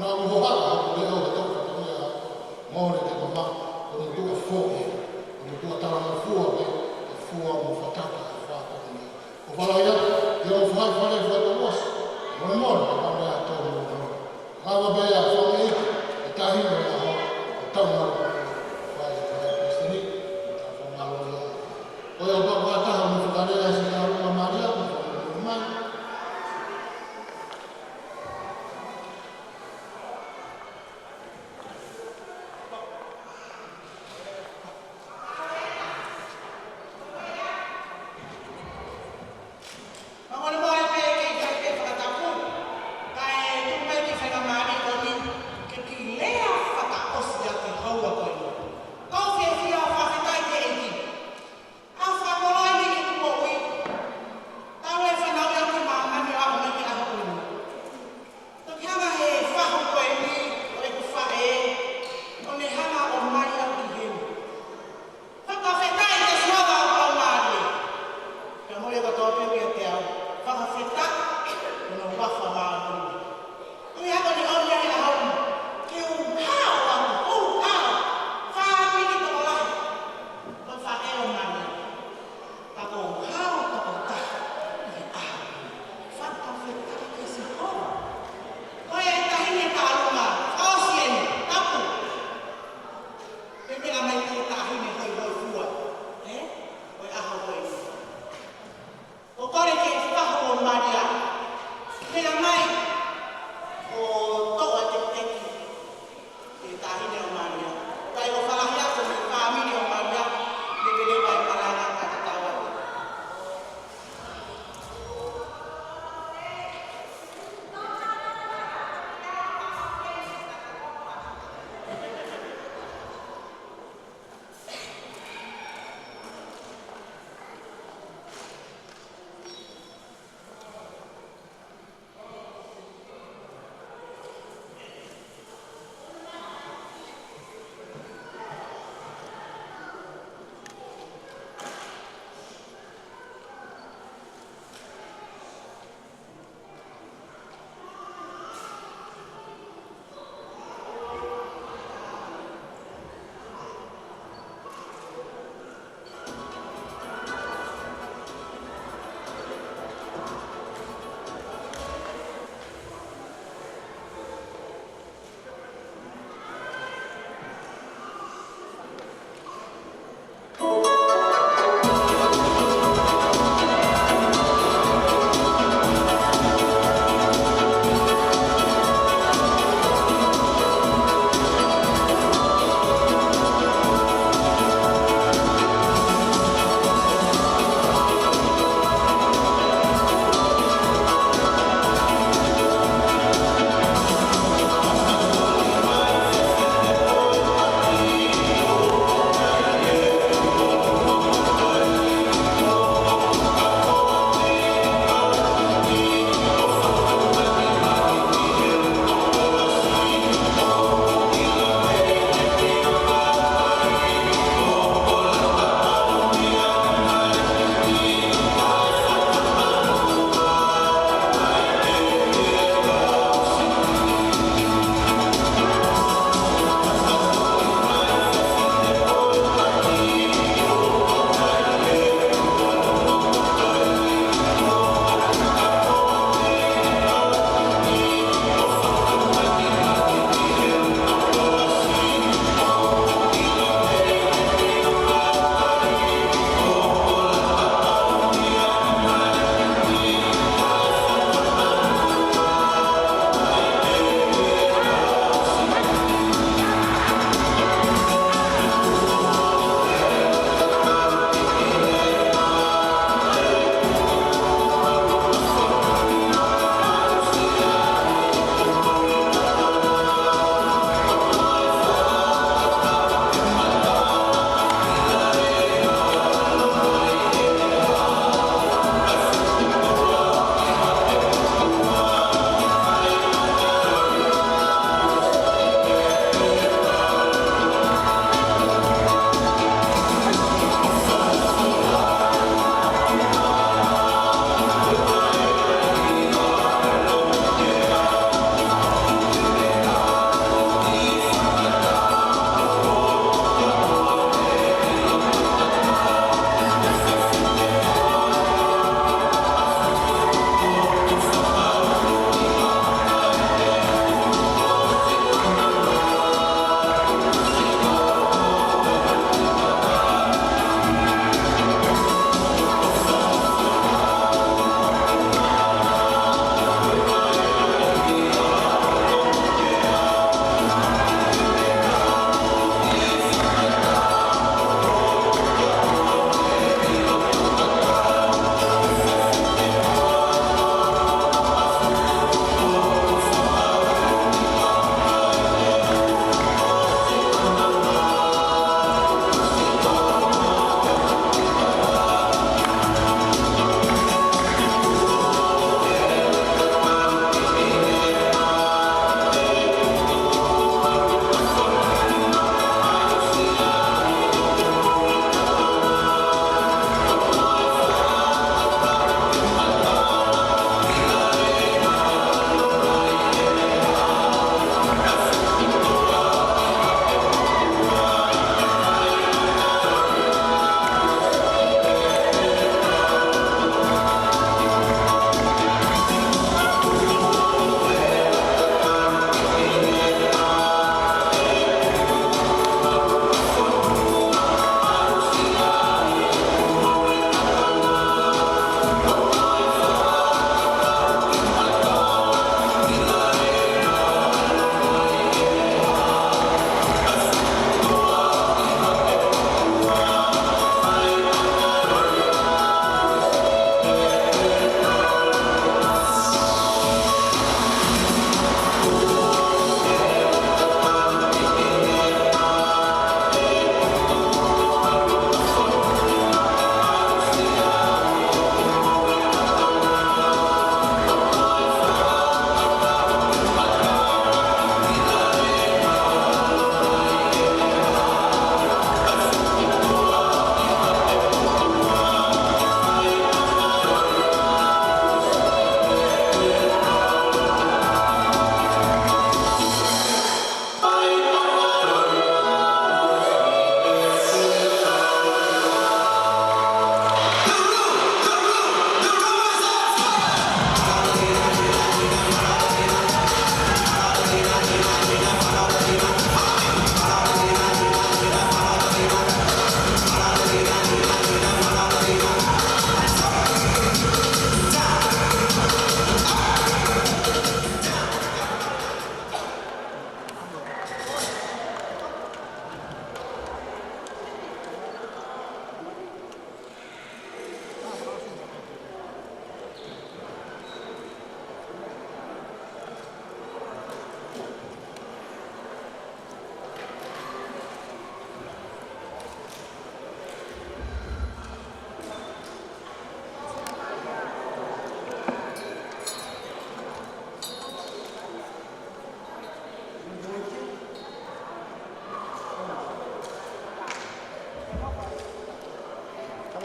naʻa mo hoha, ʻo le ʻo le toko tō ia, mole te mama, ko mutu a foʻi, ko mutu a tala mo fua, ke fua mo fataki, ʻa e fua ko eni. ʻOku ou fakaʻapaʻapa, ʻio fai fale fai tō ʻosi, molemole, ka mole atu mo molemole. Lava pē ia, fo me ʻi, e tahi mo e ʻaho, ʻo tau malu, fai, fai, palesiteni, ʻo tau fakamālō ia. ʻOku ou papa taha mo fakalea si tau ma Malia, mo fakamālō mai. Fakamolemole pē ke ʻikai ke fakatapu, kae tuku mai ke faingamālie ko eni, ke kiʻi lea fakaʻosi ʻaki e houa ko eni. ʻOku ou fiefia ʻo fakafetaʻi ki he ʻEiki. ʻA e fakamoloi ni ki he moʻui. Tau e fanauʻi ʻa māmani ʻo aʻu mai ki he ʻaho ko eni. Toki hanga he fahu ko eni ʻo ʻeku faʻē, ʻo ne hanga ʻo ʻomai au ki heni. Fakafetaʻi ki he Sihova ʻoku laumālie. Ka mole ka tō pē kiate au. Fakafetaʻi ki hono huafa māʻoniʻoni. Ko ia ko eni ʻomi ʻa e ʻaho ni. Ke u hao atu, ʻo u hao. Fāmili tokolahi. Ko e faʻē ʻo Malia. Ka ko u hao tokotaha ʻi he ʻaho ni. Fakafetaʻi ki he Sihova. Ko e taʻahine taʻaluma, fakaʻosi eni, tapu. Pea meʻa mai ki he taʻahine hoihoifua, ē? Ko e ʻaho ko eni. ʻOku ou kole ke fahu ʻo Malia. Meʻa mai, ʻo toʻo e tekiteki. Ke taʻahine ʻo Malia. Kae ʻofa lahi atu ki he fāmili ʻo Malia, leveleva e malanga ka tatau atu.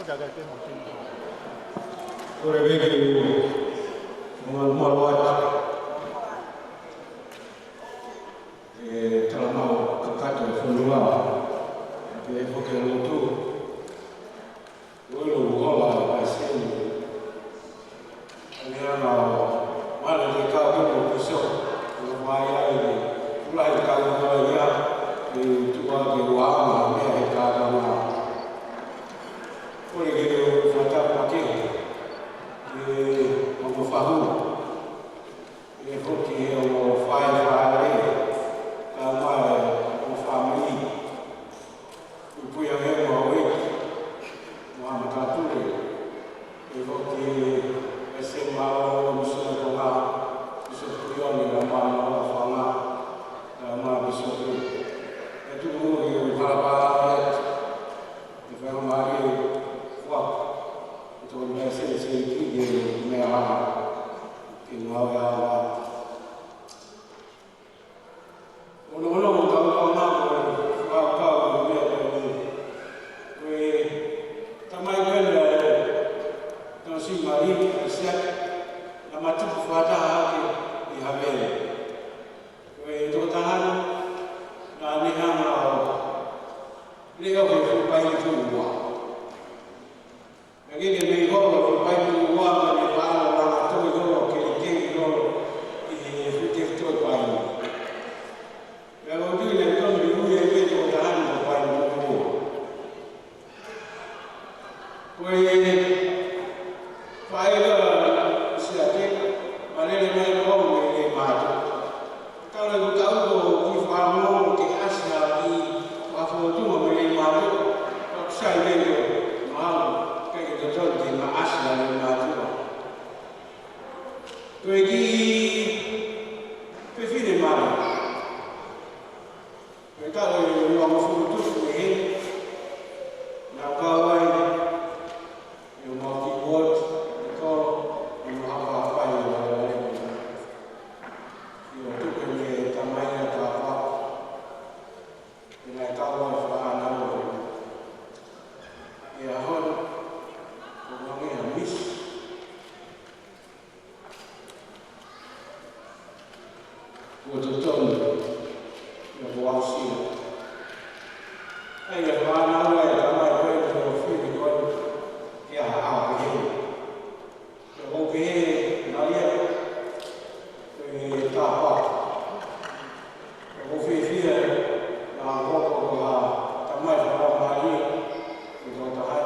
Kole pē ke u malumalu atu. ʻE talamai ʻoku kakato e fonua, pea foki e lotu. Ko e lotu ʻoku ʻola ʻa e palesiteni. ʻA e meʻa naʻe mali ke kau ki he pīsope, ʻo fai ai e tulaʻi kau ʻola ia, ke tuʻu ke ua ʻa e meʻa he kātoanga. Kole ke u fakatapu makehe ki he ongo fahu, ʻe foki he ongo faifekau, kae ʻumaʻā e ongo fāmili. Pupuia he mo e, mo e matāpule. ʻE foki e se mao mo Sula Tonga, Bishop Kuioni, mo e matāpule Fanga, mo e Bishop. ʻE tuku ke u kalapā atu e faingamālie kuo u ʻi ai, ʻe tō mai se se ki he meʻa hana, ke ngāue ʻa ʻOno ono mo tau kau mā ko e fakakaukau ʻo e meʻa ko eni. Ko e tamai ko eni ʻa e Tausi Mali, ʻa e Siaki, naʻa ma tupu fakataha hake ʻi Havea. Ko e tokotaha naʻa ne hanga ʻo leʻo he fuʻu paini tuʻo ua. Naʻe ʻikai ke mei holo e paini tuʻo ua, ka ne faʻa langa toi holo, kelekele holo ʻi he fuʻu tefitoʻi paini. Pea ʻoku ou tui naʻe tonu ke ui ʻe ia ko e tokotaha ni ko e paini tuʻo ua. Ko e faʻahinga Siaki, ma lele mai ko au mei Leimātuʻa. Talu e ʻū taʻu ko ē ki Fāngofulu ke ʻasi ha kiʻi fakafōtunga mei Leimātuʻa, ʻoku sai lele mahalo, ʻikai ke totonu ke ma ʻasi ʻa Leimātuʻa. Ko e kiʻi fefine mali. Ko e taʻu ʻe uangofulu tupu mei heni, naʻa ku kau ai, ʻi homau kiʻi uooti ʻe tolu, ʻi hono hapahapai ʻo e lele. ʻI hono tuku mei he tamai ʻa Tāpā, ʻi he ngaahi taʻu ʻe fānau. ʻI he ʻaho ni, ko e ngaahi misi. Kuo totonu ia kuo aʻusia. ʻA ia, fānau ai, tamai ko ē, ko e fili ko ē, ʻi ha ʻaho pehē. Ko e ʻaho pehē, naʻe ʻi ai e tāpuaki. Ko e ʻaho fiefia, naʻe hoko ko ha tamai fakamālie, ko e tokotaha,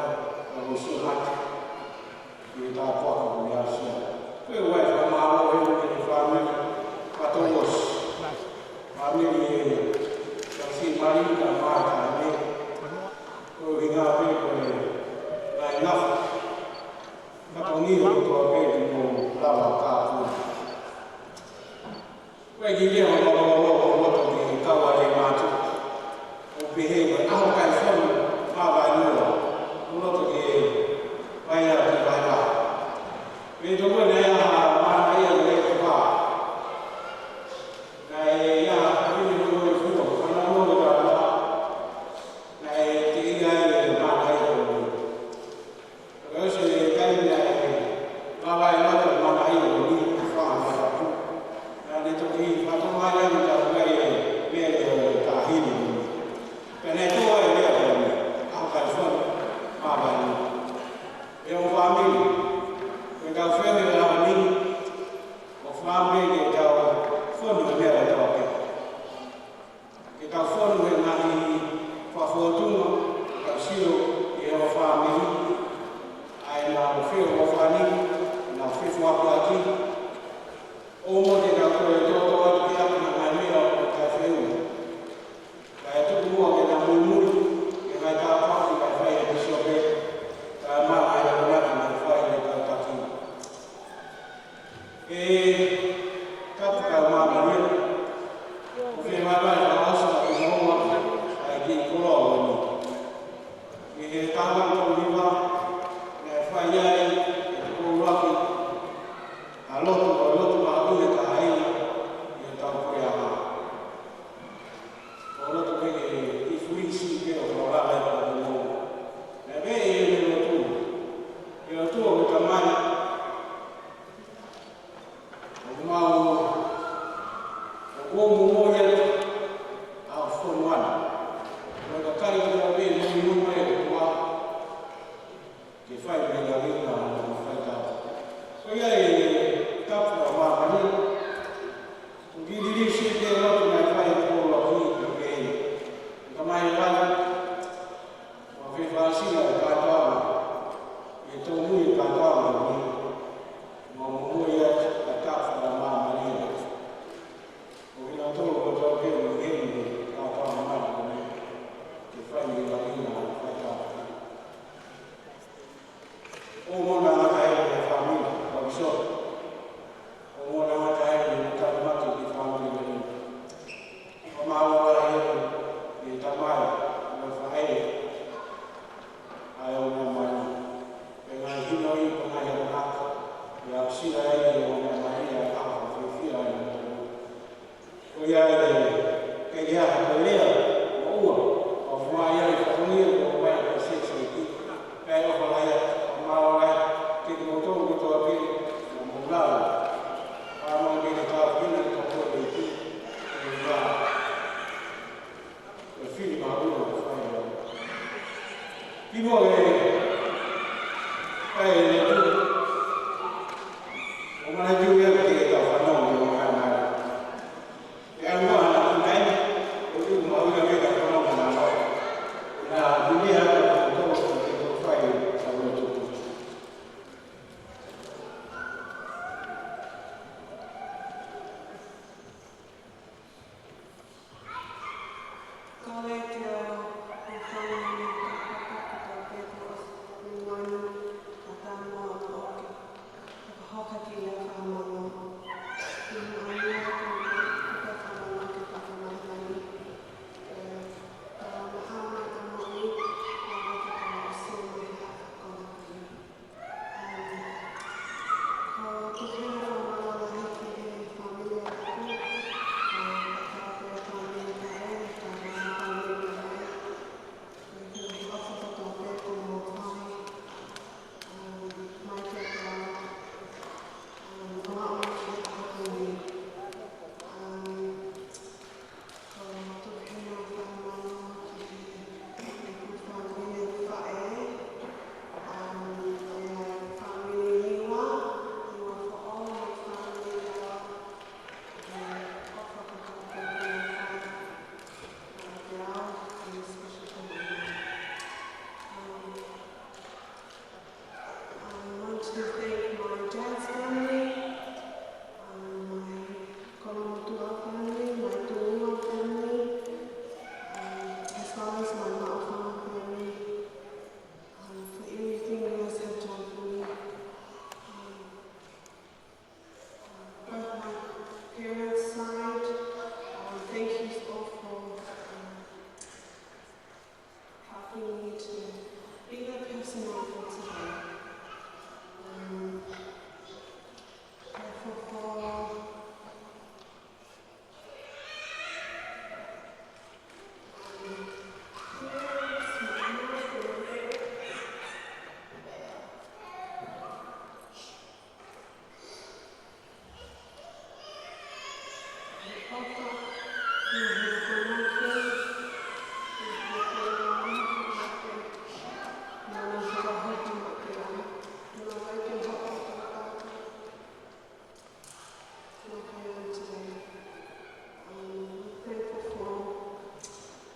ko e sio mate. Ki he tāpuaki kuo ne aʻusia. Ko e ʻoatu e fakamālō heni ki he fāmili Patolos. Fāmili ʻa e Tausi Mali kae ʻumaʻā e taʻahine. Ko e ʻuhinga pē ko e ngaahi ngafa. Ka ko e nima ko e pē ki mo lava ka puna. Ko e kiʻi lea ʻo e mālōlō ʻoku loto ke kau ʻa Leimātuʻa. ʻOku pehē ko e ʻaho kai fonu, māvae nua. ʻOku loto ke vai atu ki vai atu. Pea tō ko ē naʻe ʻi ai ha manaia ʻo e lea ko ē. Naʻe ʻi ai ha fefine mo e fua, fānau mo e tangata. Naʻe teʻeki ai e manaia ko ē. Ko e ʻosi e taimi naʻe māvae loto e manaia ko eni ʻi Fanga Fatapu. Naʻa ne toki fatongia ai ʻa e meʻa ʻo e taʻahine. Pea naʻe tō ai e meʻa ko eni, ʻaho kai fonu, māvae loto. ʻE ongo fāmili, ko ʻetau feohi he ʻaho ni, ʻoku fiemaʻu ke tau fonu he meʻa ʻoku tau pehē. Ke tau fonu he ngaahi fakafōtunga, ke tau sio ki he ongo fāmili, ʻa ē naʻa nau feʻofoʻofani, naʻa nau fefuakiaki. ʻO mo te tau toe tōtō atu ki he ngaahi meʻa ʻoku tau feʻunga. Kae tuku muʻa ke nau muimui, ki he ngaahi tāpuaki naʻe fai ʻe he pīsope, kae ʻumaʻā e ngaahi akonaki naʻe fai ʻe he kau taki. ʻE, tapu kae māmani. ʻOku fiemaʻu ke fakaʻosi ʻa e koloa, ʻa e kiʻi koloa ko eni. ʻI he taʻu ua noa hiva, naʻe fai ai e toko ʻuluaki ʻa e lotu, ʻa e lotu mahuʻinga taha ia ʻi he taʻu ko ia. ʻO loto pē ke kiʻi fuisi pē ʻo kau lava e pātimo. Naʻe pehē ʻe he lotu, Mo mo ia a fono ana. Mo ka kari ko mo pe mo mo mo e kua. Ke fai mai la vina mo fai tau. Ko ia e kapu a māmani. Ko ki lili si te lotu mai fai ko la ki ko ke. Ka mai la. Mo fe fasi la katoa. E tau mui katoa mo. Mo mo ia a kapu a māmani. Ko kinautolu kotoa pē ʻoku ʻi heni, ka ʻoku ʻi ai ha meʻa ke fai ʻi he ʻaho ni, fai ka. ʻOku mou ngata ai he fāmili, ʻa Bishop. ʻOku mou ngata ai he tāpuaki ki he fāmili ko eni. Fakamālō lahi atu ki he tamai, mo e faʻē, ʻa e ʻomai mai. Pea ngaahi hinoi, pea ngaahi akonaki, ʻe aʻusia ai e ʻomai mai ʻa e ʻaho fiefia ʻa e motuʻa. Ko ia e, ke ia ha ko e lea, mo ua, ʻo fua ia e fatongia, ko e mai ko e sēsēki. Pea ʻofa lahi atu, fakamālō lahi, ke kimoutolu kotoa pē, mo mou lava. Pea mo e mene tau kina, tau koe ki, ke ia. Ko e fili mahuʻinga ʻo fai ʻo. Kimuʻa ke, kae le tu. ʻO mana kiu ia ke tau fanongo ʻi he ʻaho ni. Ke ʻalu ʻa e ʻaho ni, ʻoku mahuʻinga ke tau fanongo na ʻo. Na, mimi ha ka tau tau ke tau fai ʻa e lotu. I want to thank my dad's family, um, my Kolomotuʻa family, my Tuʻunga family, um, as well as my Maʻufanga family, um, for everything you guys have done for me. Um, um, both my parents' side, um, thank you all for, um, helping me to be the person I am today. Um, grateful for, um, parents, my mom, and my dad. I'm thankful for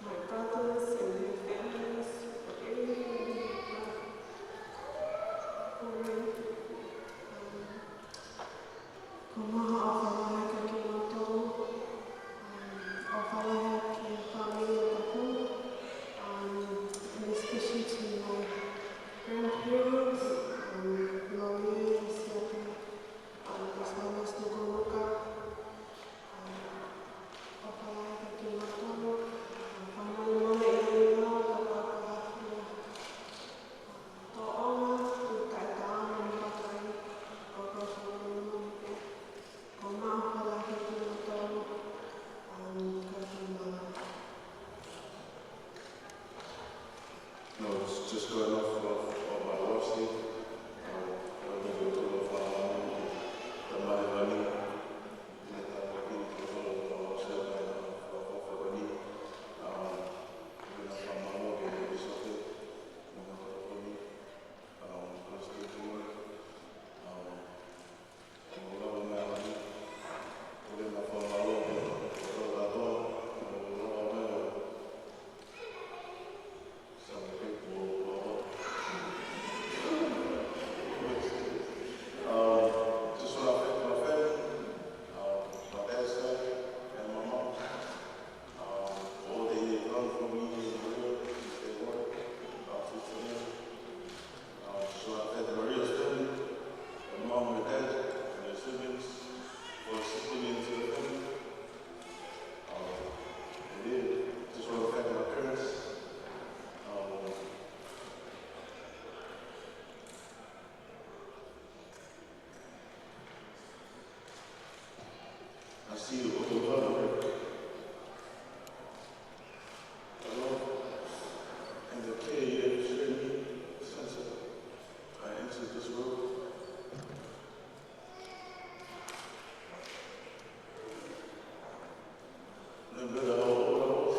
my brothers and their families, for everything they have done for me. Um, ko e maha ʻofa lahi kia kimoutolu, um, ʻofa lahi ki he fāmili ʻo Tapu, um, and especially to my grandparents, um, Lorie, Siape, um, as well as Nukanuka. Um, ʻofa lahi kia kimoutolu, um, fakamolemole ʻi he ʻaho ni, tau pāpā atu. No, it's just going off of, of my wife's thing. Um, I'm gonna go to the fire. Tamai Vani. I see you all over. Hello, and the K F journey, the sense of I entered this world. No matter how old I was,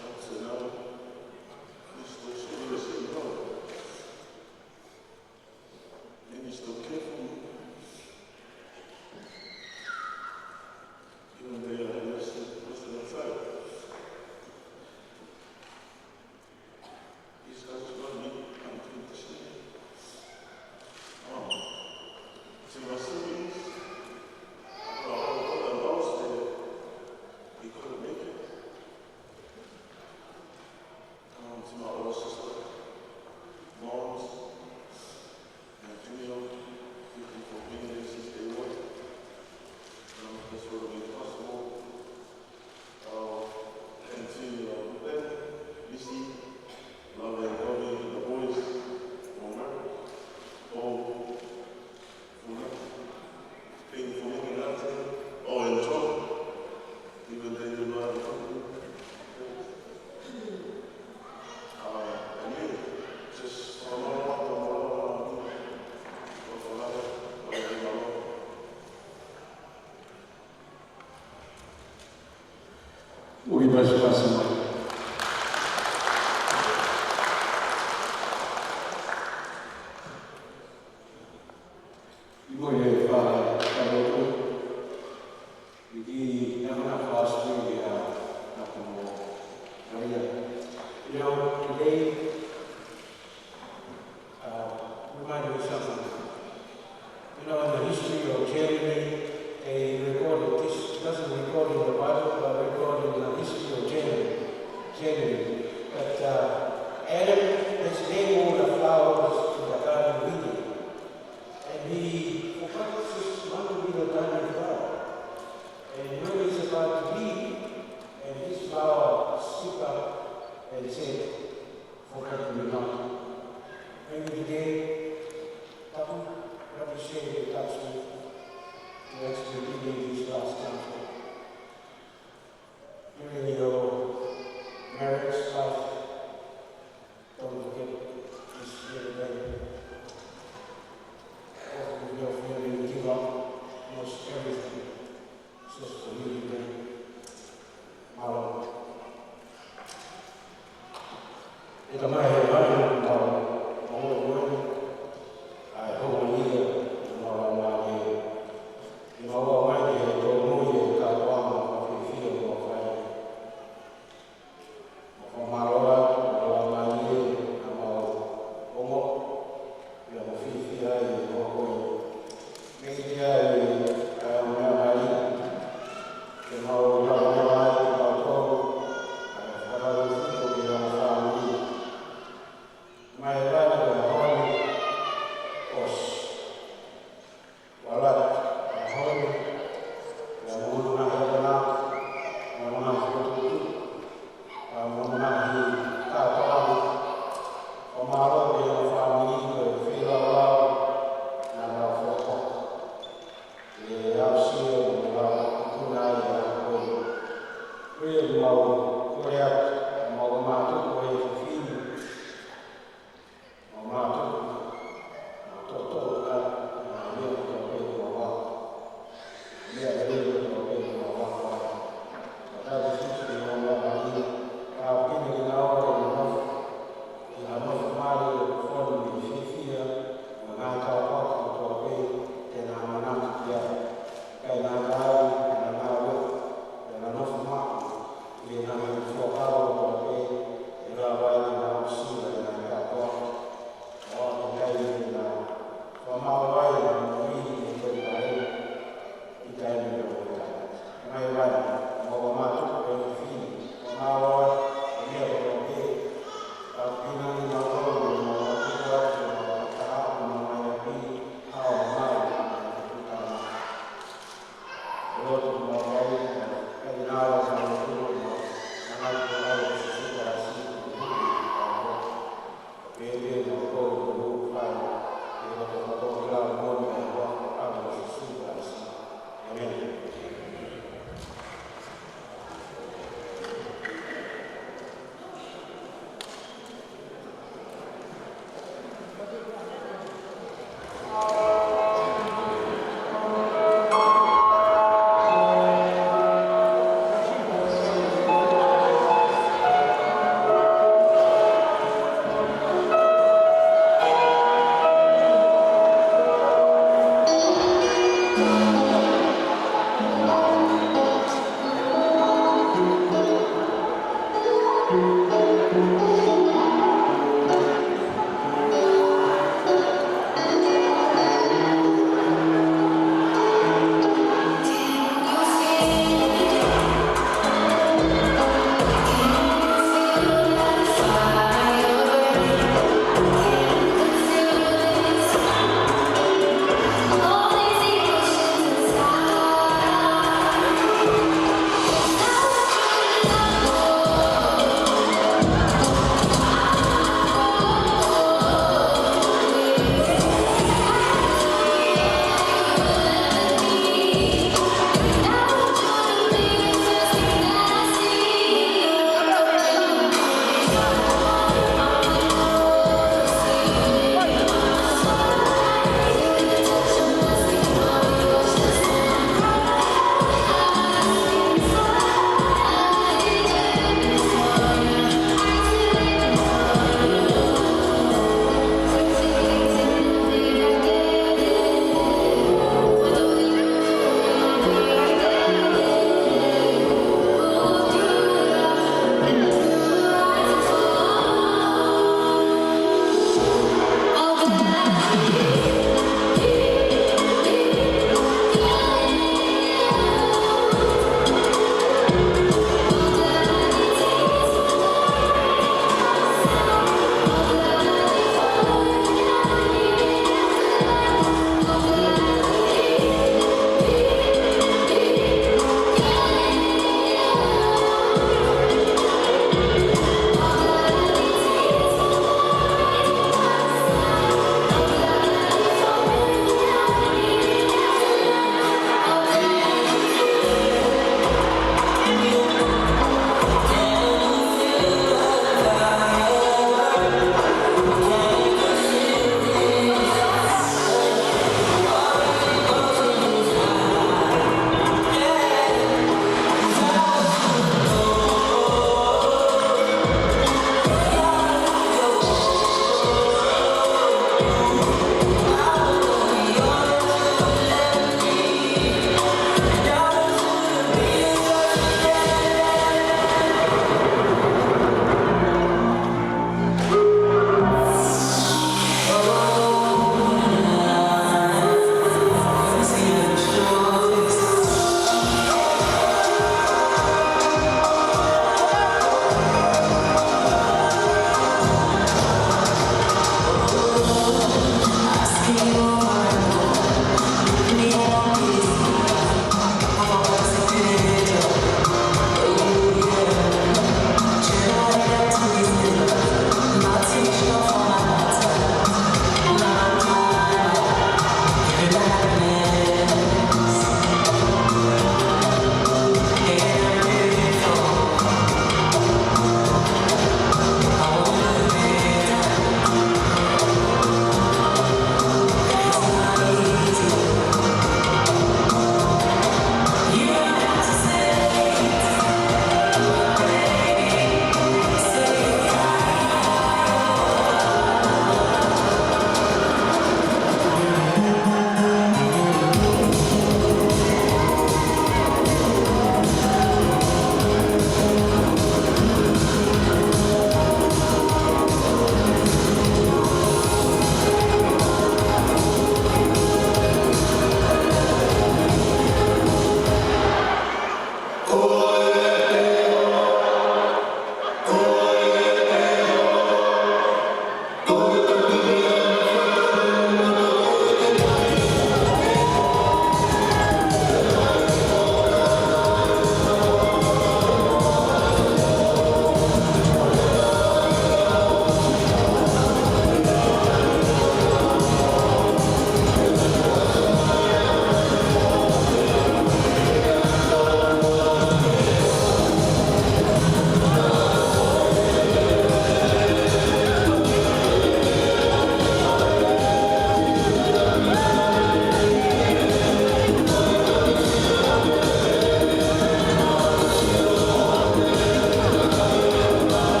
up to now, I'm still sharing the same love. And you still care for me. Even though you're less than, less than five. These guys love me. I'm doing the same. Um, to my siblings, I put all, all the lost there. You couldn't make it. Um, to my older sister, moms, and Junior, thank you for being there since day one. Um, this would have been possible. Uh, and to, uh, Ben, Missy, Love and Kobe, the boys, Homer, Bo, Funa, thank you for making that day. Oh, and John, even though you know how to cook. Um, and you, just for a moment, for a moment, for a moment, for a moment. Ui, pasipasi mai. ʻI muʻa he fā, fā lotu. ʻI he ngaahi fā sui ʻa Nakumo Maria. You know, today, uh, remind me of something. You know, in the history of Germany, they recorded this, it doesn't record in the Bible, but recorded in the history of Germany. Germany. But, uh, Adam has named all the flowers in the Garden of Eden. And he forgot this one little tiny flower. And when he's about to leave, and this flower stood up and said, "Forget me not." Maybe today, tapu, let me share with us to actually give you this last chance. During your marriage life, don't forget this little day. Often we feel we give up almost everything. Just a little bit. Mālō. ʻE tamai, he mai no tau, ʻo ʻo ʻo ʻai ho ia, ʻe mālō mai e. ʻE mālō mai e tō mui e kātoanga ʻo e fiefia ʻo fai. ʻO fakamālō atu, mālō mai e, ʻa mau ongo. Pea mo fiefia ai ʻi hoʻo koe. Mei te ai ʻa e meʻa mai. Ke mau lau meʻa mai ke mau tō. ʻA e whakalaulauloto ki he ongo fāmili. Mai e lani ko e honi. ʻOsi. Walati, ʻa e honi. Pea mo hono ngaahi akonaki. Mo hono ngaahi fokotuʻutuʻu. Pea mo hono ngaahi kātoanga. ʻO mālō pē ʻa e fāmili ko e feilaulau naʻa nau fokopoko. ʻE aʻusia mo lau ʻi tuʻa ai ʻa e ako. Ko ia ʻoku mau kole atu, mau mātuku ʻa e fefine. Mau mātuku, mau toʻotoʻo atu, mau meʻa kotoa pē kuo mau ako. Meʻa lelei kotoa pē kuo mau ako ai. Ka tau fitu ʻi hono ʻaho ni, ka pine ke nau ō ke nau nofo. ʻI ha nofo mali ʻo fonu ʻi he fiefia, mo e ngaahi tāpuaki kotoa pē te nau manatu ki ai. Kae nau tau, nau ngāue, nau nofo maʻu, ʻi he ngaahi fuakava kotoa pē, ʻe lava ai ke nau sila ʻi he ngaahi tāpuaki. ʻO aʻu ki he taimi te nau fakamālō ai ʻa e moʻui ʻi he Tohi Tapu. ʻI he taimi ʻo e moʻui taʻengata. Mai vani, mo ʻo mātuku ʻa e fefine, ʻo mālō ai, ʻa e meʻa kotoa pē, ʻa e pina ni mālō, mo ʻo mātuku atu, mo ʻo taha, mo ʻo mai ʻa e pili, hao mai, ʻa e pili tama. Lotu mo